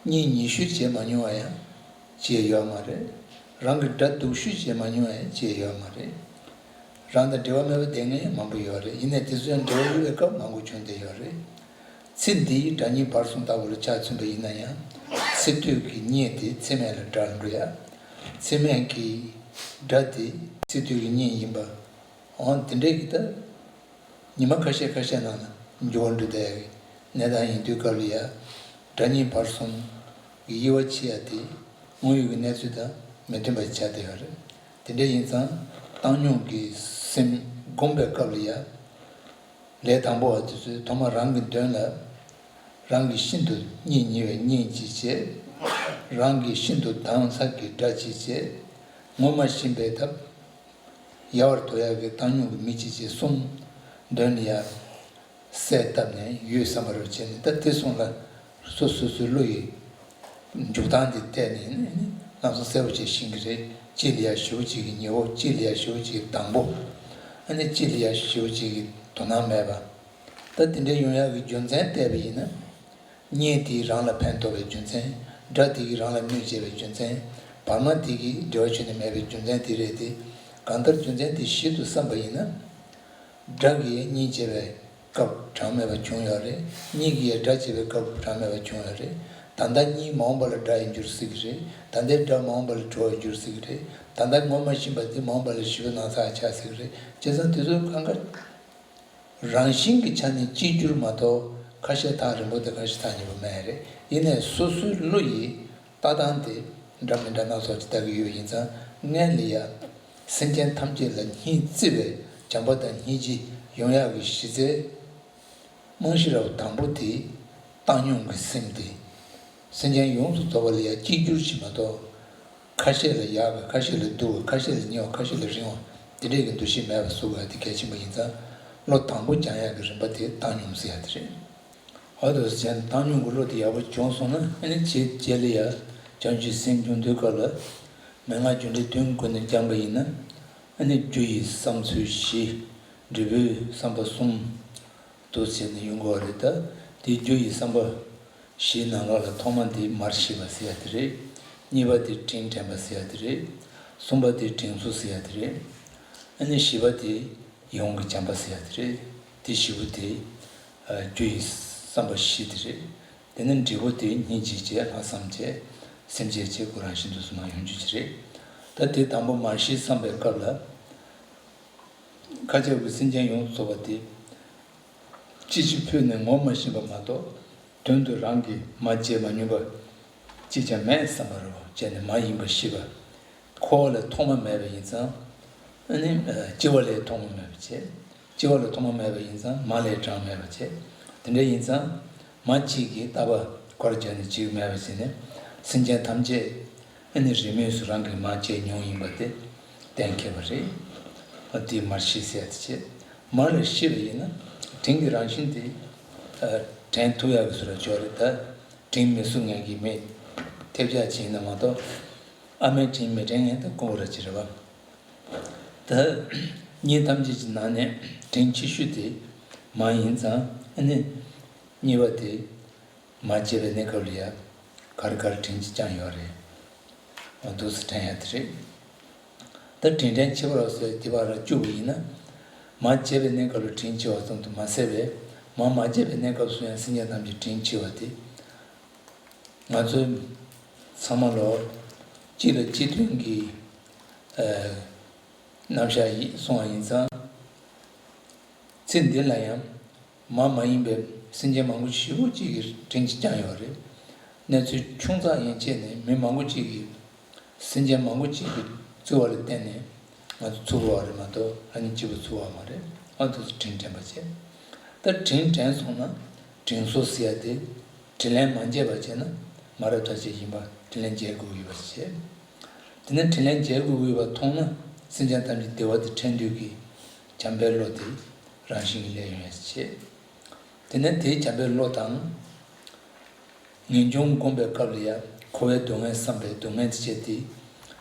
གཉེན་ཉེ་ཤོས་བྱས་མ་མྱོང་བ་ཡང་བྱས་ཡོད་མ་རེད། རང་གི་དགྲ་སྡུག་ཤོས་བྱས་མ་མྱོང་བ་ཡང་བྱས་ཡོད་མ་རེད། རང་དང་འབྲེལ་བ་མེད་པ་བསྡད་མཁན་ཡང་མང་པོ་ཡོད་རེད། ཡིན་ནའི་དེ་ཚོ་ཡང་འབྲེལ་བ་ཡོད་པའི་སྐབས་མང་པོ་བྱུང་བསྡད་ཡོད་རེད། ཚེ་འདིའི་དགྲ་གཉེན་བར་གསུམ་ལྟ་བུ་ལ་ཆ་མཚོན་པ་ཡིན་ན་ཡང་། ཚེ་སྟོད་ཀྱི་གཉེན་དེ་ཚེ་སྨད་ལ་དགྲར་འགྲོ་ཡ། ཚེ་སྨད་ཀྱི་དགྲ་དེ་ཚེ་སྟོད་ཀྱི་གཉེན་ཡིན་པ། འོ་དེ་འདྲའི་གི་ད། ཉི་མ་ཁ་ཤས་ཁ་ཤས་ནང་ལ་འགྱུར་བ་འགྲོ་བསྡད་ཡ་གི་གནས་སྟངས་ཡིན་དུས་སྐབས་ལ་ཡ། དགྲ་གཉེན་བར་གསུམ་གྱི་དབྱེ་བ་ཕྱེ་ཡ་དེ་དངོས་ཡོད་ཀྱི་གནས་ཚུལ་དང་མི་མཐུན་པ་ཆགས་བསྡད་ཡོད་རེད། དེ་འདྲ་ཡིན་ཙང་བཏང་སྙོམས་ཀྱི་སེམས་སྒོམ་པའི་སྐབས་ལ་ཡ། ལས་དང་པོ་བ་དེ་ཚོས་ཐོག་མར་རང་གི་དོན་ལ། རང་གི་ཤིན་ཏུ་གཉེན་ཉེ་བའི་གཉེན་གཅིག་བྱས། རང་གི་ཤིན་ཏུ་དྭངས་གསལ་གྱི་དགྲ་གཅིག་བྱས། ངོ་མ་ཤེས་པའི་ཐབས། ཡལ་བར་དོར་ཡག་གི་བཏང་སྙོམས་ཀྱི་མི་གཅིག་བྱས་གསུམ། དོན་ལ་ཡ། གསལ་བཏབ་ནས་ཡུད་ཙམ་པ་རུ་བྱས་ནས་ད་དེ་གསུམ་ལ། སོ་སོ་སོའི་བློ་ཡི་འཇུག་སྟངས་དེ་བལྟས་ནས་ནི་ལམ་སང་གསལ་པོ་ཅིག་ཤེས་ཀྱི་རེད། གཅིག་ལ་ཡ་ཞེ་པོ་ཅིག་གི་ཉེ་བོ། གཅིག་ལ་ཡ་ཞེ་པོ་ཅིག་གི་དྭངས་པོ། ཨ་ནི་གཅིག་ལ་ཡ་ཞེ་པོ་ཅིག་གི་དོ་སྣང་མེད་པ། ད་དེ་འདྲའི་ཡོང་ཡག་གི་རྒྱུ་མཚན་བལྟས་པ་ཡིན་ན། གཉེན་དེས་རང་ལ་ཕན་ཐོགས་པའི་རྒྱུ་མཚན། དགྲ་དེ་གིས་རང་ལ་གནོད་བྱས་པའི་རྒྱུ་མཚན། བར་མ་དེ་གིས་འབྲེལ་བ་བྱས་ནས་མེད་པའི་རྒྱུ་མཚན་དེ་རེད་དེ། གང་ལྟར་རྒྱུ་མཚན་དེ་གཞིར་དུ་བསམ་པ་ཡིན་ན། དགྲ་གིས་གཉེན་བྱས་པའི་སྐབས་གྲངས་མེད་པ་བྱུང་ཡོད་རེད། གཉེན་གྱིས་ཡང་དགྲ་བྱས་པའི་སྐབས་གྲངས་མེད་པ་བྱུང་ཡོད་རེད། ད་ལྟ་གཉེན་མ་འོངས་པ་ལ་དགྲ་ཡང་འགྱུར་སྲིད་ཀྱི་རེད། ད་ལྟའི་དགྲ་མ་འོངས་པ་ལ་གྲོགས་ཡང་འགྱུར་སྲིད་ཀྱི་རེད། ད་ལྟ་ངོ་མ་ཤེས་པ་དེ་མ་འོངས་པ་ལ་ཞེ་པོ་ནག་ཚ་ཆགས་སྲིད་ཀྱི་རེད། བྱས་ཙང་དེ་ཚོ་གང་ག་རང་བཞིན་གྱི་ཆ་ནས་གཅིག་གྱུར་མ་གཏོགས་ཁ་ཤས་ཐག་རིང་པོ་དང་ཁ་ཤས་ཐག་ཉེ་པོ་མེད་རེད། ཡིན་ནའི་སོ་སོའི་བློ་ཡིས་ལྟ་སྟངས་དེ་འདྲ་མི་འདྲ་སྣ་ཚོགས་ཅིག་ལྟ་གི་ཡོད་པ་ཡིན་ཙང་སྔོན་ལ་ཡ། སེམས་ཅན་ཐམས་ཅད་ལ་སྙིང་བརྩེ་བའི་བྱམས་པ་དང་སྙིང་རྗེ་ཡོང་ཡག་གི་གཞི་རྩའི་རྨང་གཞི་རབ་དང་པོ་དེ་བཏང་སྙོམས་ཀྱི་སེམས་དེ། སེམས་ཅན་ཡོངས་སུ་རྫོགས་པ་ལ་ཡང་གཅིག་གྱུར་ཅིག་མ་གཏོགས། ཁ་ཤས་ལ་ཡག་ག་ཁ་ཤས་ལ་སྡུག་ག་ཁ་ཤས་ལ་ཉེ་བ་ཁ་ཤས་ལ་རིང་བ་དེ་འདྲས་ཀྱི་འདུ་ཤེས་མེད་པ་བཟོ་དགོས་ཡ་དེ་གལ་ཆེན་པོ་ཡིན་ཙང་། བློ་དང་པོ་སྦྱང་ཡག་གི་རིམ་པ་དེ་བཏང་སྙོམས་ཟེར་ཡག་དེ་རེད། འོ་དེ་བྱས་ནས་བཏང་སྙོམས་ཀྱི་བློ་དེ་ཡག་པོ་བྱུང་སོང་ན། ཨ་ནི་ཆེས་རྗེས་ལ་ཡ་བྱང་ཆུབ་སེམས་སྦྱོང་དུས་སྐབས་ལ་མན་ངག་རྒྱུ་འབྲས་བདུན་སྒོ་ནས་སྦྱངས་པ་ཡིན་ན། ཨ་ནི་རྒྱུ་ཡི་བསམ་ཚུལ་བཞི། འབྲས་བུའི་བསམ་པ་གསུམ། འདུ་བྱས་ནས་ཡོང་གི་བ་རེད། ད་དེ་རྒྱུ་ཡི་བསམ་པ་བཞིའི་ནང་ལོགས་ལ་ཐོག་མ་དེ་མར་ཤེས་པ་ཟེར་ཡ་དེ་རེད། གཉིས་པ་དེ་དྲིན་དྲན་པ་ཟེར་ཡ་དེ་རེད། གསུམ་པ་དེ་དྲིན་གཟོ་ཟེར་ཡ་དེ་རེད། ཨ་ནི་བཞི་པ་དེ་ཡིད་འོང་གི་བྱམས་པ་ཟེར་ཡ་དེ་རེད། དེ་བཞི་པོ་དེ་རྒྱུ་ཡི་བསམ་པ་བཞི་དེ་རེད། དེ་ནས་འབྲས་བུ་དེ་སྙིང་རྗེ་བྱས། ལྷག་བསམ་བྱས། སེམས་བསྐྱེད་བྱས། ཁོ་རང་བཞིན་དུ་སུ་མ་ཡོང་རྒྱུ་ཅི་རེད། ད་དེ་དང་པོ་མར་ཤེས་བསམ་པའི་སྐབས་ལ། མཁའ་ཁྱབ་ཀྱི་སེམས་ཅན་ཡོངས་སུ་རྫོགས་པ་དེ་ཅི་ཕྱིར་ཕུལ་ནས་ངོ་མ་ཤེས་པ་མ་གཏོགས། དོན་དུ་རང་གིས་མ་བྱས་མ་མྱོང་པ་གཅིག་ཀྱང་མེད་བསམ་པ་རེད་བ། བྱས་ནས་མ་ཡིན་པ་ཤེས་པ། འཁོར་བ་ལས་ཐོག་མ་མེད་པ་ཡིན་ཙང་། ཨ་ནི་སྐྱེ་བ་ལས་ཐོག་མ་མེད་པ་བྱས། སྐྱེ་བ་ལས་ཐོག་མ་མེད་པ་ཡིན་ཙང་། མ་ལས་གྲངས་མེད་པ་བྱས། དེ་འདྲ་ཡིན་ཙང་། མ་གཅིག་གིས་རྟག་པར་བཀར་བྱས་ནས་གཅིག་མེད་པ་བྱས་ནས། སེམས་ཅན་ཐམས་ཅད་ཨ་ནི་རིས་མེད་སུ་རང་གིས་མ་བྱས་མྱོང་ཡིན་པ་དེ་གཏན་འཁེལ་བ་རེད། ཨ་དེ་མར་ཤེས་ཟེར་ཡ་དེ་བྱས། མར་ལ་ཤེས་པ་ཡིན་ན་དྲིན་གྱི་རང་བཞིན་དེ་ཨ་དྲན་ཐུབ་ཡག་གི་བཟོ་འདྲ་ཅིག་ཡོད་རེད། ད་དྲིན་མི་གཟོ་མཁན་གྱི་མི་ཐེབས་ཆག་ཅིག་ཡིན་ན་མ་གཏོགས། ཨ་མའི་དྲིན་མི་དྲན་མཁན་དེ་དཀོན་པོ་ར་ཅིག་རེད་བ། ད་གཉེན་ཐམས་ཅད་ཀྱི་ནང་ནས་དྲིན་ཆེ་ཤོས་དེ་མ་ཡིན་ཙང་། ཨ་ནི་གཉིས་པ་དེ་མ་བྱས་པའི་གནས་སྐབས་ལ་ཡ་ག་རེ་ག་རེ་དྲིན་ཅིག་བསྐྱངས་ཡོད་རེད། འོ་འདུག་སེ་དྲན་ཡ་དེ་རེད། ད་དྲིན་དྲན་ཆེ་བ་ལ་ཟེར་དེ་བར་བཅུག་པ་ཡིན་ན། མ་བྱས་པའི་གནས་སྐབས་ལ་དྲིན་ཆེ་བ་ཙམ་དུ་མ་ཟད་པས། མ་མ་བྱས་པའི་གནས་སྐབས་སུ་ཡང་སེམས་ཅན་ཐམས་ཅད་དྲིན་ཆེ་བ་དེ། ང་ཚོ་ཚང་མ་ལོ་གཅིག་ལ་གཅིག་མཐུན་གྱི་ཨ་རྣམ་གཞག་ཡིན་སོང་བ་ཡིན་ཙང་། ཚེ་འདི་ལ་ཡང་མ་མ་ཡིན་པའི་སེམས་ཅན་མང་པོ་ཞེ་པོ་ཅིག་གིས་དྲིན་ཅིག་བསྐྱངས་ཡོད་རེད། གནས་ཚུལ་ཆུང་ཙག་ཡན་ཆད་ནས་མི་མང་པོ་ཅིག་གིས། སེམས་ཅན་མང་པོ་ཅིག་གིས་བརྩི་བ་ལ་བརྟེན་ནས་ང་ཚོ་ཚུགས་པ་རེད་མ་གཏོགས། རང་ཉིད་གཅིག་པུ་ཚུགས་པ་མ་རེད། ཨ་འདུག་སེ་དྲིན་དྲན་པ་བྱས། ད་དྲིན་དྲན་སོང་ན་དྲིན་གཟོ་ཟེར་ཡ་དེ། དྲིན་ལན་མ་འཇལ་བ་བྱས་ན་མ་རབས་ཐ་ཆད་ཡིན་པ། དྲིན་ལན་འཇལ་དགོས་ཀྱི་ཡོད་པ་བྱས། དེ་ནས་དྲིན་ལན་འཇལ་དགོས་ཀྱི་ཡོད་པ་མཐོང་ན། སེམས་ཅན་ཐམས་ཅད་བདེ་བ་དང་འཕྲད་འདོད་ཀྱི་བྱམས་པའི་བློ་དེ་རང་བཞིན་གྱིས་སླེབས་ཡོང་ཡ་བྱས། དེ་ནས་དེའི་བྱམས་པའི་བློ་དང་། ངེས་འབྱུང་བསྒོམས་པའི་སྐབས་ལ་ཡང་འཁོར་བའི་སྡུག་བསྔལ་བསམ་པའི་སྡུག་བསྔལ་དེ་བྱས་ཏེ།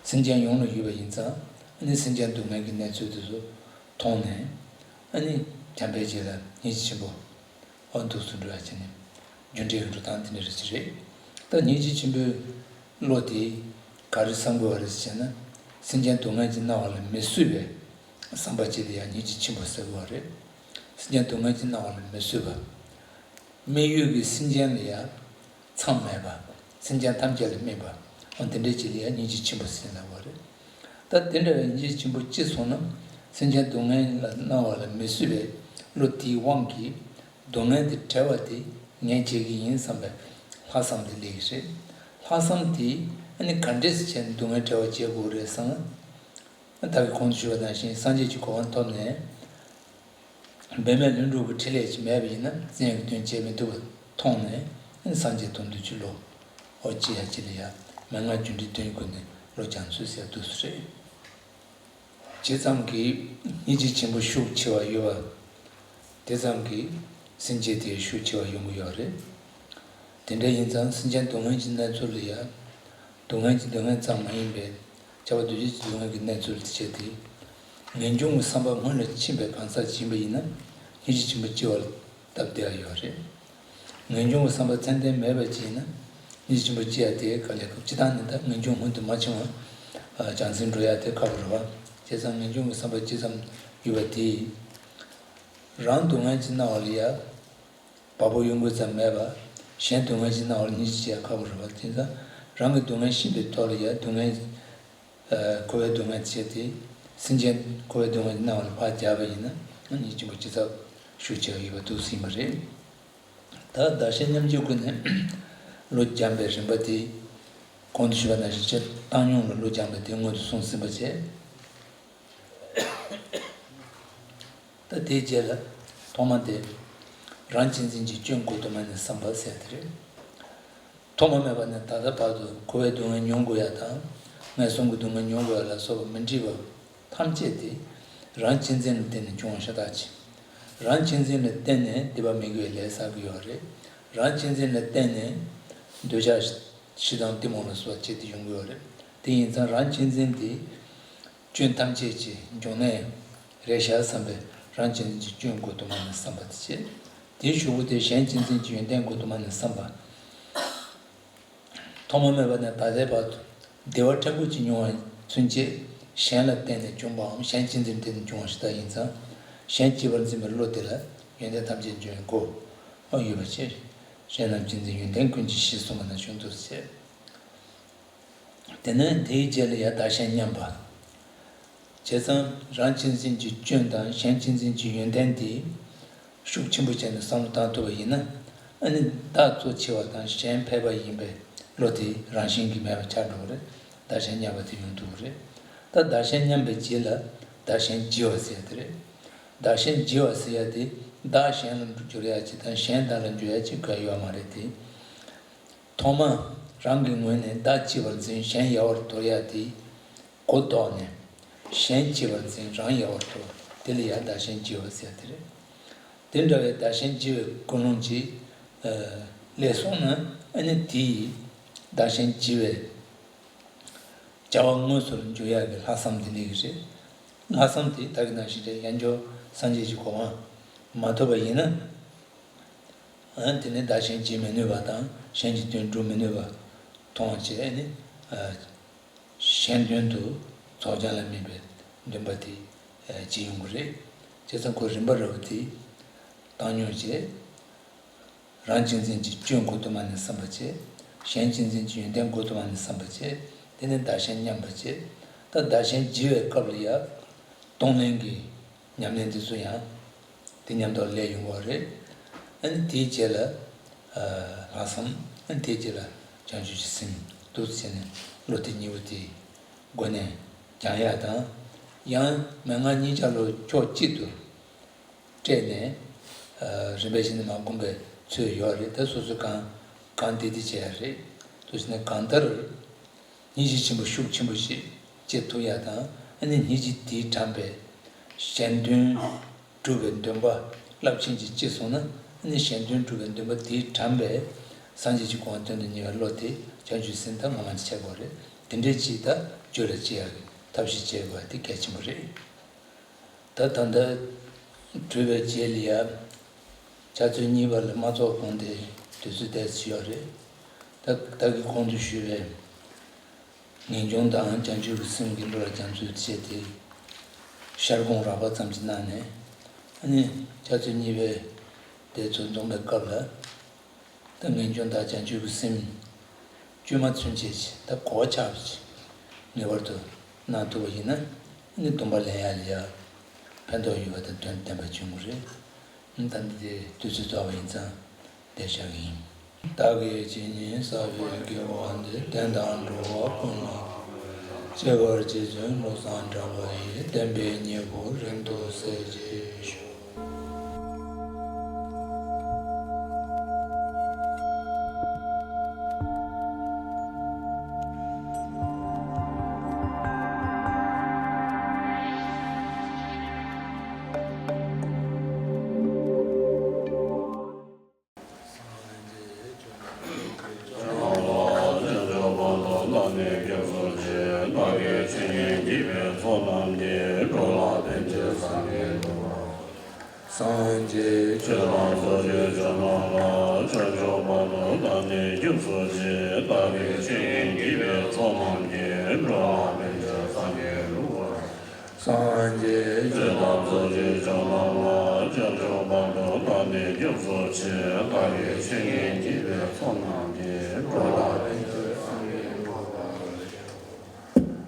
སེམས་ཅན་ཡོངས་ལ་ཡོད་པ་ཡིན་ཙང་། ཨ་ནི་སེམས་ཅན་སྡུག་བསྔལ་གྱི་གནས་ཚུལ་དེ་ཚོ་མཐོང་ནས། ཨ་ནི་བྱམས་པའི་རྗེས་ལ་སྙིང་རྗེ་ཆེན་པོ་འོ་འདུག་སེ་འགྲོ་ཡ་བྱས་ནས། རྒྱུ་འབྲས་ཀྱི་འགྲོ་སྟངས་དེ་འདྲ་རེད་ཟེར་རེད། ད་སྙིང་རྗེ་ཆེན་པོའི་བློ་དེ་ག་རེ་བསམ་དགོས་པ་རེད་ཟེར་ན། སེམས་ཅན་སྡུག་བསྔལ་གྱི་སྣང་བ་ལ་མི་བཟོད་པའི་བསམ་པ་ཅིག་ལ་ཡང་སྙིང་རྗེ་ཆེན་པོ་ཟེར་དགོས་པ་རེད། སེམས་ཅན་སྡུག་བསྔལ་གྱི་སྣང་བ་ལ་མི་བཟོད་པ། དམིགས་ཡུལ་གྱི་སེམས་ཅན་ལ་ཡང་མཚམས་མེད་པ། སེམས་ཅན་ཐམས་ཅད་ལ་དམིགས་པ། འོ་དེ་འདྲའི་ཅིག་ལ་ཡང་སྙིང་རྗེ་ཆེན་པོ་ཟེར་ལབ་པ་རེད། ད་དེ་འདྲ་བའི་སྙིང་རྗེ་ཆེན་པོ་སྐྱེས་སོང་ན། སེམས་ཅན་སྡུག་བསྔལ་ལ་སྣང་བ་ལ་མི་བཟོད་པའི་བློ་དེའི་དབང་གིས། སྡུག་བསྔལ་དེ་བྲལ་བ་དེ་ངས་བྱེད་ཀྱི་ཡིན་བསམ་པའི་ལྷག་བསམ་དེ་སླེབས་ཀྱི་རེད། ལྷག་བསམ་དེས་ཨ་ནི་ག་འདྲས་སེ་བྱས་ནས་སྡུག་བསྔལ་བྲལ་བ་བྱེད་དགོས་རེད་བསམ་ན། ད་གིན་གོང་དུ་ཞུས་པ་ནང་བཞིན་སངས་རྒྱས་ཀྱི་གོ་འཕང་ཐོབ་ནས། འབད་མེད་ལྷུན་གྲུབ་ཀྱི་ཕྲིན་ལས་ཅིག་མེད་པ་ཡིན་ན། བཙན་གྱིས་དོན་བྱེད་མི་ཐུབ་པ་མཐོང་ནས། སངས་རྒྱས་དོན་དུ་ཅི་ལོ། འོ་ཅི་ཡ་ཅི་ལ་ཡ་མན་ངག་རྒྱུ་འབྲས་བདུན་སྒོ་ནས་བློ་སྦྱང་ཚུལ་ཟེར་འདུག་སེ་རེད། ཇི་ཙམ་གྱིས་སྙིང་རྗེ་ཆེན་པོ་ཤུགས་ཆེ་བ་ཡོད་པ། དེ་ཙམ་གྱིས་སེམས་བསྐྱེད་དེ་ཤུགས་ཆེ་བ་ཡོང་གི་ཡོད་རེད། དེ་འདྲ་ཡིན་ཙང་སེམས་ཅན་སྡུག་བསྔལ་གྱི་གནས་ཚུལ་ལ་ཡ། སྡུག་བསྔལ་གྱི་སྡུག་བསྔལ་ཙམ་མ་ཡིན་པའི་ཁྱབ་པ་འདུ་བྱེད་ཀྱི་སྡུག་བསྔལ་གྱི་གནས་ཚུལ་དེ་བྱས་ཏེ། ངེས་འབྱུང་གི་བསམ་པ་སྔོན་ལ་ཕྱིན་པའི་གང་ཟག་ཅིག་ཡིན་པ་ཡིན་ན། སྙིང་རྗེ་ཆེན་པོ་སྐྱེ་བ་ལ་སྟབས་བདེ་བ་ཡོད་རེད། ངེས་འབྱུང་གི་བསམ་པ་ཚད་ལྡན་མེད་པ་ཅིག་ཡིན་ན། སྙིང་རྗེ་ཆེན་པོ་སྐྱེ་ཡ་དེ་དཀའ་ལས་ཁག་པོ། སྤྱིར་བཏང་ནས་ད་ངེས་འབྱུང་སྔོན་དུ་མ་ཕྱིན་པ་བྱང་སེམས་འགྲོ་ཡ་དེ་ཁག་པོ་རེད་བ། བྱས་ཙང་ངེས་འབྱུང་གི་བསམ་པ་ཅི་ཙམ་ཡོད་པ་དེས། རང་སྡུག་བསྔལ་གྱི་སྣང་བ་ལ་ཡ་བག་ཕེབས་ཡོང་དགོས་ཙམ་མེད་པ། གཞན་སྡུག་བསྔལ་གྱི་སྣང་བ་ལ་སྙིང་རྗེ་སྐྱེ་ཡ་ཁག་པོ་རེད་བ། བྱས་ཙང་རང་གི་སྡུག་བསྔལ་ཤེས་པའི་ཐོག་ལ་ཡ་སྡུག་བསྔལ། ཨ་འཁོར་བའི་སྡུག་བསྔལ་བྱས་ཏེ། སེམས་ཅན་འཁོར་བའི་སྡུག་བསྔལ་གྱི་སྣང་བ་ལ་ཕར་བཞག་པ་ཡིན་ན། སྙིང་རྗེ་ཆེན་པོ་སྐྱེ་ཐབས་ཤུགས་ཆེ་བ་ཡོད་པ་འདུག་སེ་ཡིན་པ་རེད། ད་བདག་གཞན་མཉམ་བརྗེའི་སྒོ་ནས་བློ་སྦྱང་པའི་རིམ་པ་དེ། གོང་དུ་ཞུས་པ་ནང་བཞིན་ཆེས་བཏང་སྙོམས་ལ་བློ་སྦྱང་པ་དེ་སྔོན་དུ་སོང་ཟིན་པ་བྱས། ད་དེའི་རྗེས་ལ་ཐོག་མ་དེ། རང་གཅེས་འཛིན་གྱི་སྐྱོན་གོ་དུ་མ་ནས་བསམ་པ་ཟེར་དེ་རེད། ཐོག་མ་མེད་པ་ནས་ད་ལྟ་བར་དུ་འཁོར་བའི་སྡུག་བསྔལ་མྱོང་དགོས་ཡ་དང་། ངན་སོང་གི་སྡུག་བསྔལ་མྱོང་དགོས་ཡ་ལ་སོགས་པ་མི་འདྲིས་པ་ཐམས་ཅད་དེ་རང་གཅེས་འཛིན་ལ་བརྟེན་ནས་བྱུང་བ་ཤ་སྟག་ཅིག་རང་གཅེས་འཛིན་ལ་བརྟེན་ནས་སྡིག་པ་མི་དགེ་བའི་ལས་བསགས་ཀྱི་ཡོད་རེད། རང་གཅེས་འཛིན་ལ་བརྟེན་ནས་འདོད་ཆགས་ཞེ་སྡང་གཏི་མུག་ལ་སོགས་བྱེད་དུ་ཡོང་གི་ཡོད་རེད། དེ་ཡིན་ཙང་རང་གཅེས་འཛིན་དེ་སྐྱོན་ཐམས་ཅད་ཀྱི་འབྱུང་གནས་རེད་ཤག་བསམ་པས་རང་གཅེས་འཛིན་གྱི་སྐྱོན་མགོ་དུ་མ་ནས་བསམ་པ་དེ་བྱེད། དེའི་གཞུག་གུ་དེ་གཞན་གཅེས་འཛིན་གྱི་ཡོན་ཏན་མགོ་དུ་མ་ནས་བསམ་པ། ཐོག་མ་མེད་པ་ནས་ད་ལྟའི་བར་དུ་བདེ་བ་ཕྲན་བུ་གཅིག་མྱོང་བ་ཚུན་ཆད་གཞན་ལ་བརྟེན་ནས་བྱུང་བའམ་གཞན་གཅེས་འཛིན་བརྟེན་ནས་བྱུང་བ་ཞིག་ད་ཡིན་ཙང་། གཞན་གཅེས་པར་འཛིན་པའི་བློ་དེ་ལ་ཡོན་ཏན་ཐམས་ཅད་འབྱུང་བའི་སྒོ་ཡོད་པ་ཕྱིར། གཞན་རྣམས་གཅེས་འཛིན་ཡོན་ཏན་ཀུན་གྱི་གཞི་གསུངས་པ་ནང་བཞིན་དུ་ཟེར། དེ་ནས་དེའི་རྗེས་ལ་ཡང་བདག་གཞན་མཉམ་པ། བྱས་ཙང་རང་གཅེས་འཛིན་གྱི་སྐྱོན་དང་གཞན་གཅེས་འཛིན་གྱི་ཡོན་ཏན་དེ་ཤུགས་ཆེན་པོ་བྱས་ནས་བསམ་བློ་བཏང་ཐུབ་པ་ཡིན་ན། ཨ་ནི་བདག་གཙོ་ཆེ་བ་དང་གཞན་ཕལ་པ་ཡིན་པའི་བློ་དེ་རང་བཞིན་གྱིས་མེད་པ་ཆགས་འགྲོ་གི་རེད། བདག་གཞན་མཉམ་པ་དེ་ཡོང་ཐུབ་ཀྱི་རེད། ད་བདག་གཞན་མཉམ་པའི་རྗེས་ལ་བདག་གཞན་བརྗེ་བ་ཟེར་ཡ་དེ་རེད། བདག་གཞན་བརྗེ་བ་ཟེར་ཡ་དེ་བདག་གཞན་ལ་འགྱུར་ཡ་ཅིག་དང་གཞན་བདག་ལ་འགྱུར་ཡ་ཅིག་ག་ཡོད་མ་རེད་དེ། ཐོག་མ་རང་གི་ངོས་ནས་བདག་གཅེས་པར་འཛིན་གཞན་ཡལ་བར་དོར་ཡ་དེ་མགོ་བཏོག་ནས། གཞན་གཅེས་པར་འཛིན་རང་ཡལ་བར་དོར། དེ་ལ་ཡང་བདག་གཞན་བརྗེ་བ་ཟེར་དེ་རེད། དེ་འདྲ་བའི་བདག་གཞན་བརྗེ་བའི་ཀུན་སློང་ཅིག་ཨ་སླེབས་སོང་ན། ཨ་ནི་དེ་ཡིས་བདག་གཞན་བརྗེ་བའི་བྱ་བ་དངོས་སུ་འཇུག་ཡག་གི་ལྷག་བསམ་དེ་སླེབས་ཀྱི་རེད། ལྷག་བསམ་དེ་ད་གིན་ནང་བཞིན་རེད། ཡང་བསྐྱར་སངས་རྒྱས་ཀྱི་གོ་འཕང་མ་ཐོབ་པ་ཡིན་ན། ཨ་དེ་ནི་བདག་གཞན་བརྗེ་མི་ནུས་པ་དང་གཞན་གྱི་དོན་སྒྲུབ་མི་ནུས་པ་མཐོང་བ་བྱས་ནས། ཨ་གཞན་དོན་དུ་རྫོགས་བྱང་ལ་དམིགས་པའི་འདུན་པ་དེ་ཨ་བརྗེད་ཡོང་གི་རེད། བྱས་ཙང་ཁོས་རིམ་པ་རེ་བ་དེ་བཏང་མྱོང་བྱས། རང་གཅེས་འཛིན་གྱི་སྐྱོན་མགོ་དུ་མ་ནས་བསམ་པ་བྱས། གཞན་གཅེས་འཛིན་གྱི་ཡོན་ཏན་མགོ་དུ་མ་ནས་བསམ་པ་བྱས། དེ་ནས་བདག་གཞན་མཉམ་པ་བྱས། ད་བདག་གཞན་བརྗེ་བའི་སྐབས་ལ་ཡང་གཏོང་ལེན་གྱི་ཉམས་ལེན་འདི་ཚོ་ཡང་དེ་མཉམ་དུ་སླེབས་ཡོང་བ་རེད། ཨ་ནི་དེའི་རྗེས་ལ་ཨ་ལྷག་བསམ། ཨ་ནི་དེའི་རྗེས་ལ་བྱང་ཆུབ་ཀྱི་སེམས་འདུག་ཟེར་ནས་བློ་དེ་གཉིས་པོ་དེ་སྒོ་ནས་སྦྱང་ཡག་དང་། ཡང་མན་ངག་གཉིས་ཆར་ལ་ཕྱོགས་གཅིག་ཏུ་སྤྲད་ནས་ཨ་རིམ་པས་བྱས་ནས་མར་སྒོམ་པའི་ཚུལ་ཡོད་རེད། ད་སོ་སོས་གང་གང་བདེ་བདེ་བྱེད་ཡག་རེད། འདུག་ཟེར་ནས་གང་ལྟར། སྙིང་རྗེ་ཆེན་པོ་ཤུགས་ཆེན་པོ་ཞིག་སྐྱེ་ཐུབ་ཡ་དང་། ཨ་ནི་སྙིང་རྗེ་དེས་དྲངས་པའི་གཞན་དོན་སྒྲུབ་པའི་འདུན་པ་རླབས་ཆེན་ཅིག་སྐྱེས་སོང་ན། ཨ་ནི་གཞན་དོན་སྒྲུབ་པའི་འདུན་པ་དེས་དྲངས་པའི་སངས་རྒྱས་ཀྱི་གོ་འཕང་དོན་དུ་གཉེར་བའི་བློ་དེ་བྱང་ཆུབ་སེམས་ད་ངོ་མ་ཆགས་དགོས་རེད། དེ་འདྲའི་ཅིག་ད་རྒྱུད་ལ་སྐྱེ་ཡག་གི་ཐབས་ཤེས་བྱེད་དགོས་པ་དེ་གལ་ཆེན་པོ་རེད། ད་ད་ལྟ་གྲུབ་པའི་རྗེས་ལ་ཡ། ཕྱག་ཚོད་གཉིས་པ་ལ་མ་ཚོགས་གོང་དེ་དུས་ཚོད་ཏོག་ཙམ་ཡོད་རེད། ད་ད་གིན་གོང་དུ་ཞུས་པའི་ངེས་འབྱུང་དང་བྱང་ཆུབ་ཀྱི་སེམས་ཀྱི་བློ་ལ་སྦྱང་ཚུལ་བྱས་ཏེ། ཤར་དགོངས་རགས་པ་ཙམ་ཞིག་གནང་ནས། ཨ་ནི་ཕྱག་ཚོད་གཉིས་པའི་དེ་ཚོ་འཛོམས་པའི་སྐབས་ལ། ད་ངེས་འབྱུང་དང་བྱང་ཆུབ་ཀྱི་སེམས་དཀྱུས་མ་ཚུན་ཆད་ཅིག་ད་གོ་བ་ཆགས་པ་ཅིག་ངེས་པར་དུ་གནང་ཐུབ་པ་ཡིན་ན། ཨ་ནི་སྡོམ་པ་ལེན་ཡ་ལ་ཡ་ཕན་ཐོགས་ཡོད་པ་དང་དོན་བདེན་པ་བྱུང་གི་རེད། ཨ་ནི་ད་འདི་དེ་དུས་ཚོད་རྫོགས་པ་ཡིན་ཙང་བསྡད་བཞག་གི་ཡིན། བདག་གིས་ཇི་སྙེད་བསགས་པའི་དགེ་བ་འདི། བསྟན་དང་འགྲོ་བ་ཀུན་ལ་སྤྱད་པར་བྱས་ཚུལ་བློ་བཟང་གྲགས་པ་ཡིས། བསྟན་པའི་སྙིང་པོ་རིང་དུ་གསལ་བྱེད་ཤོག། སངས་རྒྱས་ཆོས་དང་ཚོགས་ཀྱི་མཆོག་རྣམས་ལ། ཕྱག་མཆོག་བར་དུ་བཏང་ནས་སྐྱབས་སུ་མཆི། བདག་གིས་ཆོས་ཉན་བགྱིས་པའི་ཚོགས་རྣམས་ཀྱིས། འགྲོ་ལ་ཕན་ཕྱིར་སངས་རྒྱས་འགྲུབ་པར། སངས་རྒྱས་ཆོས་དང་ཚོགས་ཀྱི་མཆོག་རྣམས་ལ། ཕྱག་མཆོག་བར་དུ་བཏང་ནས་སྐྱབས་སུ་མཆི། བདག་གིས་ཆོས་ཉན་བགྱིས་པའི་ཚོགས་རྣམས་ཀྱིས། འགྲོ་ལ་ཕན་ཕྱིར་སངས་རྒྱས་འགྲུབ་པར་ཤོག།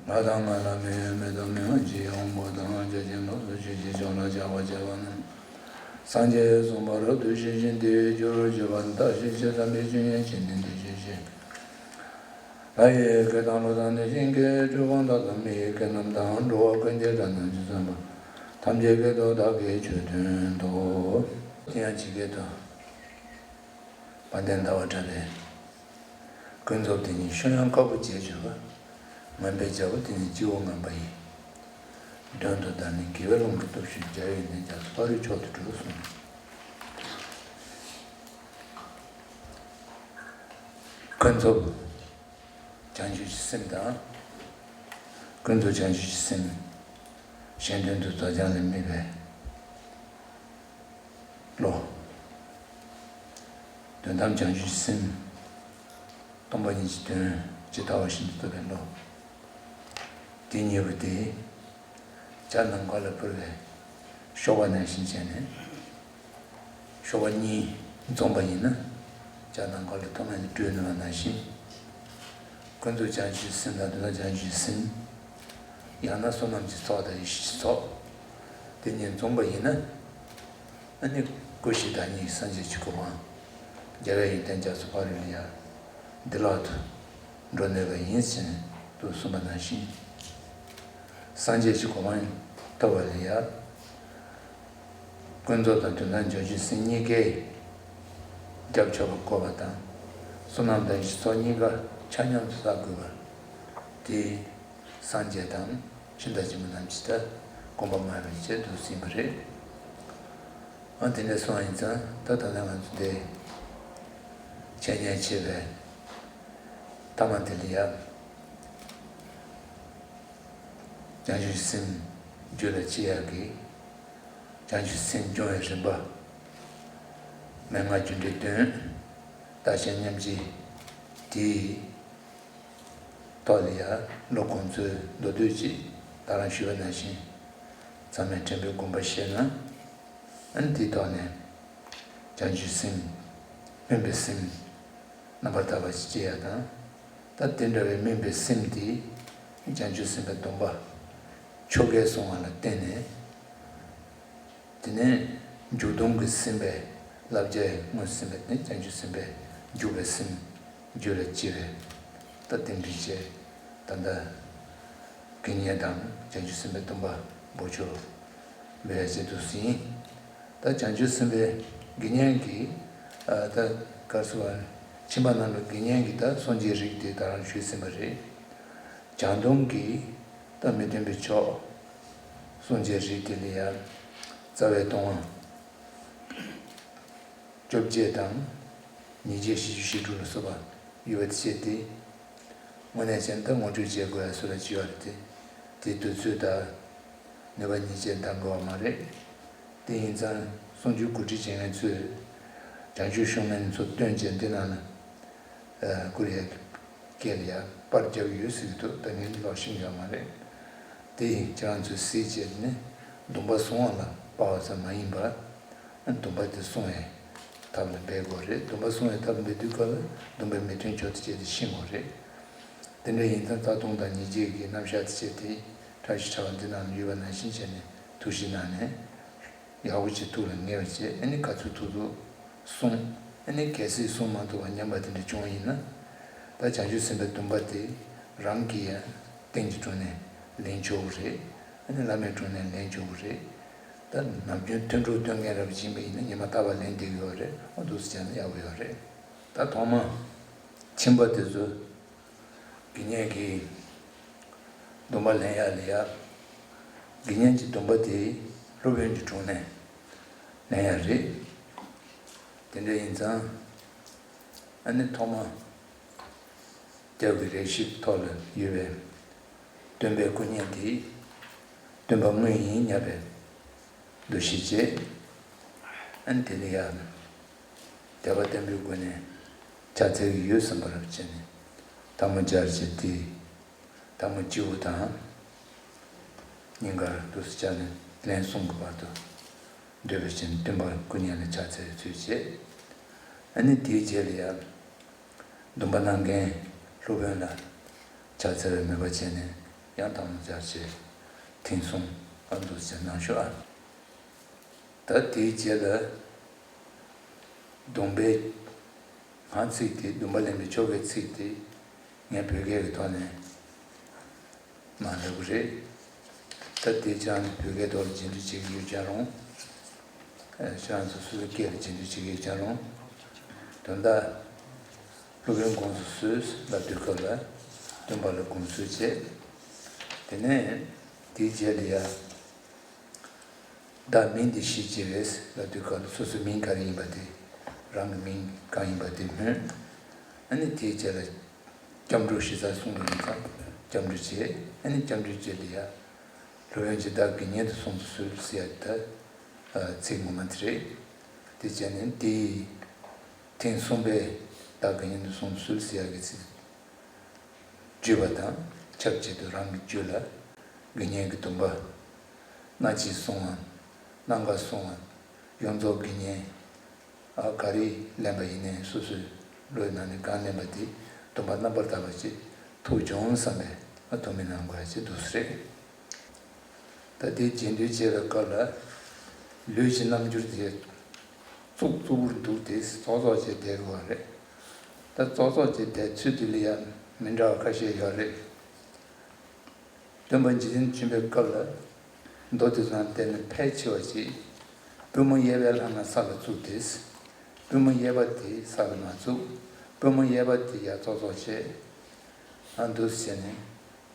ང་དང་ང་ལ་མི་མི་དང་མི་འོན་ཅིག་དབང་པོ་དང་བརྒྱ་བྱིན་ལོངས་སུ་སྤྱོད་ཅིང་ཕྱོགས་ལ་ཆགས་པ་བྱས་པ་རྣམས། སངས་རྒྱས་གསུངས་པ་རབ་ཏུ་ཞི་ཞིང་དེའི་རྒྱུར་གྱུར་པ་བདག་གཞན་བྱེ་བ་ཚངས་པའི་སྤྱོད་ཡུལ་ཅན་ནི་འདི་ཤེས་ཤིང་། ལྷ་ཡི་སྐད་དང་ཀླུ་དང་གནོད་སྦྱིན་སྐད། གྲུལ་བུམ་དག་དང་མི་ཡི་སྐད་རྣམས་དང་། འགྲོ་བ་ཀུན་གྱི་སྒྲ་རྣམས་ཀྱིས་མཚོན་པ། ཐམས་ཅད་སྐད་དུ་བདག་གིས་ཆོས་བསྟན་ཏོ། དེ་ཡང་ཇི་སྐད་དུ། དཔལ་ལྡན་ཟླ་བ་གྲགས་པས་ཀུན་རྫོབ་དེ་ཉིད་ཤོ་ཡང་དཀར་པོ་བྱས་གྱུར་པ། ངན་པའི་རྒྱལ་པོ་དེ་ཉིད་སྤྱི་བོ་ངན་པ་ཡིན། དོན་དུ་བདག་ནི་དགེ་བའི་ལམ་གྱི་སྟོབས་ཤུགས་རྒྱལ་བའི་གནས་རྒྱ་མཚོ་ཕ་རོལ་མཆོག་ཏུ་གྲོལ་གསུངས། ཀུན་རྫོབ་བྱང་ཆུབ་ཀྱི་སེམས་དང་། ཀུན་རྫོབ་བྱང་ཆུབ་ཀྱི་སེམས། གཞན་དོན་དུ་བདག་ཀྱང་ལ་དམིགས་པའི་བློ། དོན་དམ་བྱང་ཆུབ་ཀྱི་སེམས། སྟོང་པ་ཉིད་ཀྱི་དོན་ཇི་ལྟ་བ་བཞིན་དུ་རྟོགས་པའི་བློ། དེ་གཉིས་པོ་དེ། བྱ་ནམ་མཁའ་ལ་འཕུར་བའི་གཤོག་པ་ནང་བཞིན་བྱས་ནས། གཤོག་པ་གཉིས་འཛོམས་པ་ཡིན་ན། བྱ་ནམ་མཁའ་ལ་ཐོགས་མེད་དུ་འཕུར་ནུས་པ་ནང་བཞིན། ཀུན་རྫོབ་བྱང་ཆུབ་སེམས་དང་དོན་དམ་བྱང་ཆུབ་སེམས། ཡང་ན་བསོད་ནམས་ཀྱི་ཚོགས་དང་ཡེ་ཤེས་ཀྱི་ཚོགས། དེ་གཉིས་འཛོམས་པ་ཡིན་ན། ཨ་ནི་སྐུ་བཞི་བདག་ཉིད་ཀྱི་སངས་རྒྱས་ཀྱི་གོ་འཕང་། རྒྱལ་བའི་ཡོན་ཏན་རྒྱ་མཚོ་ཕ་རོལ་ལ་ཡ། བདེ་བླག་ཏུ་འགྲོ་ནུས་པ་ཡིན་ཟེར་དུ་གསུངས་པ་ནང་བཞིན། སངས་རྒྱས་ཀྱི་གོ་འཕང་ཐོབ་པ་ལ་ཡ། ཀུན་རྫོབ་དང་དོན་དམ་བྱང་ཆུབ་སེམས་གཉིས་ཀའི་རྒྱབ་ཆོག་པ་དགོས་པ་དང་། བསོད་ནམས་དང་ཡེ་ཤེས་ཚོགས་གཉིས་ཀ་ཆ་མཉམ་དུ་བསགས་དགོས་པ། དེ་སངས་རྒྱས་དང་ཤིང་རྟ་ཆེན་པོ་རྣམས་ཀྱིས་ད་དགོངས་པ་མ་བཞེས་དུ་ཟིན་པ་རེད། ཨ་དེ་འདྲ་སོང་ཡིན་ཙང་ད་ད་ལྟ་ང་ཚོ་འདི་འཆད་ཉན་བྱེད་པའི་ཐ་མ་དེ་ལ་ཡ། བྱང་ཆུབ་སེམས་རྒྱུད་ལ་སྐྱེ་ཡག་གི། བྱང་ཆུབ་སེམས་སྐྱོང་བའི་རིམ་པ། མན་ངག་རྒྱུ་འབྲས་བསྟན། བདག་གཞན་མཉམ་བརྗེ། དེའི་ཐོག་ལ་ཡ་བློ་གོམས་ཚུལ་མདོར་བསྡུས་ཅིག་ད་རང་ཞུས་པ་ནང་བཞིན། ཚང་མས་དྲན་པའི་དགོངས་པ་བཞེས་ན། ཨ་ནི་དེའི་ཐོག་ནས་བྱང་ཆུབ་སེམས། སྨོན་པའི་སེམས། རྣམ་པར་དག་པ་ཞིག་སྐྱེ་ཡ་དང་། ད་དེ་འདྲ་བའི་སྨོན་པའི་སེམས་དེ་བྱང་ཆུབ་སེམས་དཔའི་སྡོམ་པ་ཆོ་གས་བསྲུང་བ་ལ་བརྟེན་ནས། དེ་ནས་འཇུག་ལྡོག་གི་སེམས་དཔའི་བསླབ་བྱ་ཡི་དངོས་སུ་ཟིན་པ་དེ་བྱང་ཆུབ་སེམས་དཔའི་འཇུག་པའི་སེམས་རྒྱུད་ལ་སྐྱེ་བའི་ད་རྟེན་འབྲེལ་བཅས་ད་ལྟ་དགེ་བསྙེན་དང་བྱང་ཆུབ་སེམས་དཔའི་སྡོམ་པ་འབོགས་ཆོག་འབད་བ་བྱེད་དུ་ཟིན། ད་བྱང་ཆུབ་སེམས་དཔའི་དགེ་བསྙེན་གྱི་ཨ་ད་ག་རེ་ཟེར་བ། ཁྱིམ་པ་རྣམས་ལ་དགེ་བསྙེན་གྱི་ད་སངས་རྒྱས་རིགས་དེ་ད་རང་ཞུས་ཟིན་པ་རེད། བྱང་སྡོམ་གྱི་ད་མི་མཐུན་པའི་ཕྱོགས། སངས་རྒྱས་རིགས་དེ་ལ་ཡང་རྩ་བའི་ལྟུང་བ་བཅོ་བརྒྱད་དང་། ཉེས་བྱས་བཞི་བཅུ་ཞེ་དྲུག་ལ་སོགས་པ་ཡོད་པ་དེ་བྱས་ཏེ། དངོས་གནས་བྱས་ན་ད་ངོ་སྤྲོད་བྱེད་དགོས་ཡ་སུ་ལ་ཅི་ཡོད་རེད་དེ། དེ་དུས་ཚོད་དང་ནུས་པ་གཉིས་ཆ་འདང་དགོས་པ་མ་རེད། དེ་ཡིན་ཙང་གསུང་ཆོས་གོ་སྒྲིག་བྱེད་མཁན་ཚོས་བྱང་ཆུབ་ཤོག་ངན་ཚོ་བཏོན་བྱས་འདི་ནང་ལ་བསྐུར་ཡ་སྐད་ལ་ཡ་པར་རྒྱབ་ཡོད་ཟེར་གྱི་འདུག་ད་ངས་ཀློག་ཤེས་ཡོད་མ་རེད། དེ་ཡིན་ཁྱེད་རང་ཚོས་གཟིགས་བྱས་ནས་སྡོམ་པ་སྲུང་བ་ལ་དཔའ་བ་ཙམ་མ་ཡིན་པར། སྡོམ་པ་དེ་སྲུང་བའི་ཐབས་ལ་འབད་དགོས་རེད། སྡོམ་པ་སྲུང་བའི་ཐབས་འབད་དུས་སྐབས་ལ་སྡོམ་པའི་མི་མཐུན་ཕྱོགས་དེ་བྱས་ཏེ་ཤེས་དགོས་རེད། དེ་འདྲ་ཡིན་ཙང་རྩ་ལྟུང་དང་ཉེས་བྱས་ཀྱི་རྣམ་གཞག་དེ་བྱས་ཏེ་ཕྲ་ཞིང་ཕྲ་བ་འདི་ནང་ལ་ཡོད་པ་ནང་བཞིན་བྱས་ནས་ཐུགས་གཞིགས་གནང་ནས། ཡག་པོ་ཅིག་ཐུགས་ལ་ངེས་པ་བྱས། ཨ་ནི་ག་ཚོད་ཐུབ་ཐུབ་སྲུང་། ཨ་ནི་གལ་སྲིད་སྲུང་མ་ཐུབ་པ་ཉམས་པ་དེ་འདྲ་བྱུང་བ་ཡིན་ན། ད་བྱང་ཆུབ་སེམས་དཔའི་སྡོམ་པ་དེ་རང་གིས་ཡང་རྟེན་གྱི་དྲུང་ནས་ལེན་ཆོག་གི་རེད། ཨ་ནི་བླ་མའི་དྲུང་ནས་ལེན་ཆོག་གི་རེད། ད་ནམ་རྒྱུན་ཐུན་དྲུག་བཏོན་མཁན་རབ་ཅིག་ཡིན་པ་ཡིན་ན་ཉི་མ་རྟག་པར་ལེན་བསྡད་ཀྱི་ཡོད་རེད། ཨ་འདུག་སེ་བྱས་ན་ཡག་པོ་ཡོད་རེད། ད་ཐོག་མ་ཁྱིམ་པ་དེ་ཚོ། དགེ་བསྙེན་གྱི་སྡོམ་པ་ལེན་ཡ་ལ་ཡ། དགེ་བསྙེན་གྱི་སྡོམ་པ་དེ་སློབ་དཔོན་གྱི་དྲུང་ནས་ལེན་ཡ་རེད། དེ་འདྲ་ཡིན་ཙང་། ཨ་ནི་ཐོག་མ་སྐྱབས་ཀྱི་རེ་ཞིག་ཐོག་ལ་ཡོད་པའི་སྟོན་པའི་སྐུ་བརྙན་དེ་སྟོན་པ་དངོས་ཡིན་སྙམ་པའི་འདུ་ཤེས་བསྐྱེད། ཨ་ནི་དེ་ལ་ཡང་དད་པ་བརྟན་པོའི་སྒོ་ནས་ཕྱག་འཚལ་གྱི་ཡོད་བསམ་པ་རབ་བྱས་ནས་ཐལ་མོ་སྦྱར་བྱས་ཏེ། ཐལ་མོ་སྤྱི་བོ་དང་སྙིང་གར་འདུག་སེ་བྱས་ནས་ལན་གསུམ་གྱི་བར་དུ་འདོད་པའི་ཕྱིར་སྟོན་པ་སྐུ་བརྙན་ལ་ཕྱག་འཚལ་བའི་ཚུལ་བྱས། ཨ་ནི་དེའི་རྗེས་ལ་ཡང་། སྡོམ་པ་གནང་མཁན་སློབ་དཔོན་ལ་ཕྱག་འཚལ་བའི་མོས་པ་བྱས་ནས་ཡང་ཐལ་མོ་སྦྱར་བྱས་ཐེངས་གསུམ་ཨ་འདུག་སེ་གནང་ཤོག་ཨ། ད་དེའི་རྗེས་ལ་སྡོམ་པའི་ངག་ཚིག་དེ། སྡོམ་པ་ལེན་པའི་ཆོ་གའི་ཚིག་དེ་ངས་བོད་སྐད་ཀྱི་ཐོག་ནས་མ་ལབ་གི་རེད། ད་དེ་ཅང་བོད་སྐད་ཐོག་ལ་རྗེས་འདྲི་བྱེད་ཀྱི་ཡོད་ཀྱང་རུང་། ཨ། ཁྱེད་རང་ཚོ་སོ་སོའི་སྐད་ལ་རྗེས་འདྲི་བྱེད་ཀྱི་ཡོད་ཀྱང་རུང་། དོན་དག་སློབ་དཔོན་དགོངས་སུ་གསོལ་ལབ་དུས་སྐབས་ལ་སྟོན་པ་ལ་དགོངས་གསོལ་བྱས། དེ་ནས་ དེའི་རྗེས་ལ་ཡ། བདག་མིང་འདི་ཞེས་བགྱི་བས་ལབ་དུས་སྐབས་ལ་སོ་སོའི་མིང་ག་རེ་ཡིན་པ་དེ། རང་གི་མིང་གང་ཡིན་པ་དེ་སྨོས། ཨ་ནི་དེའི་རྗེས་ལ། སྐྱབས་འགྲོ་ཞེས་གསུངས་པ་ཡིན་ཙང་སྐྱབས་འགྲོ་བྱས། ཨ་ནི་སྐྱབས་འགྲོའི་རྗེས་ལ་ཡ། སློབ་དཔོན་གྱིས་བདག་དགེ་བསྙེན་དུ་སོང་དུ་གསོལ་ཟེར་ཡ་དེ། ཚིག་ངོ་མ་དེ་རེད། དེ་བྱས་ནས་དེའི་ཐེངས་གསུམ་པའི་བདག་དགེ་བསྙེན་དུ་སོང་དུ་གསོལ་ཟེར་ཡ་གི་ཚིག་བརྗོད་པ་དང་ཆབས་ཅིག་ཏུ་རང་གི་རྒྱུད་ལ་དགེ་བསྙེན་གྱི་སྡོམ་པ་སྔ་ཕྱི་སྲུང་བའམ་གནམ་གང་སྲུང་བའམ་ཡོངས་རྫོགས་དགེ་བསྙེན་ཨ་ག་རེ་ལེན་པ་ཡིན་ནའི་སོ་སོའི་བློའི་ནང་ནས་གང་ལེན་པ་དེ་སྡོམ་པ་རྣམ་པར་དག་པ་ཅིག་ཐོབ་བྱུང་བསམ་པའི་ཨ་དོན་མི་སྣང་དགོས་ཡ་ཅིག་འདུག་སེ་རེད། ད་དེ་རྗེས་ཟློས་བྱེད་པའི་སྐབས་ལ་ལུས་ཀྱི་རྣམ་འགྱུར་དེ་གཙུག་གཙུག་པུར་འདུག་སྟེ་ཙོག་ཙོག་བྱས་བསྡད་དགོས་པ་རེད། ད་ཙོག་ཙོག་བྱས་བསྡད་ཚུལ་དེ་ལ་ཡང་མི་འདྲ་བ་ཁ་ཤས་ཡོད་རེད། སྟོན་པ་འཇིག་རྟེན་བྱོན་པའི་སྐབས་ལ་མདོ་དེ་ཚོ་ལ་བལྟས་ན་ཕལ་ཆེ་བ་ཞིག་པུས་མོ་གཡས་པའི་ལྷ་ང་ས་ལ་བཙུགས་ཏེ། པུས་མོ་གཡས་པ་དེ་ས་ལ་མ་བཙུགས། པུས་མོ་གཡས་པ་དེ་ཡར་ཙོག་ཙོག་བྱས། ཨ་འདུག་སེ་བྱས་ནས་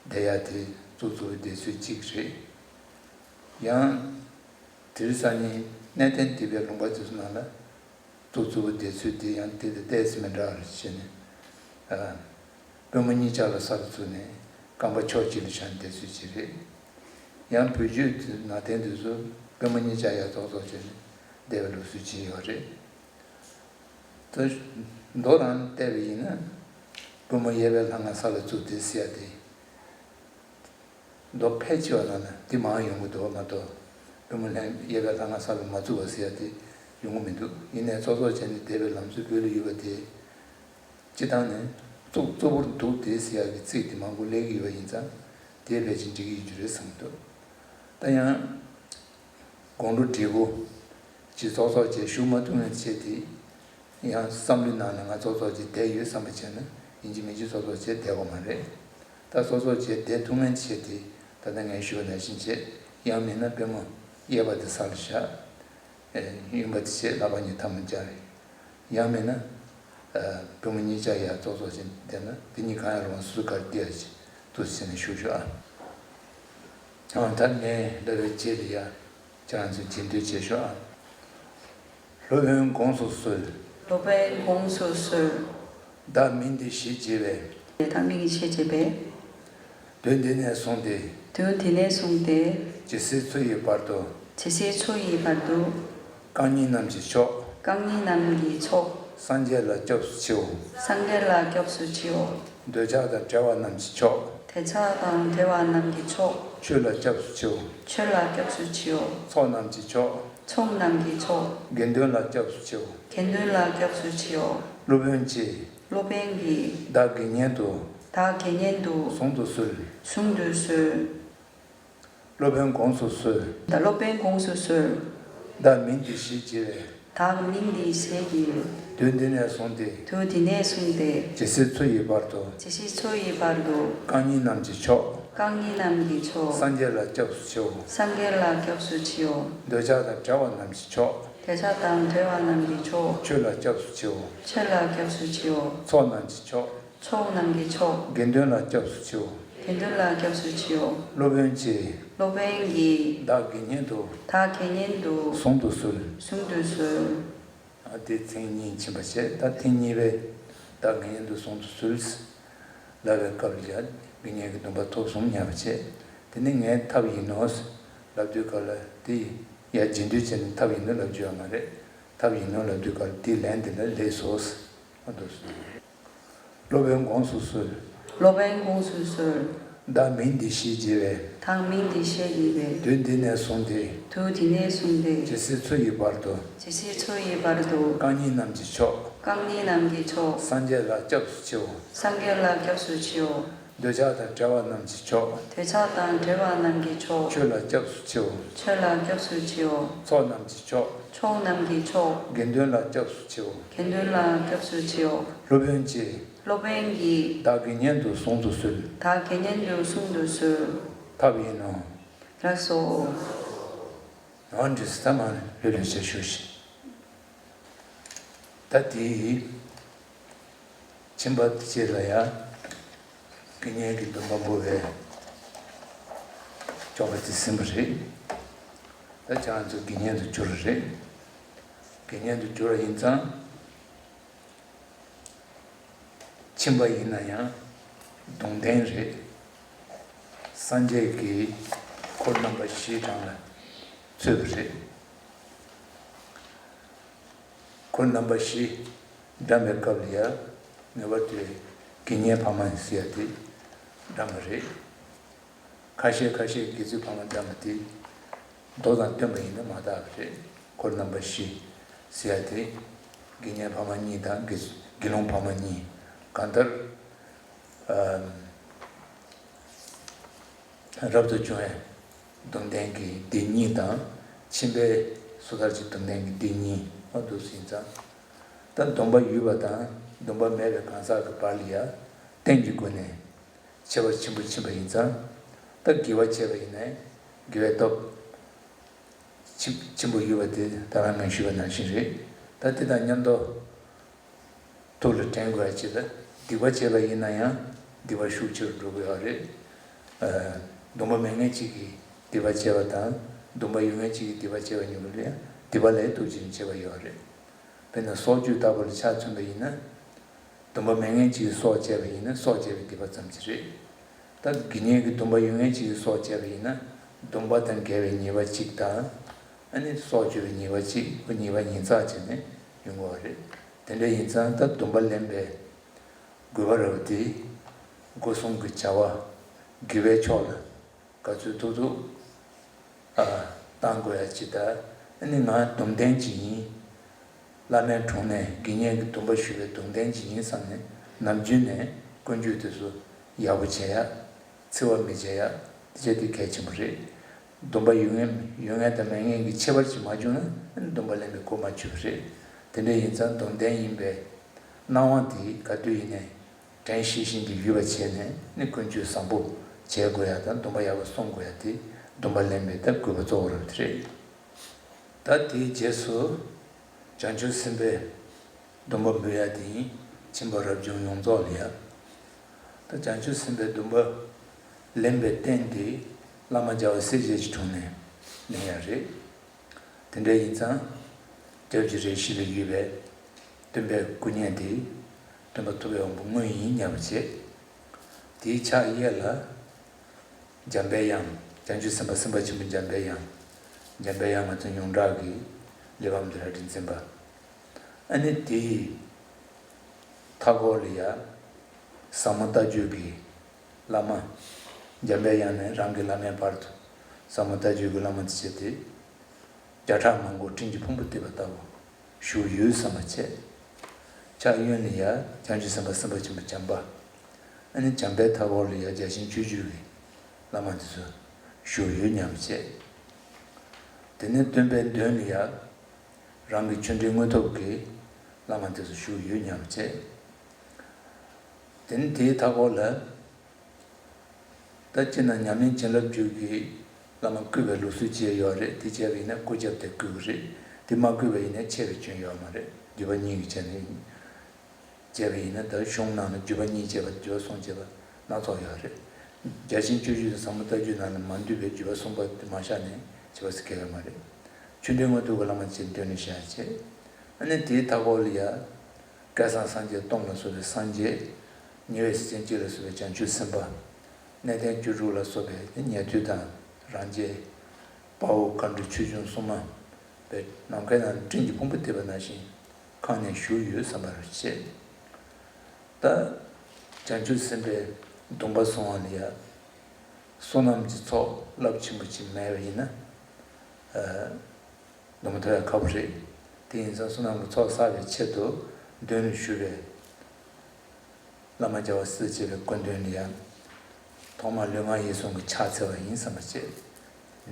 བསྡད་ཡ་དེ་གཙུག་གཙུག་པུར་བསྡད་ཚུལ་གཅིག་རེད། ཡང་། དེ་རིང་སང་ཉིན་གནས་བརྟན་སྡིག་པའི་ལུང་པ་དེ་ཚོ་ནང་ལ་གཙུག་གཙུག་པུར་བསྡད་ཚུལ་དེ་ཡང་དེ་དང་ཏོག་ཙམ་མི་འདྲ་བ་རེད་བྱས་ནས། ཨ། པུས་མོ་གཉིས་ཆ་ལ་ས་ལ་བཙུགས་ནས་རྐང་པ་ཕྱོགས་གཅིག་ལ་བཞག་ནས་བསྡད་ཚུལ་གཅིག་རེད། ཡང་བོད་བརྒྱུད་དེ་ནང་བསྟན་དེ་ཚོ་པུས་མོ་གཉིས་ཆ་ཡར་ཙོག་ཙོག་བྱས་ནས་བསྡད་པའི་ལུགས་སྲོལ་གཅིག་ཡོད་རེད། ད་མདོ་རང་བལྟས་པ་ཡིན་ན་པུས་མོ་གཡས་པའི་ལྷ་ང་ས་ལ་བཙུགས་ཏེ་ཟེར་ཡ་དེ། མདོ་ཕལ་ཆེ་བ་ནང་ན་འདི་མང་ཡོང་གི་འདུག་མ་གཏོགས་པུས་མོ་ལྷ་གཡས་པའི་ལྷ་ང་ས་ལ་མ་བཙུགས་པ་ཟེར་ཡ་དེ་ཡོང་གི་མི་འདུག་ཡིན་ནའི་ཙོག་ཙོག་བྱས་ནས་བསྡད་པའི་ལམ་སྲོལ་བོད་ལ་ཡོད་པ་དེ། སྤྱིར་བཏང་ནས་གཙུག་གཙུག་པུར་འདུག་སྟེ་ཟེར་ཡ་གི་ཚིག་དེ་མང་པོ་སླེབས་ཀྱི་ཡོད་པ་ཡིན་ཙང་དེ་ཕལ་ཆེར་འགྲིག་གི་ཡོད་རྒྱུ་རེད་བསམ་གྱི་འདུག་ད་ཡང་། དགུང་ལོ་བགྲེས་པོ་ཅིག་ཙོག་ཙོག་བྱས་བཞུགས་མ་ཐུབ་མཁན་བྱས་ཏེ། ཡང་བསམ་བློའི་ནང་ནས་ང་ཙོག་ཙོག་ཅིག་བསྡད་ཡོད་བསམ་པ་བྱས་ན་ཡིན་གཅིག་མིན་གཅིག་ཙོག་ཙོག་བྱས་བསྡད་དགོས་མ་རེད། ད་ཙོག་ཙོག་བྱས་བསྡད་ཐུབ་མཁན་བྱས་ཏེ་ད་ལྟ་ངས་ཞུས་པ་ནང་བཞིན་བྱས། ཡང་མིན་ན་པུས་མོ་གཡས་པ་དེ་ས་ལ་བཞག་ཨེ། གཡོན་པ་དེ་བྱས་ལག་པ་གཉིས་ཐལ་མོ་སྦྱར། ཡང་མིན་ན། ཨ། པུས་མོ་གཉིས་ཆ་ཡར་ཙོག་ཙོག་བྱས་བསྡད་ན་དེ་གཉིས་གང་ཡང་རུང་བ་སོ་སོ་ག་རེ་བསྡད་ཡ་ཅིག་འདུག་སེ་བྱས་ནས་བཞུགས་ཤོག་ཨ། ཨ། ད་ངས་ལབ་པའི་རྗེས་ལ་ཡ། ཁྱེད་རང་ཚོས་རྗེས་ཟློས་བྱེད་ཤོག་ཨ། སློབ་དཔོན་དགོངས་སུ་གསོལ། སློབ་དཔོན་དགོངས་སུ་གསོལ། བདག་མིང་འདི་ཞེས་བགྱི་བས། བདག་མིང་ཞེས་བགྱི་བས། དུས་འདི་ནས་བཟུང་སྟེ། དུས་འདི་ནས་བཟུང་སྟེ། ཇི་སྲིད་འཚོ་ཡི་བར་དུ། ཇི་སྲིད་འཚོ་ཡི་བར་དུ། རྐང་གཉིས་རྣམས་ཀྱི་མཆོག་རྐང་གཉིས་རྣམས་ཀྱི་མཆོག་སངས་རྒྱས་ལ་སྐྱབས་སུ་མཆིའོ། སངས་རྒྱས་ལ་སྐྱབས་སུ་མཆིའོ། འདོད་ཆགས་དང་བྲལ་བ་རྣམས་ཀྱི་མཆོག་འདོད་ཆགས་དང་བྲལ་བ་རྣམས་ཀྱི་མཆོག་ཆོས་ལ་སྐྱབས་སུ་མཆིའོ། ཆོས་ལ་སྐྱབས་སུ་མཆིའོ། ཚོགས་རྣམས་ཀྱི་མཆོག་ཚོགས་རྣམས་ཀྱི་མཆོག་དགེ་འདུན་ལ་སྐྱབས་སུ་མཆིའོ། དགེ་འདུན་ལ་སྐྱབས་སུ་མཆིའོ། སློབ་དཔོན་གྱིས། སློབ་དཔོན་གྱིས། བདག་དགེ་བསྙེན་དུ། བདག་དགེ་བསྙེན་དུ། གཟུང་དུ་གསོལ། གཟུང་དུ་གསོལ། སློབ་དཔོན་དགོངས་སུ་གསོལ། ད་སློབ་དཔོན་དགོངས་སུ་གསོལ། བདག་མིང་འདི་ཞེས་བགྱི་བས། བདག་མིང་འདི་ཞེས་བགྱི་བས། དུས་འདི་ནས་བཟུང་སྟེ། དུས་འདི་ནས་བཟུང་སྟེ། ཇི་སྲིད་འཚོ་ཡི་བར་དུ། ཇི་སྲིད་འཚོ་ཡི་བར་དུ། རྐང་གཉིས་རྣམས་ཀྱི་མཆོག་རྐང་གཉིས་རྣམས་ཀྱི་མཆོག་སངས་རྒྱས་ལ་སྐྱབས་སུ་མཆིའོ། སངས་རྒྱས་ལ་སྐྱབས་སུ་མཆིའོ། འདོད་ཆགས་དང་བྲལ་བ་རྣམས་ཀྱི་མཆོག་འདོད་ཆགས་དང་བྲལ་བ་རྣམས་ཀྱི་མཆོག་ཆོས་ལ་སྐྱབས་སུ་མཆིའོ། ཆོས་ལ་སྐྱབས་སུ་མཆིའོ། ཚོགས་རྣམས་ཀྱི་མཆོག་ཚོགས་རྣམས་ཀྱི་མཆོག་དགེ་འདུན་ལ་སྐྱབས་སུ་མཆིའོ། དགེ་འདུན་ལ་སྐྱབས་སུ་མཆིའོ། སློབ་དཔོན་གྱིས། སློབ་དཔོན་གྱིས། བདག་དགེ་བསྙེན་དུ། བདག་དགེ་བསྙེན་དུ། གཟུང་དུ་གསོལ། གཟུང་དུ་གསོལ། ཨ། དེ་ཐེངས་གཉིས་ཕྱིན་པ་བྱས། ད་ཐེངས་གཉིས་པའི་བདག་དགེ་བསྙེན་དུ་གཟུང་དུ་གསོལ། ལབ་པའི་སྐབས་ལ་ཡང་དགེ་བསྙེན་གྱི་སྡོམ་པ་ཐོབ་སོང་སྙམ་པ་བྱས། དེ་ནས་ངས་ཐབས་ཡིན་ནོ་ལབ་དུས་སྐབས་ལ་དེ་ཡ་རྗེས་ཟློས་བྱས་ནས་ཐབས་ཡིན་ནོ་ལབ་རྒྱུ་ཡོད་མ་རེད། ཐབས་ཡིན་ནོ་ལབ་དུས་སྐབས་ལ་དེའི་ལན་དེ་ལ་ལེགས་སོ། ཨ། འདུག་སེ། སློབ་དཔོན་དགོངས་སུ་གསོལ། སློབ་དཔོན་དགོངས་སུ་གསོལ། བདག་མིང་འདི་ཞེས་བགྱི་བས། བདག་མིང་འདི་ཞེས་བགྱི་བས། དུས་འདི་ནས་བཟུང་སྟེ། དུས་འདི་ནས་བཟུང་སྟེ། ཇི་སྲིད་འཚོ་ཡི་བར་དུ། ཇི་སྲིད་འཚོ་ཡི་བར་དུ། རྐང་གཉིས་རྣམས་ཀྱི་མཆོག་རྐང་གཉིས་རྣམས་ཀྱི་མཆོག་སངས་རྒྱས་ལ་སྐྱབས་སུ་མཆིའོ། སངས་རྒྱས་ལ་སྐྱབས་སུ་མཆིའོ། འདོད་ཆགས་དང་བྲལ་བ་རྣམས་ཀྱི་མཆོག་འདོད་ཆགས་དང་བྲལ་བ་རྣམས་ཀྱི་མཆོག་ཆོས་ལ་སྐྱབས་སུ་མཆིའོ། ཆོས་ལ་སྐྱབས་སུ་མཆིའོ། ཚོགས་རྣམས་ཀྱི་མཆོག་ཚོགས་རྣམས་ཀྱི་མཆོག་དགེ་འདུན་ལ་སྐྱབས་སུ་མཆིའོ། དགེ་འདུན་ལ་སྐྱབས་སུ་མཆིའོ། སློབ་དཔོན་གྱིས། སློབ་དཔོན་གྱིས། བདག་དགེ་བསྙེན་དུ་གཟུང་དུ་གསོལ། བདག་དགེ་བསྙེན་དུ་གཟུང་དུ་གསོལ། ཐབས་ཡིན་ནོ། ལགས་སོ། ཨ། འགྲིགས་སོང་། ད་མར་ལྷོད་ལྷོད་བྱས་བཞུགས་ཤིག་ད་དེ་ཕྱིན་པ་དེ་རྗེས་ལ་ཡང་དགེ་བསྙེན་གྱི་སྡོམ་པ་འབུལ་བའི་ ཆོག་པ་དེ་ཟིན་པ་རེད། ད་ཁྱེད་རང་ཚོ་དགེ་བསྙེན་དུ་གྱུར་རེད། དགེ་བསྙེན་དུ་གྱུར་བ་ཡིན་ཙང་། ཕྱིན་པ་ཡིན་ན་ཡང་གདུང་རྟེན་རེད། སངས་རྒྱས་ཀྱི་འཁོར་རྣམ་པ་བཞིའི་གྲངས་ལ་ཚུད་པ་རེད། འཁོར་རྣམ་པ་བཞི་བགྲམ་པའི་སྐབས་ལ་ཡང་ངེས་པར་དུ་དགེ་བསྙེན་འཕགས་མ་ཟེར་ཡ་དེ་བགྲམ་པ་རེད། ཁ་ཤས་ཁ་ཤས་དགེ་ཚུལ་འཕགས་མ་བགྲམ་པ་དེ་མདོ་དང་བསྟུན་པ་ཡིན་ན་མ་དག་པ་རེད། འཁོར་རྣམ་པ་བཞི་ཟེར་ཡ་དེ་དགེ་བསྙེན་འཕགས་མ་གཉིས་དང་དགེ་དགེ་སློང་འཕགས་མ་གཉིས། གང་ལྟར་ཨ་རབ་ཏུ་བྱུང་བའི་གདུང་རྟེན་གྱི་སྡེ་གཉིས་དང་། ཕྱིན་པའི་སོ་ཐར་གྱི་གདུང་རྟེན་གྱི་སྡེ་གཉིས་འོ་འདུག་ཟིན་ཙང་། ད་སྡོམ་པ་ཡོད་པ་དང་སྡོམ་པ་མེད་པའི་གང་ཟག་གི་བར་ལ་ཡང་རྟེན་གྱི་སྒོ་ནས་ཁྱད་པར་ཆེན་པོ་ཕྱིན་པ་ཡིན་ཙང་། ད་དགེ་བ་བྱས་པ་ཡིན་ནའི་དགེ་བའི་སྟོབས་ཆེ་ཆེན་པོ་ཡོད་པ་དེ་ད་ག་ནང་ཞུས་པ་ནང་བཞིན་རེད། ད་དེ་དང་མཉམ་དུ། ཐུགས་ལ་དྲན་དགོས་ཡ་ཅིག་ལ། སྡིག་པ་བྱས་པ་ཡིན་ན་ཡང་སྡིག་པ་ཤུགས་ཆེ་རུ་འགྲོ་གི་ཡོད་རེད། ཨ། སྡོམ་པ་མེད་མཁན་གཅིག་གིས་སྡིག་པ་བྱས་པ་དང་སྡོམ་པ་ཡོད་མཁན་གཅིག་གིས་སྡིག་པ་བྱས་པ་གཉིས་པོ་ལ་ཡང་སྡིག་པ་ལས་ཐུགས་རྗེ་ཆེ་བ་ཡོད་རེད། དཔེར་ན་སྲོག་གཅོད་ལྟ་བུ་ལ་ཆ་མཚོན་པ་ཡིན་ན། སྡོམ་པ་མེད་མཁན་གཅིག་གིས་སྲོག་བཅད་པ་ཡིན་ན་སྲོག་བཅད་པའི་སྡིག་པ་ཙམ་གྱིས་རེད། ད་དགེ་བསྙེན་གྱི་སྡོམ་པ་ཡོད་མཁན་གཅིག་གིས་སྲོག་བཅད་པ་ཡིན་ན་སྡོམ་པ་དང་འགལ་བའི་ཉེས་པ་གཅིག་དང་། ཨ་ནི་སྲོག་གཅོད་པའི་ཉེས་པ་གཅིག་ཁོ་ཉེས་པ་ཉིས་བརྩེགས་བྱས་ནས་ཡོང་གི་ཡོད་རེད། དེ་འདྲ་ཡིན་ཙང་ད་སྡོམ་པ་ལེན་པའི་དགོས་པ་རེད་པ། དེ་སྒོ་གསུམ་གྱི་བྱ་བ་དགེ་བའི་ཕྱོགས་ལ་ག་ཚོད་ཐུབ་ཐུབ་ཨ་བཏང་དགོས་ཡ་ཅིག་ད། ཨ་ནི་ང་སྡོམ་ལྡན་ཅིག་ཡིན། བླ་མའི་དྲུང་ནས་དགེ་བསྙེན་གྱི་སྡོམ་པ་ཞུ་བའི་སྡོམ་ལྡན་ཅིག་ཡིན་བསམ་ནས་ནམ་རྒྱུན་ནས་ཀུན་སྤྱོད་དེ་ཚོ་ཡག་པོ་བྱེད་ཡ། འཚེ་བ་མི་བྱེད་ཡ། དེ་བྱས་དེ་གལ་ཆེན་པོ་རེད། སྡོམ་པ་ཡོད་མཁན་ཡོད་མཁན་དང་མེད་མཁན་གྱི་ཁྱད་པར་ཅིག་མ་བྱུང་ན་སྡོམ་པ་ལེན་པའི་གོ་མ་ཆོད་པ་རེད། དེ་འདྲ་ཡིན་ཙང་སྡོམ་ལྡན་ཡིན་པའི་སྣང་བ་དེ་ག་དུས་ཡིན་ནའི་དྲན་ཤེས་བཞིན་དུ་ཡོད་པ་བྱས་ནས་ནི་ཀུན་སྤྱོད་བཟང་པོ་བྱེད་དགོས་ཡ་དང་སྡོམ་པ་ཡག་པོ་སྲུང་དགོས་ཡ་དེ་སྡོམ་པ་ལེན་པའི་ད་དགོས་པ་གཙོ་བོ་རེད་པ། དེ་རེད། ད་དེའི་རྗེས་སུ་བྱང་ཆུབ་སེམས་དཔའི་སྡོམ་པ་འབུལ་ཡ་དེ་ཡིན། ཕྱིན་པ་རབ་བྱུང་ཡོངས་རྫོགས་ལ་ཡ། ད་བྱང་ཆུབ་སེམས་དཔའི་སྡོམ་པ་ལེན་པའི་རྟེན་དེ་བླ་མ་རྒྱལ་བ་སྲས་བཅས་ཀྱི་དྲུང་ནས་ལེན་ཡ་རེད། དེ་འདྲ་ཡིན་ཙང་། སྐྱབས་ཀྱི་རེ་ཞིག་ལ་ཡོད་པའི་སྟོན་པའི་སྐུ་བརྙན་དེ་སྟོན་པ་ཐུབ་པའི་དབང་པོ་དངོས་ཡིན་སྙམ་པ་བྱེད། དེའི་ཕྱག་གཡས་ལ་འཇམ་པའི་དབྱངས། བྱང་ཆུབ་སེམས་དཔའ་སེམས་དཔའ་ཆེན་པོ་འཇམ་པའི་དབྱངས། འཇམ་པའི་དབྱངས་ང་ཚོ་ཡོངས་གྲགས་ཀྱི་གླེགས་བམ་འདི་ལ་རིག་འཛིན་པ། ཨ་ནི་དེའི་མཐའ་སྐོར་ལ་ཡ་ཟབ་མོ་ལྟ་སྤྱོད་ཀྱི་བླ་མ། འཇམ་པའི་དབྱངས་ནས་རང་གི་བླ་མའི་བར་དུ་ཟབ་མོ་ལྟ་སྤྱོད་ཀྱི་བླ་མ་དེ་བྱས་ཏེ། བརྒྱ་ཕྲག་མང་པོ་སྤྲིན་གྱི་ཕུང་པོ་གཏིབས་པ་ལྟ་བུ་བཞུགས་ཡོད་བསམ་པ་བྱས། ཕྱག་གཡོན་ལ་ཡ་བྱང་ཆུབ་སེམས་དཔའ་སེམས་དཔའ་ཆེན་པོ་བྱམས་པ། ཨ་ནི་བྱམས་པའི་མཐའ་འཁོར་ལ་ཡ་བརྒྱ་བྱིན་སྤྱོད་བརྒྱུད་ཀྱི་བླ་མ་དེ་ཚོ་བཞུགས་ཡོད་སྙམ་བྱས། དེ་ནས་སྟོན་པའི་མདུན་ལ་ཡ་རང་གི་ཆོས་འབྲེལ་དངོས་ཐོབ་ཀྱི་བླ་མ་དེ་ཚོ་བཞུགས་ཡོད་སྙམ་བྱས། དེ་ནས་དེའི་མཐའ་འཁོར་ལ། ད་སྤྱིར་ན་ཉམས་ལེན་བྱིན་རླབས་འཇུག་གི་བླ་མ་བསྐུལ་བའི་ལུགས་སྲོལ་བཅས་ཡོད་རེད། དེ་བྱས་པ་ཡིན་ན་སྐུ་རྒྱབ་དེ་བསྐུལ་གྱི་རེད། དེ་མ་བསྐུལ་བ་ཡིན་ན་ཆད་པའི་སྐྱོན་ཡོད་མ་རེད། འདུས་པ་གཉིས་ཀྱི་ཆ་ནས་བྱས་པ་ཡིན་ན། ད་གཞུང་ནང་ལ་འདུས་པ་གཉིས་བྱས་པ་འདུས་པ་གསུམ་བྱས་པ་སྣ་ཚོགས་ཡོད་རེད། བརྒྱ་བྱིན་སྤྱོད་བརྒྱུད་དང་ཟབ་མོ་ལྟ་སྤྱོད་ནང་ལ་མ་འདུས་པའི་འདུས་པ་གསུམ་པ་དེ་མ་བཞག་ནས་བྱས་པ་ཟེར་གྱི་ཡོད་མ་རེད། ཆོས་འབྲེལ་དངོས་ཐོབ་ཀྱི་བླ་མ་བྱས་འདོན་ནས་བཞག་བྱས། ཨ་ནི་དེའི་མཐའ་འཁོར་ལ་ཡ། བསྐལ་བཟང་སངས་རྒྱས་སྟོང་ལ་སོགས་པའི་སངས་རྒྱས། ཉེ་བའི་སྲས་ཆེན་བཅུ་ལ་སོགས་པའི་བྱང་ཆུབ་སེམས་དཔའ། གནས་བརྟན་བཅུ་དྲུག་ལ་སོགས་པའི་ཉན་ཐོས་དང་རང་རྒྱལ། དཔའ་བོ་མཁའ་འགྲོ་ཆོས་སྐྱོང་སྲུང་མ། པའི་ནམ་མཁའི་ནང་སྤྲིན་གྱི་ཕུང་པོ་གཏིབས་པ་ནང་བཞིན་ཁེངས་ནས་བཞུགས་ཡོད་བསམ་པར་བྱེད། ད་བྱང་ཆུབ་སེམས་དཔའི་སྡོམ་པ་སྲུང་བ་ལ་ཡ། བསོད་ནམས་ཀྱི་ཚོགས་རླབས་ཆེན་པོ་ཅིག་མེད་པ་ཡིན་ན། ཨ། སྡོམ་པ་ཐོབ་ཡ་ཁག་པོ་རེད། དེ་ཡིན་ཙང་བསོད་ནམས་ཀྱི་ཚོགས་བསགས་པའི་ཆེད་དུ་མདུན་ལ་བཞུགས་པའི་བླ་མ་རྒྱལ་བ་སྲས་བཅས་པའི་སྐུ་མདུན་ལ་ཡང་། ཐོག་མར་ལུས་ངག་ཡིད་གསུམ་གྱི་ཕྱག་འཚལ་བ་ཡིན་བསམ་པ་བྱེད།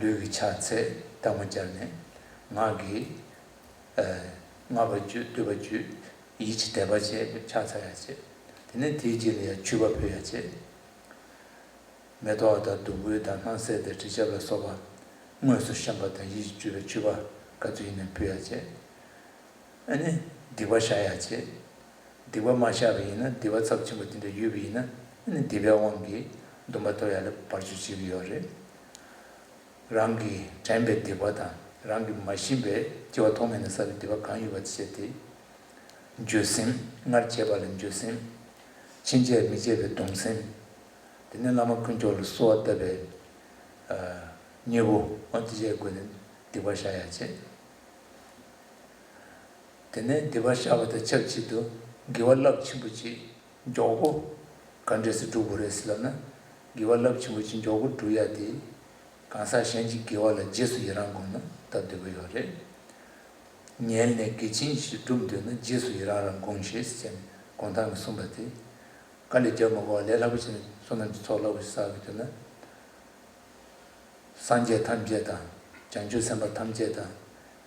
ལུས་ཀྱི་ཕྱག་འཚལ་ཐལ་མོ་སྦྱར་ནས། ངག་གིས་ཨ་བསྔགས་པ་བརྗོད། བསྟོད་པ་བརྗོད། ཡིད་ཀྱིས་དད་པ་བྱས་ཕྱག་འཚལ་ཡ་བྱེད། དེ་ནས་དེའི་རྗེས་ལ་ཡང་མཆོད་པ་ཕུལ་ཡ་བྱེད། མེ་ཏོག་དང་བདུག་སྤོས་དང་སྣང་གསལ་དང་དྲི་ཆབ་ལ་སོགས་པ་དངོས་སུ་བཤམས་པ་དང་ཡིད་ཀྱིས་བརྗོད་པའི་མཆོད་པ་ག་ཚོད་ཡིན་ན་ཕུལ་ཡ་བྱེད། ཨ་ནི་སྡིག་པ་བཤགས་ཡ་བྱེད། སྡིག་པ་མ་བཤགས་པ་ཡིན་ན། སྡིག་པ་ཚབས་ཆེན་པོ་དེ་འདྲ་ཡོད་པ་ཡིན་ན། ཨ་ནི་སྡིག་པའི་དབང་གིས་སྡོམ་པ་ཐོབ་ཡ་ལ་བར་ཆད་བྱེད་ཀྱི་ཡོད་རེད། རང་གི་དྲན་པའི་སྡིག་པ་དང་རང་གི་མ་ཤེས་པའི་སྐྱེ་བ་ཐོག་མེད་ནས་བསགས་པའི་སྡིག་པ་གང་ཡོད་པ་དེ་བྱས་ཏེ། འགྱོད་སེམས། སྔར་བྱས་པ་ལ་འགྱོད་སེམས། ཕྱིན་ཆད་མི་བྱེད་པའི་གདུང་སེམས། དེ་ནས་བླ་མ་དཀོན་མཆོག་ལ་གསོལ་བ་བཏབ་པའི་ཨ་མཉེས་པོ། འོ་དེ་བྱས་སྒོ་ནས་སྡིག་པ་བཤགས་ཡ་བྱེད། དེ་ནས་སྡིག་པ་བཤགས་པ་དང་ཆབས་ཅིག་ཏུ་དགེ་བ་རླབས་ཆེན་པོ་ཅིག་མགྱོགས་པོ་ག་འདྲས་སེ་སྒྲུབ་དགོས་རེད་ཟེར་ལབ་ན། དགེ་བ་རླབས་ཆེན་པོ་ཅིག་མགྱོགས་པོ་སྒྲུབ་ཡ་དེ། གང་ཟག་གཞན་གྱི་དགེ་བ་ལ་རྗེས་སུ་ཡི་རང་དགོངས་ན་སྟབས་བདེ་པོ་ཡོད་རེད། ཉལ་ནས་དགེ་ཆེན་ཞིག་སྒྲུབ་འདོད་ན་རྗེས་སུ་ཡི་རང་རང་དགོངས་ཞེས་ཟེར་ནས་དགོངས་དག་གིས་གསུངས་པ་དེ། དཀའ་ལས་རྒྱག་མི་དགོས་པར་ལས་སླ་པོ་བྱས་ནས་བསོད་ནམས་ཀྱི་ཚོགས་རླབས་པོ་ཞིག་བསགས་དགོས་འདོད་ན། སངས་རྒྱས་ཐམས་ཅད་དང་། བྱང་ཆུབ་སེམས་དཔའ་ཐམས་ཅད་དང་།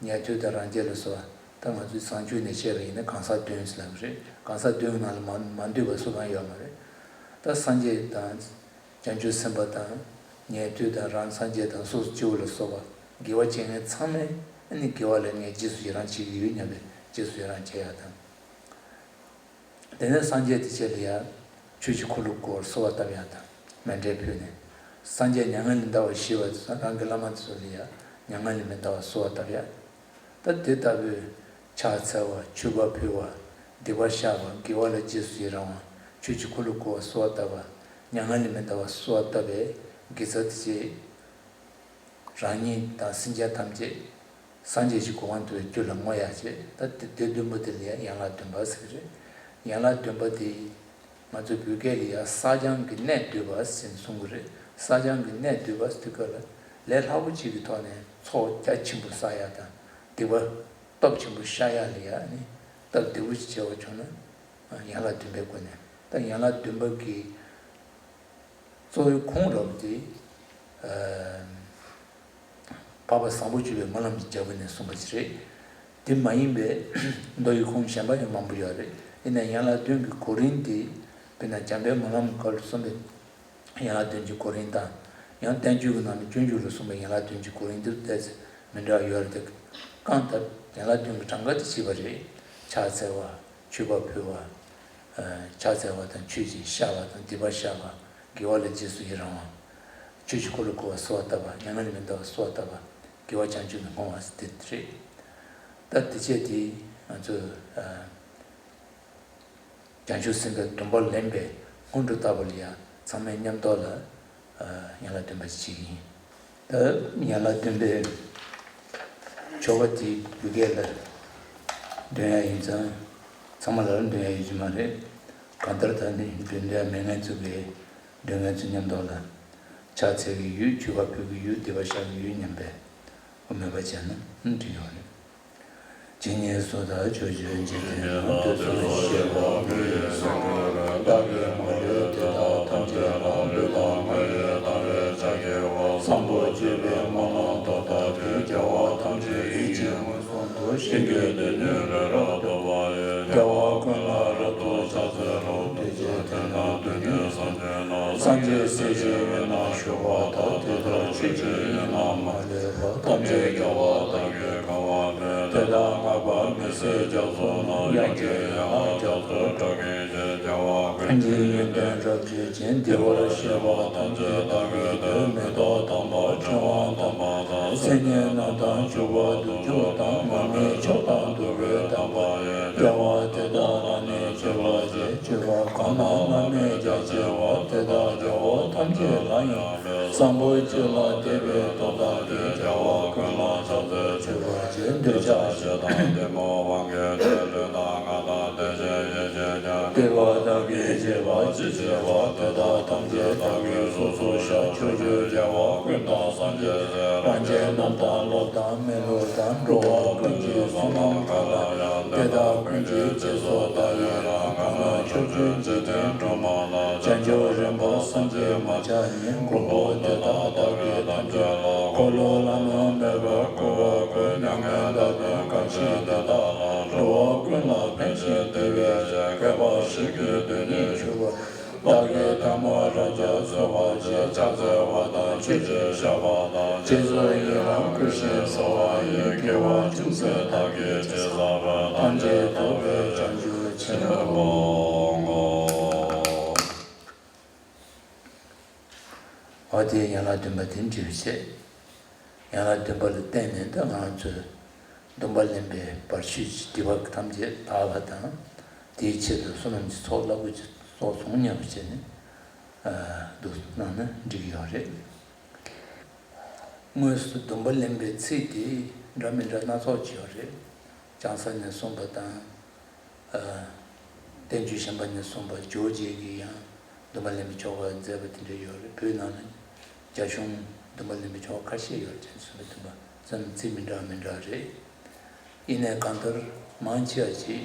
ཉན་ཐོས་དང་རང་རྒྱལ་ལ་སོགས་པ། ད་ང་ཚོས་བཟང་སྤྱོད་ནས་བཤད་པ་ཡིན་ན་གང་ཟག་བདུན་ཟེར་ལབ་ཀྱི་རེད། གང་ཟག་བདུན་ནང་ལ་མ་མ་འདུས་པ་སུ་གང་ཡོད་མ་རེད། ད་སངས་རྒྱས་དང་། བྱང་ཆུབ་སེམས་དཔའ་དང་། ཉན་ཐོས་དང་རང་སངས་རྒྱས་དང་སོ་སོ་སྐྱེ་བོ་ལ་སོགས་པ། དགེ་བ་བྱེད་མཁན་ཚང་མས་ཨ་ནི་དགེ་བ་ལ་ངས་རྗེས་སུ་ཡི་རང་བྱེད་ཀྱི་ཡོད་སྙམ་པའི་རྗེས་སུ་ཡི་རང་བྱེད་ཡ་དང་། དེ་ནས་སངས་རྒྱས་དེ་བྱས་ལ་ཡ། ཆོས་ཀྱི་འཁོར་ལོ་བསྐོར་བར་གསོལ་བ་བཏབ་ཡ་དང་མཎྜལ་ཕུལ་ནས། སངས་རྒྱས་མྱ་ངན་ལས་འདའ་བར་ཞི་བ་དེ་ཚོ་རང་གི་བླ་མ་དེ་ཚོ་ལ་ཡ་མྱ་ངན་ལས་མི་འདའ་བར་གསོལ་བ་བཏབ་ཡ། ད་དེ་ལྟ་བུའི་ཕྱག་འཚལ་བ། མཆོད་པ་ཕུལ་བ། སྡིག་པ་བཤགས་པ། དགེ་བ་ལ་རྗེས་སུ་ཡི་རང་བ། ཆོས་ཀྱི་འཁོར་ལོ་བསྐོར་བར་གསོལ་བ་བཏབ་པ། མྱ་ངན་ལས་མི་འདའ་བར་གསོལ་བ་བཏབ་པའི་དགེ་རྩ་དེ་བྱས། རང་ཉིད་དང་སེམས་ཅན་ཐམས་ཅད་སངས་རྒྱས་ཀྱི་གོ་འཕང་ཐོབ་པའི་རྒྱུ་ལ་བསྔོ་ཡག་བྱས། ད་དེ་དེ་བདུན་པོ་དེ་ལ་ཡང་ཡན་ལག་བདུན་པ་ཟེར་གྱི་རེད། ཡན་ལག་བདུན་པ་དེ་ང་ཚོ་བོད་སྐད་ལ་ཡང་བསགས་སྦྱང་གི་གནད་བསྡུས་པ་ཟེར་ནས་གསུང་གི་རེད། བསགས་སྦྱང་གི་གནད་བསྡུས་པ་ཟེར་དུས་སྐབས་ལ་ལས་སླ་པོ་གཅིག་གི་ཐོག་ནས་ཚོགས་རྒྱ་ཆེན་པོ་བསགས་ཡག་དང་སྡིག་པ་སྟོབས་ཆེན་པོ་བཤགས་ཡག་ལ་ཡང་ནི་སྟབས་བདེ་པོ་ཞིག་བྱེད་པ་བྱུང་ན། ཡན་ལག་བདུན་པའི་སྒོ་ནས། ད་ཡན་ལག་བདུན་པ་གི་གཙོ་བོའི་ཁུངས་རབ་དེ། ཨ། འཕགས་པ་བཟང་པོ་སྤྱོད་པའི་སྨོན་ལམ་གྱི་རྒྱལ་པོ་ནས་གསུངས་པ་ཞིག་རེད། དེ་མ་ཡིན་པའི་མདོ་ཡི་ཁུངས་གཞན་པ་ཡང་མང་པོ་ཡོད་རེད། ཡིན་ན་ཡང་ཡན་ལག་བདུན་གྱི་གོ་རིམ་དེ། དཔེར་ན་འཇམ་དཔལ་སྨོན་ལམ་སྐོར་ལ་གསུངས་པའི་ཡན་ལག་བདུན་གྱི་གོ་རིམ་དང་། ཡང་བསྟན་བཅོས་ཀྱི་ནང་ནས་སྤྱོད་འཇུག་ལ་གསུངས་པའི་ཡན་ལག་བདུན་གྱི་གོ་རིམ་དེ་ཏོག་ཙམ་མི་འདྲ་བ་ཡོད་རེད་དེ། གང་ལྟར་ཡན་ལག་བདུན་གྱི་གྲངས་ཀ་དེ་བྱས་པ་རེད། ཕྱག་འཚལ་བ། མཆོད་པ་ཕུལ་བ། ཨ། ཕྱག་འཚལ་བ་དང་མཆོད་ཅིང་བཤགས་པ་དང་སྡིག་པ་བཤགས་པ། དགེ་བ་ལ་རྗེས་སུ་ཡི་རང་བ། ཆོས་ཀྱི་འཁོར་ལོ་བསྐོར་བར་གསོལ་བ་བཏབ་པ། མྱ་ངན་ལས་མི་འདའ་བར་གསོལ་བ་བཏབ་པ། དགེ་བ་བྱང་ཆུབ་ཏུ་བསྔོ་བ་ཟེར་དེ་རེད། ད་དེ་བྱས་དེ་ང་ཚོས། ཨ། བྱང་ཆུབ་སེམས་དཔའི་སྡོམ་པ་ལེན་པའི་སྔོན་འགྲོ་ལྟ་བུ་ལ་ཡང་ཚང་མས་མཉམ་དུ་ལ། ཨ། ཡན་ལག་བདུན་པ་ཅིག་ཡིན། ད་ཡན་ལག་བདུན་པའི་ཆོ་ག་དེ་བོད་སྐད་ལ་འདོན་ཡ་ཡིན་ཙང་། ཚང་མ་ལ་འདོན་ཡ་ཡོད་ཀྱི་མ་རེད། གང་ལྟར་ད་ནི་འདོན་འདོན་ཡ་མེད་མཁན་ཚོ་གིས་འདོན་མཁན་ཚོ་མཉམ་དུ་ལ། ཕྱག་འཚལ་གྱི་ཡུལ། མཆོད་པ་ཕུལ་གྱི་ཡུལ། སྡིག་པ་བཤགས་ཀྱི་ཡུལ་སྙམ་པའི་མོས་པ་བྱས་ན་འགྲིག་ཡོད་རེད། ཇི་སྙེད་སུ་དག་ཕྱོགས་བཅུའི་འཇིག་རྟེན་དུ། དུས་གསུམ་གཤེགས་པ་ཀུན་གྱི་གཟུགས་ཀྱི་རོལ་པ། བདག་གིས་མ་ལུས་དེ་དག་ཐམས་ཅད་ལ། ལུས་དང་ངག་ཡིད་དང་བས་ཕྱག་བགྱི་བ། བཟང་པོ་སྤྱོད་པའི་སྨོན་ལམ་སྟོབས་དག་གིས། རྒྱལ་བ་ཐམས་ཅད་ཡིད་ཀྱིས་མངོན་སུམ་དུ། ཞིང་གི་རྡུལ་སྙེད་ལས་རབ་ཏུ་བབས་ཡོད། རྒྱལ་བ་ཀུན་ལ་རབ་ཏུ་ཕྱག་འཚལ་ལོ། འདུས་བྱས་དོན་དམ་དོན་གཉེར་སངས་རྒྱས་རྣམས། སངས་རྒྱས་སྲས་ཀྱི་དབུས་ན་བཞུགས་པ་དག། དེ་ལྟར་ཆོས་ཀྱི་དབྱིངས་རྣམས་མ་ལུས་པ། ཐམས་ཅད་རྒྱལ་བ་དག་གིས་གང་བ་སྤེལ། དེ་དག་བསྔགས་པ་མི་ཟད་རྒྱ་མཚོ་རྣམས། དབྱངས་ཀྱི་ཡན་ལག་རྒྱ་མཚོའི་སྒྲ་སྐད་ཀྱིས། རྒྱལ་བ་ཀུན་གྱི་ཡོན་ཏན་རབ་བརྗོད་ཅིང་། བདེ་བར་གཤེགས་པ་ཐམས་ཅད་བདག་གིས་བསྟོད། མེ་ཏོག་དམ་པ་ཕྲེང་བ་དམ་པ་དང་། མཚན་སྙན་རྣམས་དང་བྱུག་པ་བདུག་སྤོས་དང་། མར་མེ་མཆོག་དང་བདུག་སྤོས་དམ་པ་ཡིས། བདེ་བ་དེ་དག་ལ་ནི་མཆོད་པར་བྱེད། མཆོད་པ་གང་རྣམས་བླ་མེད་རྒྱ་ཆེ་བ། དེ་དག་རྒྱལ་བ་ཐམས་ཅད་ལ་ཡང་འབུལ། བཟང་པོ་སྤྱོད་ལ་དད་པའི་སྟོབས་དག་གིས། རྒྱལ་བ་ཀུན་ལ་ཕྱག་འཚལ་མཆོད་པར་བྱེད། འདོད་ཆགས་ཞེ་སྡང་གཏི་མུག་དབང་གིས་བྲལ། ལུས་དང་ངག་དང་བདེ་གཤེགས་ཡེ་ཤེས་ཀྱང་། བདེ་བ་དག་གིས་བྱེད་པ་ཅི་བྱེད་པ། དེ་དག་ཐམས་ཅད་བདག་གིས་སོ་སོར་བཤགས། ཕྱོགས་བཅུའི་རྒྱལ་བ་ཀུན་དང་སངས་རྒྱས་སྲས། རང་ཆས་རྣམས་དང་སློབ་དང་མི་སློབ་དང་། འགྲོ་བ་ཀུན་གྱི་བསོད་ནམས་གང་རྣམས་ཡང་། དེ་དག་ཀུན་གྱི་རྗེས་སུ་བདག་ཡི་རང་། གང་རྣམས་ཕྱོགས་བཅུའི་འཇིག་རྟེན་སྒྲོན་མ་ལ། བྱང་ཆུབ་རིམ་པ་བསམ་གྱིས་མ་ཁྱབ་ཉིད། མགོན་པོ་དེ་དག་བདག་གིས་ཐམས་ཅད་ལ། འཁོར་ལོ་བླ་ན་མེད་པར་བསྐོར་བར་བསྐུལ། མྱ་ངན་འདའ་སྟོན་གང་བཞེད་དེ་དག་ལ། འགྲོ་བ་ཀུན་ལ་ཕན་ཞིང་བདེ་བའི་ཕྱིར། བསྐལ་པ་བཞི་གི་དུས་ནི་འཆི་བ། བདག་གིས་ཐལ་མོ་རབ་སྦྱར་འཚོལ་བར་བྱེད། ཕྱག་འཚལ་བ་དང་མཆོད་ཅིང་བཤགས་པ་དང་། རྗེས་སུ་ཡི་རང་བསྐུལ་ཞིང་གསོལ་བ་ཡི། དགེ་བ་ཅུང་ཟད་བདག་གིས་ཅི་བསགས་པ། ཐམས་ཅད་ཐོབ་པའི་བྱང་ཆུབ་ཆེན་པོར་བསྔོ། འོ་དེ་ཡན་ལག་བདུན་པ་དེ་འབྲི་བྱེད། ཡན་ལག་བདུན་པ་ལ་བརྟེན་ནས་ད་ང་རང་ཚོས་སྡོམ་པ་ལེན་པའི་བར་ཆད་ཀྱི་སྒྲིབ་པ་ཐམས་ཅད་དག་པ་དང་། དེའི་ཆེད་དུ་བསོད་ནམས་ཀྱི་ཚོགས་རླབས་པོ་ཆེ་རྫོགས་སོང་སྙམ་པ་བྱས་ནས། ཨ། འདུག་གནང་ན་འགྲིག་ཡོད་རེད། དངོས་སུ་སྡོམ་པ་ལེན་པའི་ཚིག་དེ་འདྲ་མི་འདྲ་སྣ་ཚོགས་ཅིག་ཡོད་རེད། ལྕང་ས་ནས་གསུངས་པ་དང་། ཨ། བསྟན་བཅོས་གཞན་པ་ནས་གསུངས་པ། ཇོ་བོ་རྗེ་གིས་ཡང་སྡོམ་པ་ལེན་པའི་ཆོ་ག་མཛད་པ་དེ་འདྲ་ཡོད་རེད། བོད་ནང་ལ་རྒྱ་གཞུང་སྡོམ་པ་ལེན་པའི་ཆོ་ག་ཁ་ཤས་ཡོད་རེད། བྱང་ཆུབ་སེམས་དཔའི་སྡོམ་པ་ཙམ་ཚིག་མི་འདྲ་བ་མི་འདྲ་བ་རེད། ཡིན་ནའི་གང་ལྟར་མང་ཆེ་བ་ཅིག་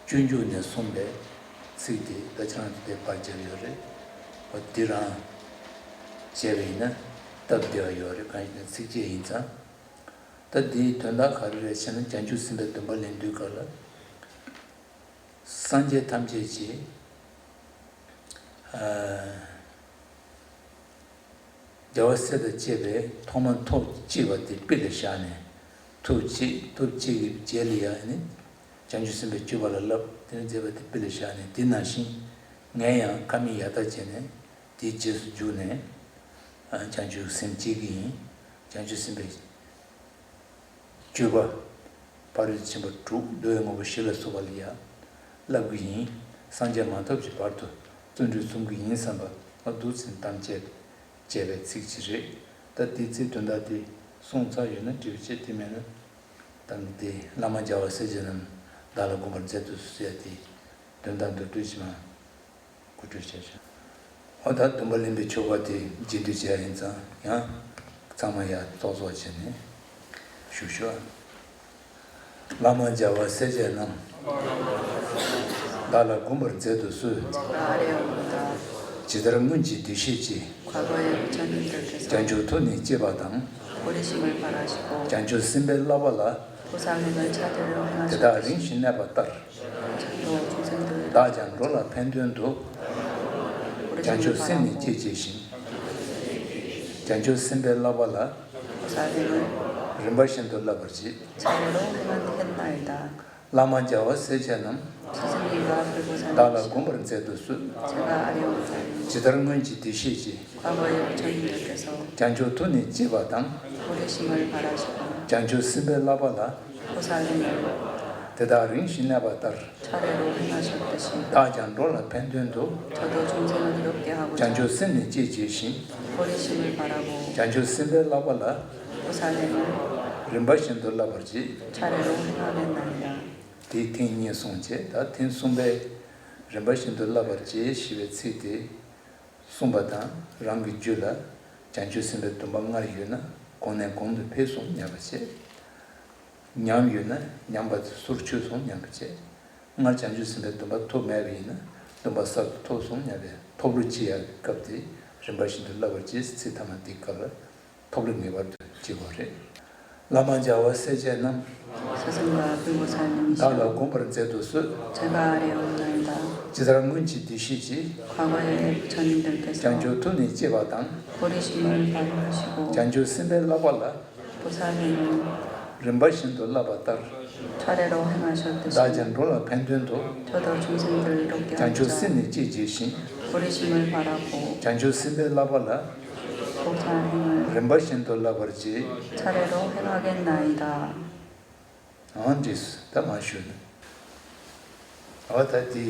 སྤྱོད་འཇུག་ནས་གསུངས་པའི་ཚིག་དེ་ད་ཁྱེད་རང་ཚོ་དེ་པར་སྦྱར་ཡོད་རེད། འོ་འདི་རང་བྱས་པ་ཡིན་ན་སྟབས་བདེ་བ་ཡོད་རེད། གང་ཡིན་ན་ཚིགས་བཅད་ཡིན་ཙང་། ད་འདིའི་དོན་དག་ག་རེ་རེད་ཟེར་ན། བྱང་ཆུབ་སེམས་དཔའི་སྡོམ་པ་ལེན་དུས་སྐབས་ལ་སངས་རྒྱས་ཐམས་ཅད་ཀྱིས། ཨ། རྒྱལ་བ་སྲས་དང་བཅས་པས་ཐོག་མར་ཐུགས་བསྐྱེད་པ་དེ་དཔེ་ལ་བཞག་ནས། ཐུགས་བསྐྱེད། ཐུགས་བསྐྱེད་ཀྱི་རྗེས་ལ་ཡང་ནི་བྱང་ཆུབ་སེམས་དཔའི་སྤྱོད་པ་ལ་བསླབ། དེ་ནས་མཛད་པ་དེ་དཔེ་ལ་བཞག་ནས། དེ་ནང་བཞིན་ངས་ཡང་ཁ་མིག་ཡར་ལྟ་བྱས་ནས་དེའི་རྗེས་སུ་འཇུག་ནས། ཨ། བྱང་ཆུབ་སེམས་བསྐྱེད་ཀྱི་ཡིན། བྱང་ཆུབ་སེམས་དཔའི་སྤྱོད་པ། ཕ་རོལ་ཏུ་ཕྱིན་པ་དྲུག། འདོད་པའི་དངོས་པོ་བཞི་ལ་སོགས་པ་ལ་ཡང་བསླབ་ཀྱི་ཡིན། སངས་རྒྱས་མ་ཐོབ་ཀྱི་བར་དུ་བརྩོན་འགྲུས་རྩོམ་གྱི་ཡིན་བསམ་པ། འོ་འདུག་སེ་དམ་བཅས་བྱས་པའི་ཚིག་ཅིག་རེད། ད་དེའི་ཚིག་དོན་དག་དེ་གསུངས་ཚར་ཡོད་ན་འགྲིག་པ་བྱས། དེ་མེད་ན་ད་ནི་དེ། བླ་མ་རྒྱལ་བ་སྲས་བཅས་རྣམས། བདག་ལ་དགོངས་པར་མཛད་དུ་གསོལ་ཟེར་ཡ་དེ་དོན་དག་མདོར་བསྡུས་ཤིག་མ། གོ་སྒྲིག་བྱས་བྱུང་། འོ་ད་སྡོམ་པ་ལེན་པའི་ཆོ་ག་དེ་རྗེས་ཟློས་བྱེད་ཡ་ཡིན་ཙང་། ཡང་ཚང་མ་ཡར་ཙོག་ཙོག་བྱས་ནས་ཞུ་ཞུ་ཨ། བླ་མ་རྒྱལ་བ་སྲས་བཅས་རྣམས། བདག་ལ་དགོངས་པར་མཛད་དུ་གསོལ། ཇི་ལྟར་སྔོན་གྱི་འདུ་ཤེས་ཀྱིས། བྱང་ཆུབ་ཐོབ་ནས་སྐྱེས་པ་དང་། བྱང་ཆུབ་སེམས་དཔའི་བསླབ་པ་ལ། དེ་དག་རིམ་བཞིན་གནས་པ་ལྟར། བདག་ཀྱང་འགྲོ་ལ་ཕན་དོན་དུ། བྱང་ཆུབ་སེམས་ནི་བསྐྱེད་བགྱི་ཞིང་། བྱང་ཆུབ་སེམས་དཔའི་བསླབ་པ་ལ། རིམ་པ་བཞིན་དུ་བསླབ་པར་བགྱི། བླ་མ་རྒྱལ་བ་སྲས་བཅས་རྣམས། བདག་ལ་དགོངས་པར་མཛད་དུ་གསོལ། ཇི་ལྟར་སྔོན་གྱི་འདུ་ཤེས་ཀྱིས། བྱང་ཆུབ་ཐོབ་ནས་སྐྱེས་པ་དང་། བྱང་ཆུབ་སེམས་དཔའི་བསླབ་པ་ལ། དེ་དག་རིམ་བཞིན་གནས་པ་ལྟར། བདག་ཀྱང་འགྲོ་ལ་ཕན་དོན་དུ། བྱང་ཆུབ་སེམས་ནི་བསྐྱེད་བགྱི་ཞིང་། བྱང་ཆུབ་སེམས་དཔའི་བསླབ་པ་ལ། རིམ་པ་བཞིན་དུ་བསླབ་པར་བགྱི། དེ་ཐེངས་གཉིས་གསུངས་བྱས། ད་ཐེངས་གསུམ་པའི་རིམ་པ་བཞིན་དུ་བསླབ་པར་བགྱི་ཞེས་པའི་ཚིག་དེ་གསུངས་པ་དང་། རང་གི་རྒྱུད་ལ་བྱང་ཆུབ་སེམས་དཔའི་སྡོམ་པ་ལྔ་ཡོད་ན། གོང་ནས་གོང་དུ་འཕེལ་སོང་སྙམ་པ་བྱེད། ཉམས་ཡོད་ན་ཉམས་པ་དེ་སོར་ཆུད་སོང་སྙམ་པ་བྱེད། སྔར་བྱང་ཆུབ་སེམས་དཔའི་སྡོམ་པ་ཐོབ་མེད་པ་ཡིན་ན་སྡོམ་པ་གསར་དུ་ཐོབ་སོང་སྙམ་པའི་ཐོབ་བློ་སྐྱེ་ཡག་གི་སྐབས་དེ་རིམ་པ་བཞིན་དུ་བསླབ་པར་བགྱི། ཚིག་ཐ་མ་འདི་སྐབས་ལ་ཐོབ་བློ་ངེས་པར་དུ་སྐྱེ་དགོས་རེད། བླ་མ་རྒྱལ་བ་སྲས་བཅས་རྣམས། བདག་ལ་དགོངས་པར་མཛད་དུ་གསོལ། ཇི་ལྟར་སྔོན་གྱི་འདུ་ཤེས་ཀྱིས། བྱང་ཆུབ་ཐོབ་ནས་སྐྱེས་པ་དང་། བྱང་ཆུབ་སེམས་དཔའི་བསླབ་པ་ལ། རིམ་པ་བཞིན་དུ་བསླབ་པ་ལྟར། བདག་ཀྱང་འགྲོ་ལ་ཕན་དོན་དུ། བྱང་ཆུབ་སེམས་ནི་བསྐྱེད་བགྱི་ཞིང་། བྱང་ཆུབ་སེམས་དཔའི་བསླབ་པ་ལ། རིམ་པ་བཞིན་དུ་བསླབ་པར་བགྱི། ཨང་། འགྲིགས། ད་མ་ཞུ་ན། འོ་ད་དེ་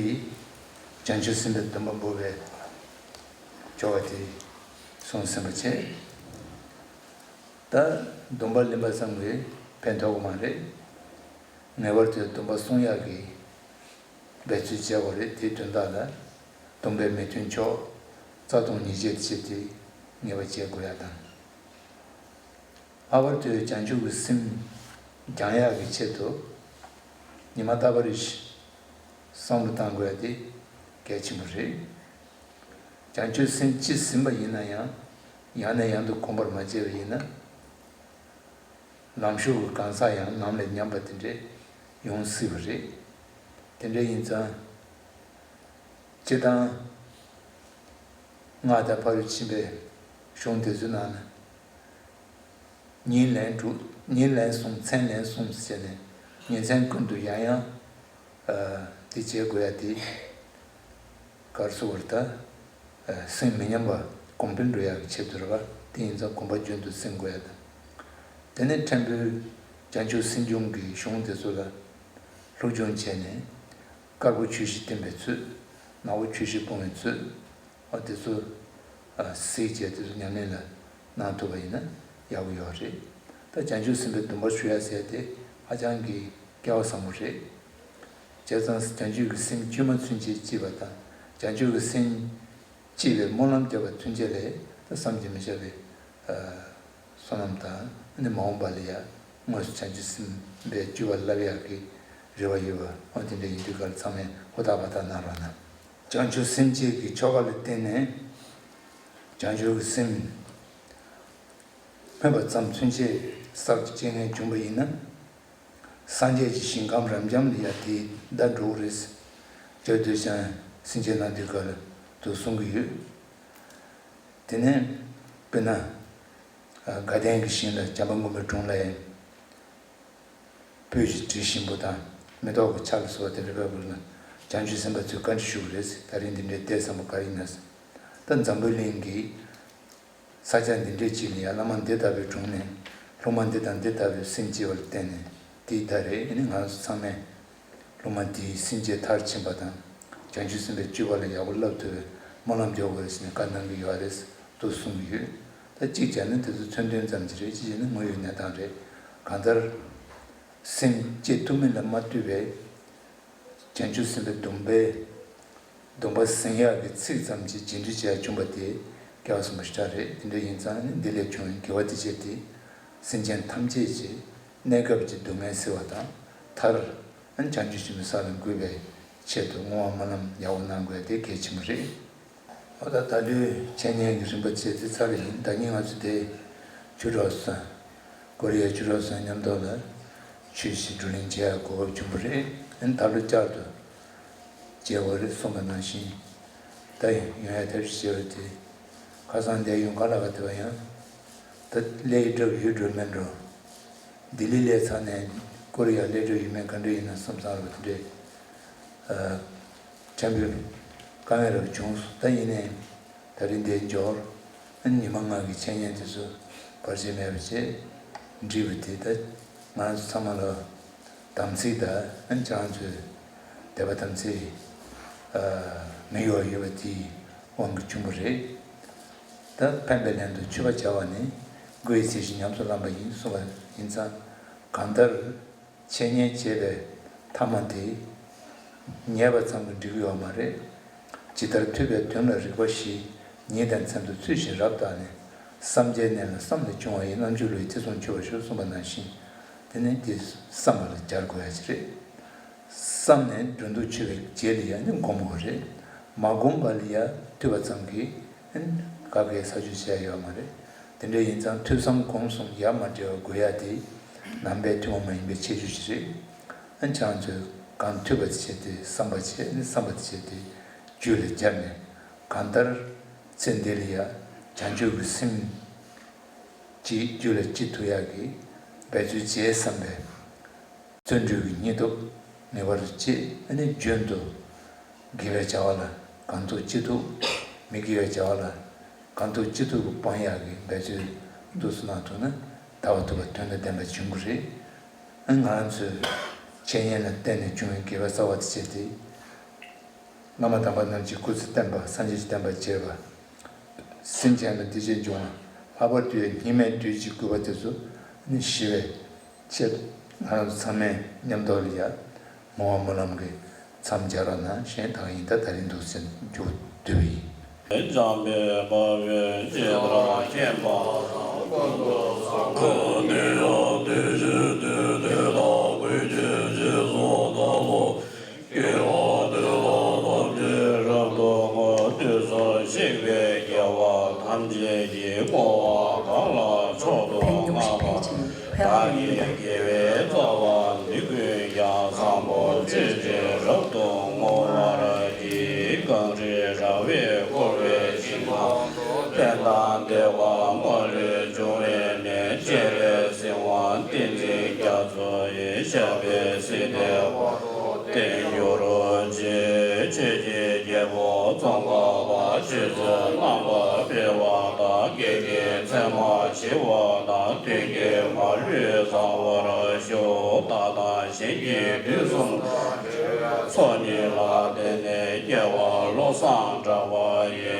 བྱང་ཆུབ་སེམས་དཔའི་སྡོམ་པ་འབོགས་པའི་ཆོ་ག་དེ་གསུངས་ཟིན་པ་བྱས། ད་སྡོམ་པ་ལེན་པ་ཙམ་གྱིས་ཕན་ཐོགས་ཀྱི་མ་རེད། ངེས་པར་དུ་སྡོམ་པ་སྲུང་ཡག་གི་འབད་རྩོལ་བྱེད་དགོས་རེད། དེའི་དོན་དག་ལ་སྡོམ་པས་མི་མཐུན་ཕྱོགས་རྩ་ལྟུང་ཉེས་བྱས་དེ་ཆེད་དུ་ངེས་པར་བྱེད་དགོས་ཡག་དང་། ལྷག་པར་དུ་བྱང་ཆུབ་ཀྱི་སེམས་སྦྱང་ཡག་གི་ཆེད་དུ་ཉི་མ་རྟག་པར་བསམ་བློ་བཏང་དགོས་ཡག་དེ་གལ་ཆེན་པོ་རེད། བྱང་ཆུབ་སེམས་སྐྱེས་ཟིན་པ་ཡིན་ན་ཡང་། ཡང་ནས་ཡང་དུ་གོམས་པར་མ་བྱས་པ་ཡིན་ན། ལམ་ཞུགས་ཀྱི་གང་ཟག་ཡང་ནམ་ལས་ཉམས་པ་དེ་འདྲས་ཡོང་སྲིད་པ་རེད། དེ་འདྲས་ཡིན་ཙང་། སྤྱིར་བཏང་། སྔགས་དང་ཕ་རོལ་ཏུ་ཕྱིན་པའི་གཞུང་དེ་ཚོའི་ནང་ན། ཉིན་ལན་དྲུག་ཉིན་ལན་གསུམ། མཚན་ལན་གསུམ་ཟེར་ནས་ཉིན་མཚན་ཀུན་ཏུ་ཡང་ཡང་། ཨ། དེ་བྱེད་དགོས་ཡ་དེ། ག་རེ་ཟེར་དགོས་རེད་ད། ཨ། སེམས་མི་ཉམས་པ་གོང་འཕེལ་འགྲོ་ཡག་གི་ཆེད་དུ་རེད་པ། དེ་ཡིན་ཙང་གོམ་པ་རྒྱུན་དུ་སྲུང་དགོས་ཡ་དང་། དེ་ནས་ཕྲན་བུ་བྱང་ཆུབ་སེམས་སྦྱོང་གི་གཞུང་དེ་ཚོ་ལ་སློབ་སྦྱོང་བྱས་ནས། དཀར་པོ་ཆོས་བཞི་བསྟན་པའི་ཚུལ། ནག་པོ་ཆོས་བཞི་སྤོང་བའི་ཚུལ། འོ་དེ་ཚོ་ཨ་གཟིགས་བྱས། དེ་ཚོ་ཉམས་ལེན་ལ་གནང་ཐུབ་པ་ཡིན་ན་ཡག་པོ་ཡོད་རེད། ད་བྱང་ཆུབ་སེམས་དཔའི་སྡོམ་པ་ཞུ་ཡ་ཟེར་དེ་ཧ་ཅང་གི་སྐལ་བ་བཟང་པོ་རེད། བྱས་ཙང་བྱང་ཆུབ་ཀྱི་སེམས་བཅོས་མ་ཚུན་ཆད་བསྐྱེད་པ་དང་། བྱང་ཆུབ་ཀྱི་སེམས་བསྐྱེད་པའི་སྨོན་ལམ་བརྒྱབ་པ་ཚུན་ཆད་ལ་ད་བསམ་གྱིས་མི་ཁྱབ་པའི་ཨ་བསོད་ནམས་དང་། ཨ་ནི་མ་འོངས་པ་ལ་ཡང་དངོས་སུ་བྱང་ཆུབ་སེམས་དཔའི་སྤྱོད་པ་བསླབ་ཡག་གི་རེ་བ་ཡོད་པ། འོ་དེ་འདྲ་ཡིན་དུས་ག་ལ་ཚང་མས་ཧུར་ཐག་པ་ཐག་གནང་རོགས་གནང་། བྱང་ཆུབ་སེམས་བསྐྱེད་ཀྱི་ཆོ་ག་ལ་བརྟེན་ནས་བྱང་ཆུབ་ཀྱི་སེམས་སྨོན་པ་ཙམ་ཚུན་ཆད་ཟབ་ཏུ་སྐྱེ་མཁན་བྱུང་བ་ཡིན་ན། སངས་རྒྱས་ཀྱི་ཞིང་ཁམས་རབ་འབྱམས་ལ་ཡང་དེའི་བརྡ་འགྲོ་གི་རེད། ཇོ་བོ་རྡོ་རྗེ་འཆང་སེམས་བསྐྱེད་གནང་དུས་སྐབས་ལ་དུ་གསུང་གི་ཡོད། དེ་ནས་དཔེར་ན། དགའ་ལྡན་གྱི་ཞིང་ལ་བྱམས་པ་མགོན་པོའི་དྲུང་ལ་ཡང་སྤོས་ཀྱི་དྲི་ཞིམ་པོ་དང་མེ་ཏོག་གི་ཆར་ལ་སོགས་པ་དེ་འདྲ་ཕུལ་ན། བྱང་ཆུབ་སེམས་དཔའ་ཚོས་བཀའ་འདྲི་ཞུ་གི་རེད། ད་རིང་འདི་འདྲའི་ལྟས་བཟང་པོ་ག་རེ་ཡིན་ན། ད་འཛམ་བུ་གླིང་གི་ས་ཆ་འདི་འདྲའི་ཅིག་ལ་ཡང་བླ་མ་འདི་ལྟ་བུའི་དྲུང་ནས་སློབ་མ་འདི་དང་འདི་ལྟ་བུའི་སེམས་བསྐྱེད་པ་ལ་བརྟེན་ནས་དེའི་བརྡ་རེད། ཨ་ནི་ང་ཚོ་ཚང་མས་སློབ་མ་དེའི་སེམས་བསྐྱེད་མཐར་ཕྱིན་པ་དང་། བྱང་ཆུབ་སེམས་དཔའི་སྤྱོད་པ་ལ་ཡག་པོ་བསླབ་ཐུབ་པའི་སྨོན་ལམ་རྒྱག་དགོས་རེད་ཟེར་ནས་བཀའ་གནང་གི་ཡོད་རེད་དུ་གསུང་གི་ཡོད། ད་གཅིག་བྱས་ན་དེ་ཚོ་མཚོན་དོན་ཙམ་ཅིག་རེད། གཅིག་བྱས་ན་དངོས་ཡོད་གནས་སྟངས་རེད། གང་ལྟར་སེམས་བསྐྱེད་ཐུབ་མིན་ལ་མ་ལྟོས་པའི་བྱང་ཆུབ་སེམས་དཔའི་སྡོམ་པའི་སྡོམ་པ་ཟིན་ཡག་གི་ཚིག་ཙམ་གྱིས་རྗེས་འབྲས་བྱེད་ཡག་བྱུང་བ་དེ་སྐལ་བ་བཟང་པོ་ཞེ་དྲག་རེད། དེ་འདྲ་ཡིན་ཙང་ནི་འདི་ལས་བྱུང་བའི་དགེ་བ་དེ་བྱས་ཏེ། སེམས་ཅན་ཐམས་ཅད་ཀྱི་གནས་སྐབས་ཀྱི་སྡུག་བསྔལ་སེལ་བ་དང་མཐར་བྱང་ཆུབ་ཆེན་པོའི་ས་ལ་འགོད་པའི་ཆེད་དུ་བསྔོ་བ་སྨོན་ལམ་ཡག་པོ་གནང་དགོས་དེ་གལ་ཆེན་པོ་རེད། འོ་ད་ད་ལོའི་འཆད་ཉན་གྱི་རིམ་པ་བྱས་ཏེ་ཚར་བ་ཡིན། ད་ནི་ང་ཚོ་དེ་ཆུ་གྲོགས་སོང་། ཀོ་རི་ཡའི་ཆུ་གྲོགས་སོང་མཉམ་དུ་ལ་ཆོས་ཞིག་བགྲོ་གླེང་བྱེད་ཡག་གོ་སྐབས་བྱུང་བ་རེད། ཨ་ནི་ད་ལོ་བསྐྱར་དུ་མཇལ་བ་རེད་གསུངས་པ་ནང་བཞིན། ད་ཡོང་ཡ་ཐབས་ཤེས་བྱས་པ་དེ། ཁ་སང་འདིར་ཡོང་ག་ལ་ག་དེ་བ་ཡང་། ད་སླེབས་གྲབས་ཡོད་འགྲོ་མེད་འགྲོ། ལྡི་ལི་སླེབས་ཚར་ནས་ཀོ་རི་ཡ་སླེབས་གྲབས་ཡོད་མེད་ག་འདྲ་ཡིན་ན་བསམ་བསམ་རོགས་དེ་འདྲས། ཨ། ཕྲན་བུ་དཀའ་ངལ་རབ་བྱུང་སོང་། ད་ཡིན་ནའི་ད་རིང་འདིར་འབྱོར། ཨ་ནི་ཉི་མ་ལྔ་གི་འཆད་ཉན་དེ་ཚོ་བར་ཆད་མེད་པ་བྱས། འགྲིག་པ་དེ་ད་ང་རང་ཚོ་ཚང་མ་ལ་དམ་ཚིག་དང་། ཨ་ནི་ཁྱེད་རང་ཚོའི་དད་པ་དམ་ཚིག་ཨ་མི་གཡོ་བ་ཡོད་པ་དེའི་དབང་གིས་བྱུང་བ་རེད། ད་ཕན་པའི་ལན་དུ་མཆོད་པ་བྱ་བ་ནི། མགོ་ཡི་ཚིགས་བཞིན་ཉམས་སུ་བླངས་པ་ཡིན་གསུངས་པ་ཡིན་ཙང་། གང་ལྟར་འཆད་ཉན་བྱེད་པའི་ཐ་མ་དེ་ཉན་པ་ཙམ་གྱིས་འགྲིག་གི་ཡོད་མ་རེད། ཇི་ལྟར་ཐོས་པའི་དོན་ལ་རིགས་པ་བཞི། ཉིད་དང་མཚན་དུ་ཚུལ་བཞིན་རབ་བརྟགས་ནས། བསམ་བྱའི་གནས་ལ་བསམ་ལས་བྱུང་བ་ཡི། རྣལ་འབྱོར་ལུས་ཐེ་ཚོམ་ཆོད་པར་ཞོག་གསུངས་པ་ནང་བཞིན། དེ་ནི་དེ་བསམ་པ་ལ་སྦྱར་དགོས་ཡ་ཅིག་རེད། བསམ་ནས་འགྲོ་འདུག་སྤྱོད་པའི་རྗེས་ལ་ཡང་ནི་བསྒོམ་དགོས་རེད། མ་བསྒོམས་པ་ལ་ཡང་ཐོས་པ་ཙམ་གྱིས་ག་གེ་ས་ཆུ་བྱས་ཡོད་མ་རེད། དེ་འདྲ་ཡིན་ཙང་ཐོས་བསམ་སྒོམ་གསུམ་ཡ་མ་བྲལ་བ་དགོས་ཡ་དེ་ནང་པའི་ཐུན་མོང་མ་ཡིན་པའི་ཁྱད་ཆོས་ཤིག་རེད། ཨ་ཁྱེད་རང་ཚོས་གང་ཐོས་པ་དེ་བྱས་ཏེ་བསམ་པ་བྱས། ཨ་ནི་བསམ་པ་དེ་བྱས་ཏེ་རྒྱུད་ལ་སྦྱར་ནས། གང་ལྟར་ཚེ་འདི་ལ་ཡང་བྱང་ཆུབ་ཀྱི་སེམས་ཅིག་རྒྱུད་ལ་སྐྱེ་ཐུབ་ཡག་གི་འབད་རྩོལ་བྱེད་བསམ་པའི་བརྩོན་འགྲུས་ཀྱི་སྙིང་སྟོབས་ངེས་པར་དུ་བསྐྱེད། ཨ་ནི་རྒྱུན་དུ་དགེ་བའི་བྱ་བ་ལ་གང་ཐུབ་ཅི་ཐུབ། མི་དགེ་བའི་བྱ་བ་ལ་གང་ཐུབ་ཅི་ཐུབ་སྤང་ཡག་གི་འབད་རྩོལ་འདུག་སེ་གནང་ཐུབ་ན། ད་བར་དུ་བ་དོན་དང་ལྡན་པ་འབྱུང་གི་རེད། ཨ་ང་རང་ཚོའི་འཆད་ཉན་ལ་བརྟེན་ནས་བྱུང་བའི་དགེ་བའི་རྩ་བ་དེ་བྱས་ཏེ། བླ་མ་དམ་པ་རྣམས་ཀྱི་སྐུ་ཚེ་བརྟན་པ། སངས་རྒྱས་ཀྱི་བསྟན་པ་རྒྱས་པ། སེམས་ཅན་ལ་བདེ་སྐྱིད་འབྱུང་བ། ལྷག་པར་དུ་སྙིགས་མའི་དུས་ཀྱི་དགོས་པ་དེ་ཚོ་ནི་ཞི་བའི་ཆེད། ང་རང་ཚོ་ཚང་མས་མཉམ་དུ་ལ་ཡ་བསྔོ་བ་སྨོན་ལམ་གྱི་མཚམས་སྦྱར་རོགས་གནང་ཞེས་དང་ཡིན། ད་ད་རིང་འདུག་སེ་མཇུག་བསྡུས་པ་ཡིན། འཇམ་དཔལ་དཔའ་བོས་ཇི་ལྟར་མཁྱེན་པ་དང་། ཀུན་ཏུ་བཟང་པོ་དེ་ཡང་དེ་བཞིན་ཏེ། དེ་དག་ཀུན་གྱི་རྗེས་སུ་བདག་སློབ་དགེ་བ་འདི་དག་ཐམས་ཅད་རབ་ཏུ་བསྔོ། དུས་གསུམ་གཤེགས་པའི་རྒྱལ་བ་ཐམས་ཅད་ཀྱིས། བསྔོ་བ་གང་ལ་མཆོག་ཏུ་བསྔགས་པ། བདག་ཉིད་དགེ་བའི་རྩ་བ་འདི་ཀུན་ཀྱང་། བཟང་པོ་སྤྱོད་ཕྱིར་རབ་ཏུ་བསྔོ་བར་བགྱི། རྐང་མགྲིན་ར་བས་བསྐོར་བའི་ཞིང་ཁམས། ཕན་དང་བདེ་བ་མ་ལུས་འབྱུང་བའི་གནས། སྤྱན་རས་གཟིགས་དབང་ཏིང་འཛིན་རྒྱ་མཚོ་ཡི། ཞབས་པད་སྲིད་མཐའི་བར་དུ་བརྟན་གྱུར་ཅིག་ཆོས་ཀྱི་རྒྱལ་པོ་ཙོང་ཁ་པ། ཆོས་ཚུལ་རྣམ་པར་སྤེལ་བ་དང་། བགེགས་ཀྱི་མཚན་མ་ཞི་བ་དང་། མཐུན་རྐྱེན་མ་ལུས་བཟང་བར་ཤོག །བདག་དང་གཞན་གྱི་དུས་གསུམ་ཚོགས་གཉིས་ལ་བརྟེན་ནས། སྐྱེ་བ་བློ་བཟང་གྲགས་པ་ཡི།